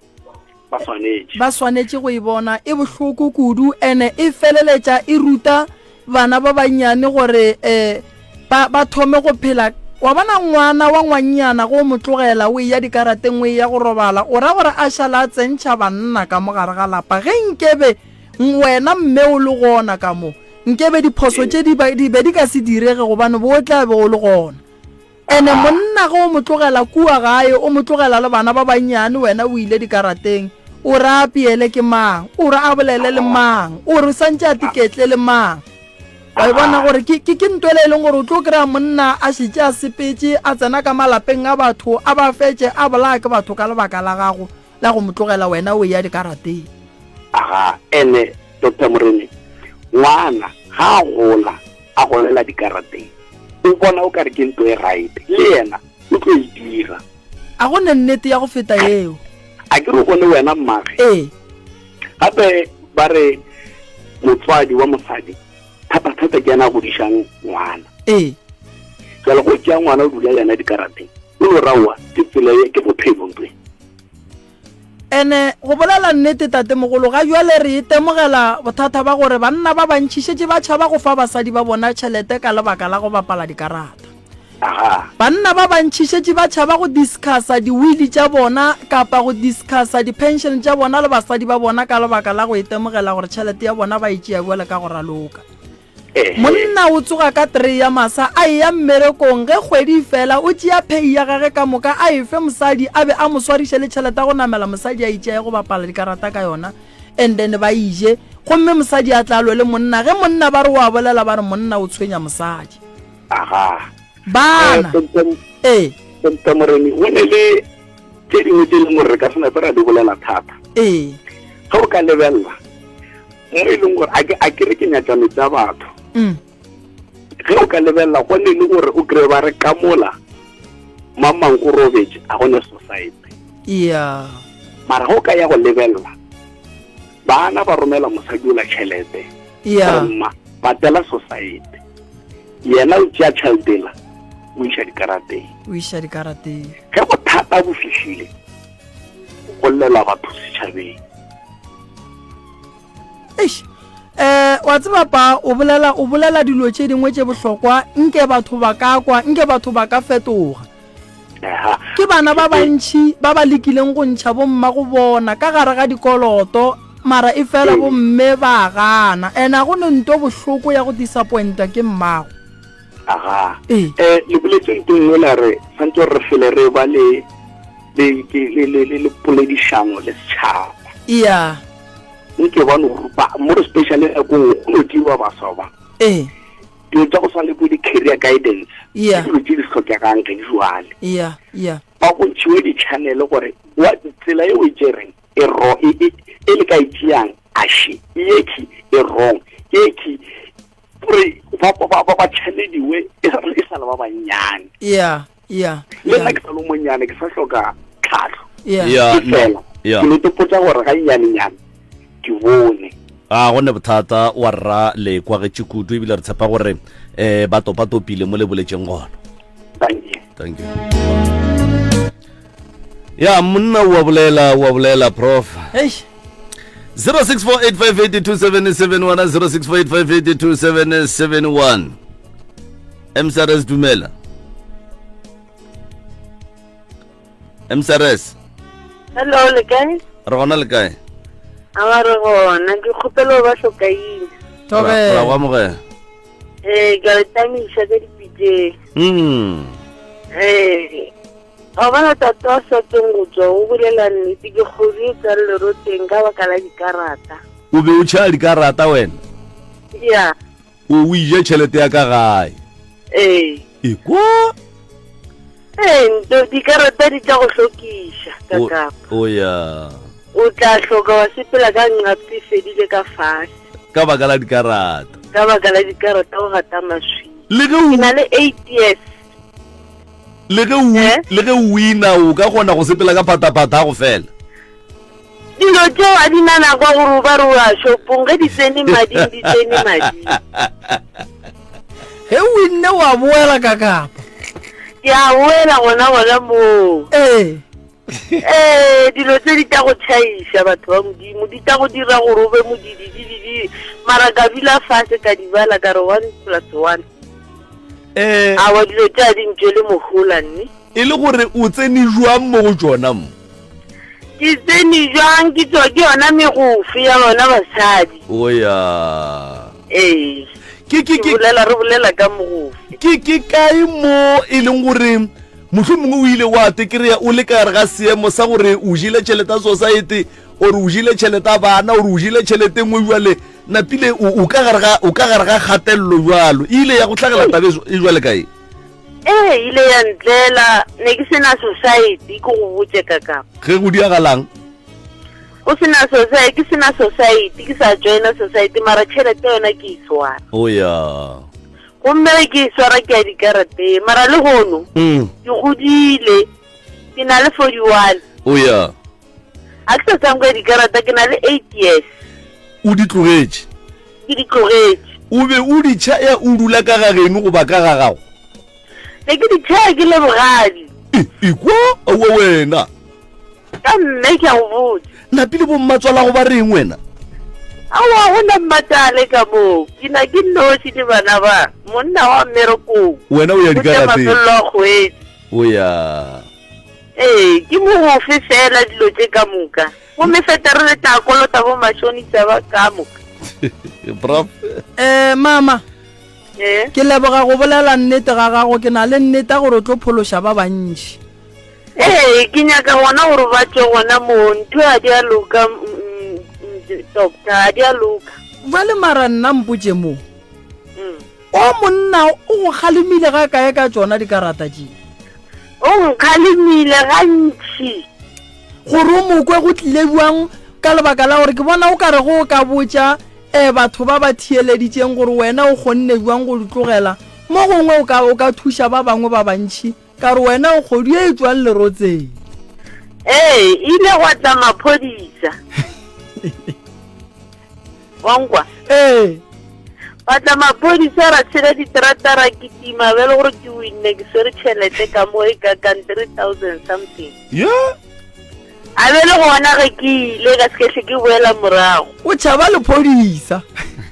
Ba swanetše. Ba swanetše go e bona. E bohloko kudu ene e feleletša e ruta bana ba bannyane gore um ba, ba thome go phela. Wa bona ngwana wa ngwannyana ge o mo tlogela o eya dikarateng o eya go robala, o ra gore a šale a tsentšha banna ka mo gare ga lapa. Ge nkebe wena mme o le gona ka mo, nkebe diphoso tše di, di be di ka se direge gobane bo o tla be o le gona. Ene monna ge o mo tlogela kua gae, o mo tlogela le bana ba bannyane, wena o ile dikarateng, o re a apeele ke mang? O re a bolele le mang? O re santše a tiketle le mang? Wa e bona gore ke, ke, ke ntwele e leng gore o tlo kry-a monna a šetše a sepetše, a tsena ka malapeng a batho, a ba fetše, a bolaya ke batho ka lebaka la gago la go mo tlogela wena o eya dikarateng. Aga, ene Doctor Moremi, ngwana ga a gola, a golela dikarateng, o bona o ka re ke nto e right, le yena o tlo e dira. A go ne nnete ya go feta yeo? A ke re o bone wena mmage? Ee. Gape ba re motswadi wa mosadi thata-thata ke yena a godišang ngwana. Ee. Jale go tšea ngwana o dula le yena dikarateng, o no raowa ke tsela ye, ke bophelo ntwe. Ene go bolela nnete tatemogolo, ga bjale re itemogela bothata ba gore banna ba bantši šetše ba tšhaba go fa basadi ba bona tšhelete ka lebaka la go bapala dikarata. Banna ba bantši šetše ba tšhaba go discussa diwili tša bona kapa go discussa di-pension tša bona le basadi ba bona ka lebaka la go itemogela gore tšhelete ya bona ba e tšea bjale ka go raloka. Monna o tsoga ka tree ya masa a eya mmerekong, ge kgwedi e fela o tšea pay ya gage ka moka a e fe mosadi a be a mo swariše le tšhelete ya go namela mosadi a itše a ye go bapala dikarata ka yona and then ba e je gomme mosadi a tla lwe le monna ge monna ba re o a bolela ba re monna o tshwenya mosadi. Aga. Bana. Eh, ee. Nta Moremi, go ne le tše dingwe tše e leng gore re ka se nape ra di bolela thata. Ee. Ge o ka lebelela mo e leng gore a ke re ke nyatša metse a batho mm. ge o ka lebelela go ne le gore o kry ba re kamola mang mang o robetše a gone society yeah mara go ka ya go lebelela bana ba romela mosadi ola tšhelete yeah mma patela society yena o tšea tšhelete la o iša dikarateng o iša dikarateng ge bothata bo fihlile go llela batho setšhabeng Eish. Eh, wa tseba pa o bolela o bolela dilo tše dingwe tše bohlokwa nke batho ba ka kwa nke batho ba ka fetoga ke bana ba bantši ba ba lekileng go ntšha bomma go bona ka gare ga dikoloto mara e fela bomme ba gana and a go ne nto bohloko ya go disappointa ke mmago aga eh le boletse nto nngwe la re santse re fele re ba le le le le le poledišano le setšhaba iya nke ba no ba more especially nako nngwe go no tšeiwa baswa ba ee dilo tša go swana le bo di-career guidance Yeah. ke dilo tše di hlokegang ge jwale iya iya ba go ntšhiwe di-channel gore wa tsela e o e tšereng e ro e e e le ka e tšeang aše e ekhi e wrong e ekhi gore ba ba ba ba channeliwe e sa e sa le ba bannyane iya iya le nna ke sa le monnyane ke sa hloka tlhahlo iya Yeah, ke fela no, yeah. ke netepotsa gore ga nnyane-nyane ke bone a go ne bothata wa rra le kwagetše kudu ebile re tshepa gore um ba topatopile mo le boletseng gona thank you thank you. Ya monna o a bolela, o a bolela prof. Eish. 0648582771 0648582771 MSRS dumela. MSRS. Hello, le kae? Re gona le kae? A ba re gona, ke kgopela go ba hlokaina. Ra go amogela. Ee, ke a le tamiša ka dipitseng. Mm. Ee. Wa bona tate wa sa tsweng go tswa o bolela nnete ke kgodu e tswang leroteng ka baka la dikarata. O be o tšhaya dikarata wena? Ya. O o ija tšhelete ya ka gae? Ee. Ekwa. Ee, nto dikarata di tla go hlokiša ka kapa. O ya. O tla hloka wa sepela ka nqapse e fedile ka fase. Ka baka la dikarata. Ka baka la dikarata o gata maswika. Le ge o Ke na le 8 years. Le ge o Eh? le ge o wina o ka kgona go sepela ka phataphatha go fela. Dilo tšeo a di na nako gore o ba re o ya shopong ge di tsene mading di tsene mading. Ge o winne wa boela ka kapa. Ke a boela gona gona moo. Ee. Ee, dilo tse di tla go tšhaiša batho ba Modimo, di tla go dira gore o be modididididi. Mara ka dula fase ka di bala ka re one plus one. Eh. Awa dilo tše a di ntšwele mohola nne. E le gore o tsene jwang mo go tšona mo? Ke tsene jwang ke tšwa ke yona megofe ya bona basadi. O ya. Ee. Ke ke ke bolela re bolela ka mogofe. Ke ke kae mo e leng gore Mohlomongwe o ile wa te kry-a o le ka gare ga seemo sa gore o jele tšhelete ya society or o jele tšhelete ya bana or o jele tšhelete e nngwe jwale napile o ka gare ga o ka gare ga kgatelelo jwalo. E ile ya go hlagela taba e jwale ka e? Ee, ile ya ntlela. Ne ke se na society, ke go botše ka kapa. Ge go diagalang? Go se na society, ke se na society, ke sa joina society, mara tšhelete yona ke e swara. O ya. Gomme ge ke e swara ke ya dikarateng, mara lehono Mm. ke godile, ke na le 41. O ya. Ga ke sa tshameka dikarata, ke na le 8 years. O di tlogetše? Ke di tlogetše. O be o di tšhaya o dula ka ga geno goba ka ga gago? Ne ke di tšhaya ke le bogadi. E, ekwa, aowa wena. Ka mme ke a go botša. Napile bommatswalago ba reng wena? Aowa, go na mmatsale ka moo. Ke na ke nnoši le bana ba. Monna wa mmerekong. Wena o ya O tla dikarateng. mafelelo a kgwedi. O ya. Ee, ke mogofe fela dilo tše ka moka. Gomme feta re re tla kolota bo mashonisa ba ka moka. Prof. Eh, mama. Eh? Ke leboga go bolela nnete ga gago. Ke na le nnete ya gore o tlo phološa ba bantši. Ee, ke nyaka gona gore ba tšwe gona moo. Ntho ga di a loka, doctor, ga di a loka. Bjale mara nna mpotše mo, o monna o go kgalemile ga kae ka tšona dikarata tše? O nkgalemile gantši. Gore o mo kwe go tlile bjang ka lebaka la gore ke bona o ka re go o ka botša um batho ba ba theeleditšeng gore wena o kgonne bjang go di tlogela, mo gongwe o ka o ka thuša ba bangwe ba bantši. Ka re wena o kgodu ye e tšwang lerotseng. Ee, ile gwa tla maphodisa. Wa nkwa? Ee. Gwa tla maphodisa ra tshela diterata ra kitima bjale gore ke winne ke swere tšhelete ka mo e ka kang 3000 something. Yeah. A be le gona ge ke ile ka se ke hle ke boela morago. O tšhaba lephodisa.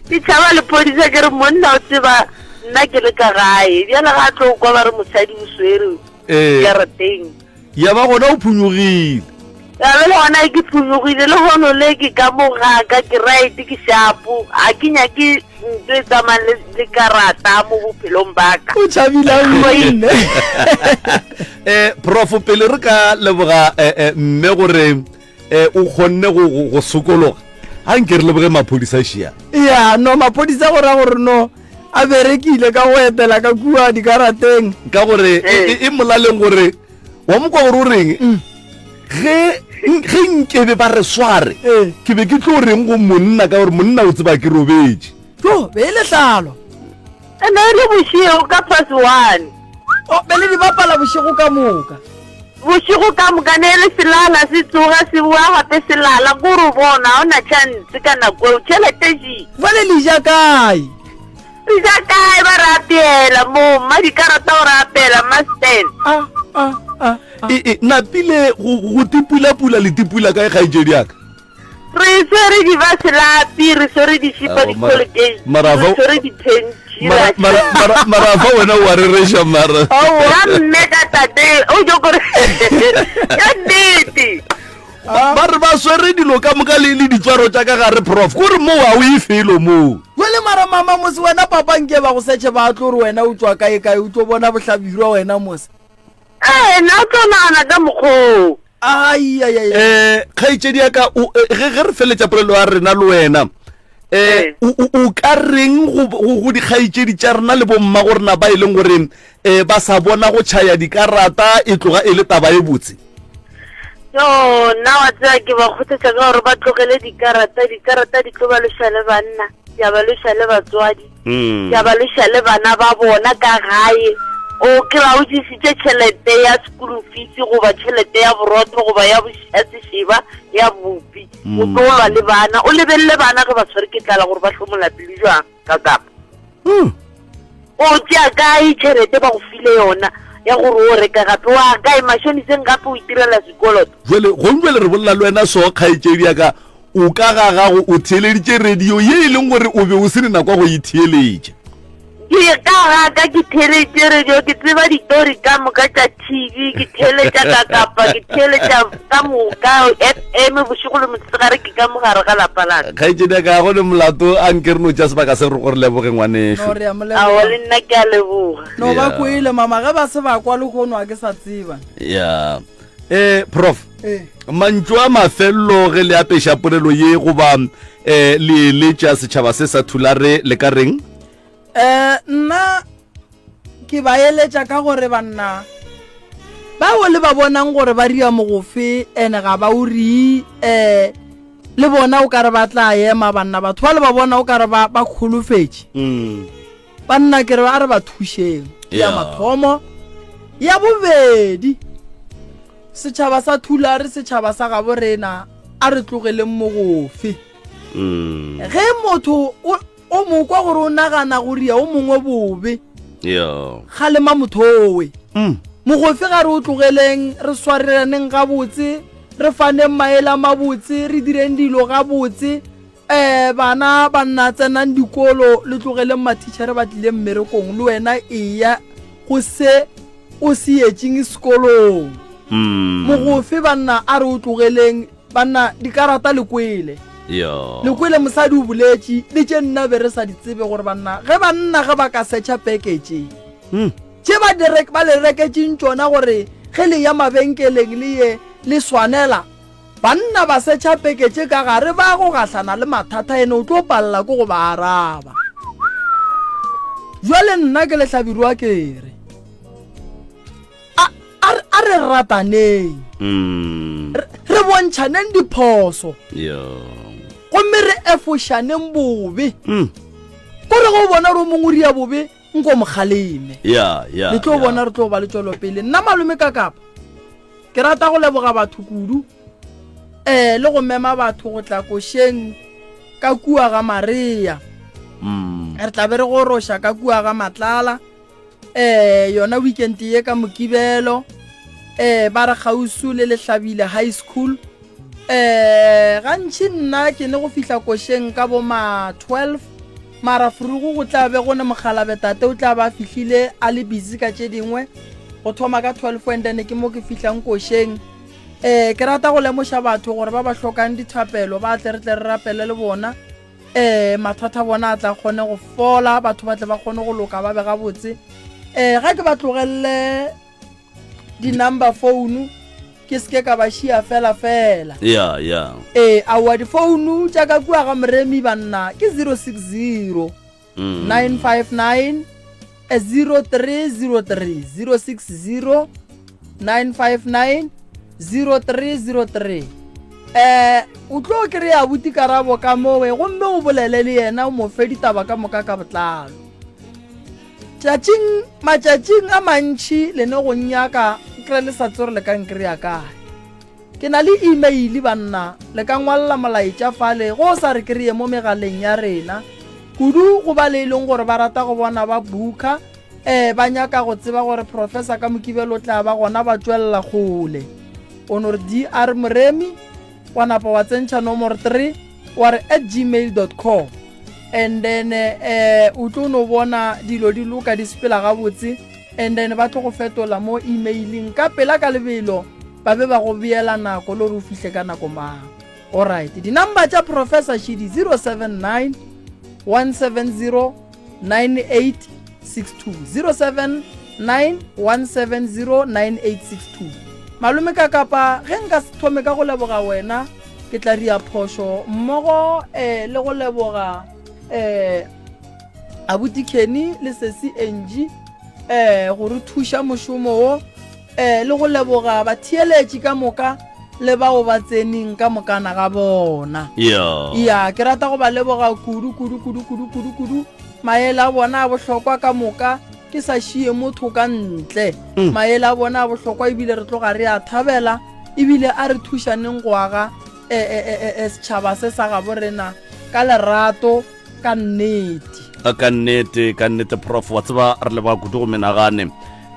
Ke tšhaba lephodisa ke re monna o tseba nna ke le ka gae. Bjale ga a tlo kwa ba re mosadi o swere Ee. karateng. Ya ba gona o phunyogile. Ya be le gona ke phunyogile le hono le ke ka mo ga ka ke right ke shapo. Ga ke nyake ntho e tsamayang le, le karata mo bophelong ba ka. O tšhabile a winne. Eh prof pele re ka leboga eh, eh, mme gore eh, o kgonne go, go, go sokologa a nke re leboge maphodisa šia Ya no maphodisa go ra gore no a berekile ka go etela ka kua dikarateng. ka gore e, e, e molaleng gore wa mokwa gore o reng Ge, ge nkebe ba re sware, Ee. ke be ke tlo reng go monna ka gore monna o tseba ke robetše. Jo, be e le hlalo. E ne e le bošego ka past one. O, be le di bapala bošego ka moka. Bošego ka moka ne e le selala se tsoga se boa gape selala ko re bona ga o na chance ka nako eo tšhelete ji. Bjale le ja kae? Re ja kae ba re apeela mo mma dikarata o re apeela mma Stan. A, a, a. E, e, napile go, go tipulapula le tipula kae kgaetšedi ya ka? Re swere dibaselapi, re swere dišipa Ao, mara- di-colgate, mara re fa- swere diphentši. Mara, mara, mara, mara fa wena o a rereša mara. Ka mme ka tate, o jo kore ka nnete. Ba re ba swere dilo ka moka le, le ditswaro tša ka gare prof. Kore moo ga o ye felo moo. Jwale mara mama mose wena papa nke ba go search ba tlo re wena o tšwa kae kae o tlo bona bohlabirwa wena mose. Ee, nna o tlo nagana ka mokgoo. Ai-ai-ai. Eh, kgaetšedi ya ka, o, eh, ge, ge re feletša polelo ya rena le wena, eh, o, o, o ka reng go, go, go dikgaetšedi tša rena le bomma go rena ba e leng gore eh, ba sa bona go tšhaya dikarata e tloga e le taba e botse? Yo, nna wa tseba ke ba kgothatša ka gore ba tlogele dikarata, dikarata di tlo ba loša le banna, di a ba loša le batswadi. Mm. Ya ba loša le bana ba bona ka gae. O kry-a o jesitše tšhelete ya school fees goba tšhelete ya borotho goba ya ya sešeba ya bupi. O tlo lwa le bana. O lebelele bana ge ba tshwere ke tlala gore ba hlomola pelo jwang ka kapa. Mm. O tšea kae tšhelete ba go file yona ya gore o reka gape wa kae mashoniseng gape o itirela sekoloto. Jwale gong jwale re bolela le wena so kgaetšedi ya ka O ka ga gago o theeleditše radio ye e leng gore o be o se ne nako ya go e theeletša. Ke ka ga ka ke theeleditše radio, ke tseba ditori ka moka tša TV, ke theeletša ka kapa, ke theeletša ka moka FM bošego le mosegare ke ka mo gare ga lapa la ka. Kgaetšedi ya ka, ga go ne molato, a nke re no tšea sebaka se re go re leboge ngwanešu. No, re a mo leboga. Aowa, le nna ke a leboga. No, ba Yeah. kwele mama, ge ba se ba kwa lehono a ke sa tseba. Yeah. Eh, Prof. Eh. Mantšu a mafello ge le apeša polelo ye goba eh, le eletša setšhaba se sa Thulare le ka reng? Eh, nna ke ba eletša ka gore banna bao le ba bonang gore ba ria mogofe ene ga ba o rii eh le bona o ka re ba tla ema banna batho ba le ba bona o ka re ba ba kholofetše mm. Banna ke re a re ba thušeng. Ya mathomo. Ya bobedi, setšhaba sa Thulare, setšhaba sa gabo rena, a re tlogeleng mogofe. Mm. Ge motho o, o mo kwa gore o nagana go ria o mongwe bobe, kgalema motho owe. Mm. Mogofe ga re o tlogeleng, re swarelaneng gabotse, re faneng maele a mabotse, re direng dilo gabotse. Eh bana banna tsenang dikolo le tlogeleng mathitšhere ba tlile mmerekong le wena eya go se o se yetšeng sekolong. Mm. Mogofe banna a re o tlogeleng banna dikarata le kwele. Yo. Le kwele mosadi o boletše le tše nna be re sa di tsebe gore banna ge banna ge ba ka setšha peke tše. Mm. Tše ba di ba le reketšeng tšona gore ge le ya mabenkeleng le ye le swanela Banna ba setšha peke tše ka gare ba go gahlana le mathata ene o tlo palela ke go ba araba. Jwale nna ke Lehlabirwa ke re, a, a, a re rataneng, Mm. re, re bontšhaneng diphoso, Yo. gomme re efošaneng bobe. Mm. Kore ge o bona gore o mongwe o ria bobe, nko mo kgaleme. Ya, ya. Le tlo ya. bona re tlo ba le tšwelopele. Nna malome ka kapa. Ke rata go leboga batho kudu eh le go mema batho go tla košeng ka kua ga Maria. Mm. Re tla be re goroša ka kua ga Matlala eh yona weekend ye ka Mokibelo eh ba re kgausu le Lehlabile High School. Eh gantši nna ke ne go fihla košeng ka bo ma 12 Mara Frugu go tla be go ne mokgalabe tate o tla ba fihlile a le busy ka tše dingwe go thoma ka 12 and then ke mo ke fihlang košeng. Eh ke rata go lemoša batho gore ba ba hlokang dithapelo ba tle re tle re rapele le bona eh mathata bona a tla kgone go fola batho ba tle ba kgone go loka ba be gabotse. Eh ga ke ba tlogelele di-number phone ke seke ka ba šia fela fela ya ya ee aowa difounu tša ka kua ga moremi banna ke 060 Mm. 959 0303 060 959 0303 eh o tlo kry-a buti karabo ka mowe gomme o bolele le yena o mo fe ditaba ka moka ka botlalo Tšatšing, matšatšing a mantši le ne go nnyaka, nkry le sa tsebe gore le ka nkry-a kae. Ke na le email banna, le ka ngwalela molaetša fale go o sa re kry-e mo megaleng ya rena. Kudu go ba le e leng gore ba rata go bona ba booker. um ba nyaka go tseba gore professor ka mokibelo o tla ba gona ba tšwelela kgole o no re dr moremi wa napa wa tsentšha nomoro 3 wa re at gmail dot com and then eh o tlo no bona dilo di loka di sepela gabotse and then ba tlo go fetola mo emailing ka pela ka lebelo ba be ba go beela nako le gore o fihle ka nako mang alright di-number tša professor shidi 079 170 9862 079 170 9862 malome ka kapa ge nka se thome ka go leboga wena ke tla ria phošo mmogo um le go leboga um abuti Kenny le sesi Angie um go re thuša mošomo wo um le go leboga batheeletši ka moka le bao ba tseneng ka mokana ga bona ya ke rata go ba leboga kudu kudu kudu kudu kudu kudu maele a bona a bohlokwa ka moka ke sa šie motho ka ntle mm. maele a bona a bohlokwa ebile re tloga re a thabela ebile a re thušaneng go aga e, e, e, setšhaba se sa gabo rena ka lerato ka nnete ka nnete ka nnete prof wa tseba re leboga kudu go menagane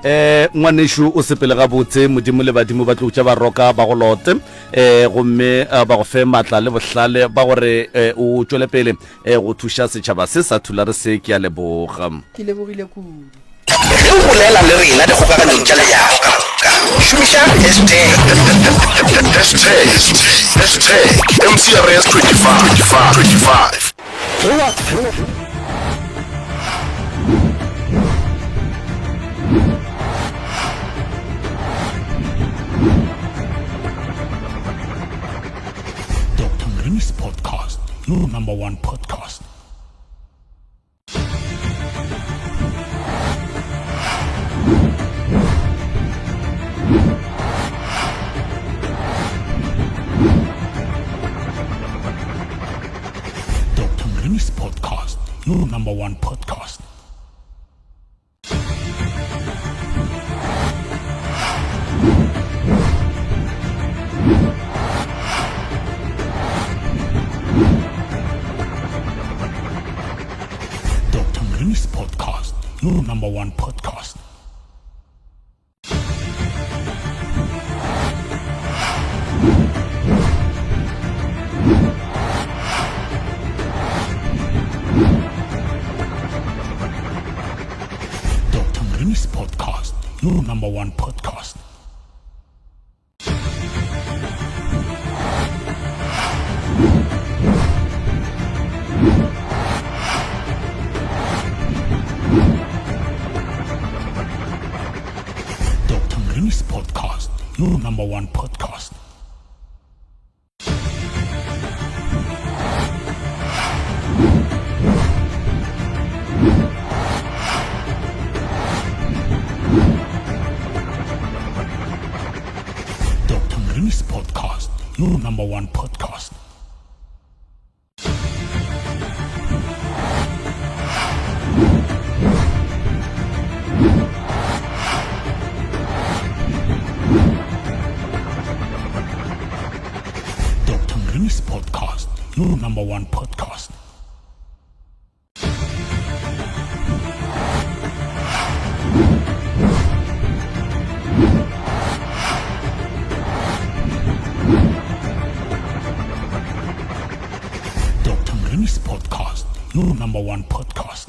eh ngwanešu o sepele gabotse modimo le badimo ba tlo tša ba roka ba go lote eh gomme eh, ba go fe matla le bohlale ba gore eh, o tšwele pele eh, go thuša setšhaba se sa thulare se ke a leboga ke lebogile kudu Ge o bolela le rena dikgokaganyong tša leago ka moka, šomiša hashtag. Hashtag, hashtag MCRS 25, 25, 25. Dr. Mremi's podcast, your number one podcast. Dr. Mremi's podcast, your number one podcast. Dr. Mremi's podcast, your number one podcast. Dr. Mremi's podcast, your number one podcast. Dr. Mremi's podcast, your number one podcast. Dr. Mremi's podcast, your number one podcast. Dr. Mremi's podcast, your number one podcast. Dr. Mremi's podcast, your number one podcast.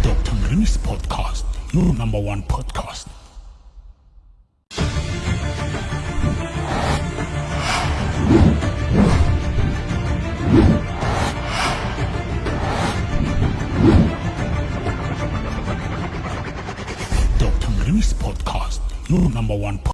Dr. Mremi's podcast, your number one podcast. Dr. Mremi's podcast, your number one podcast.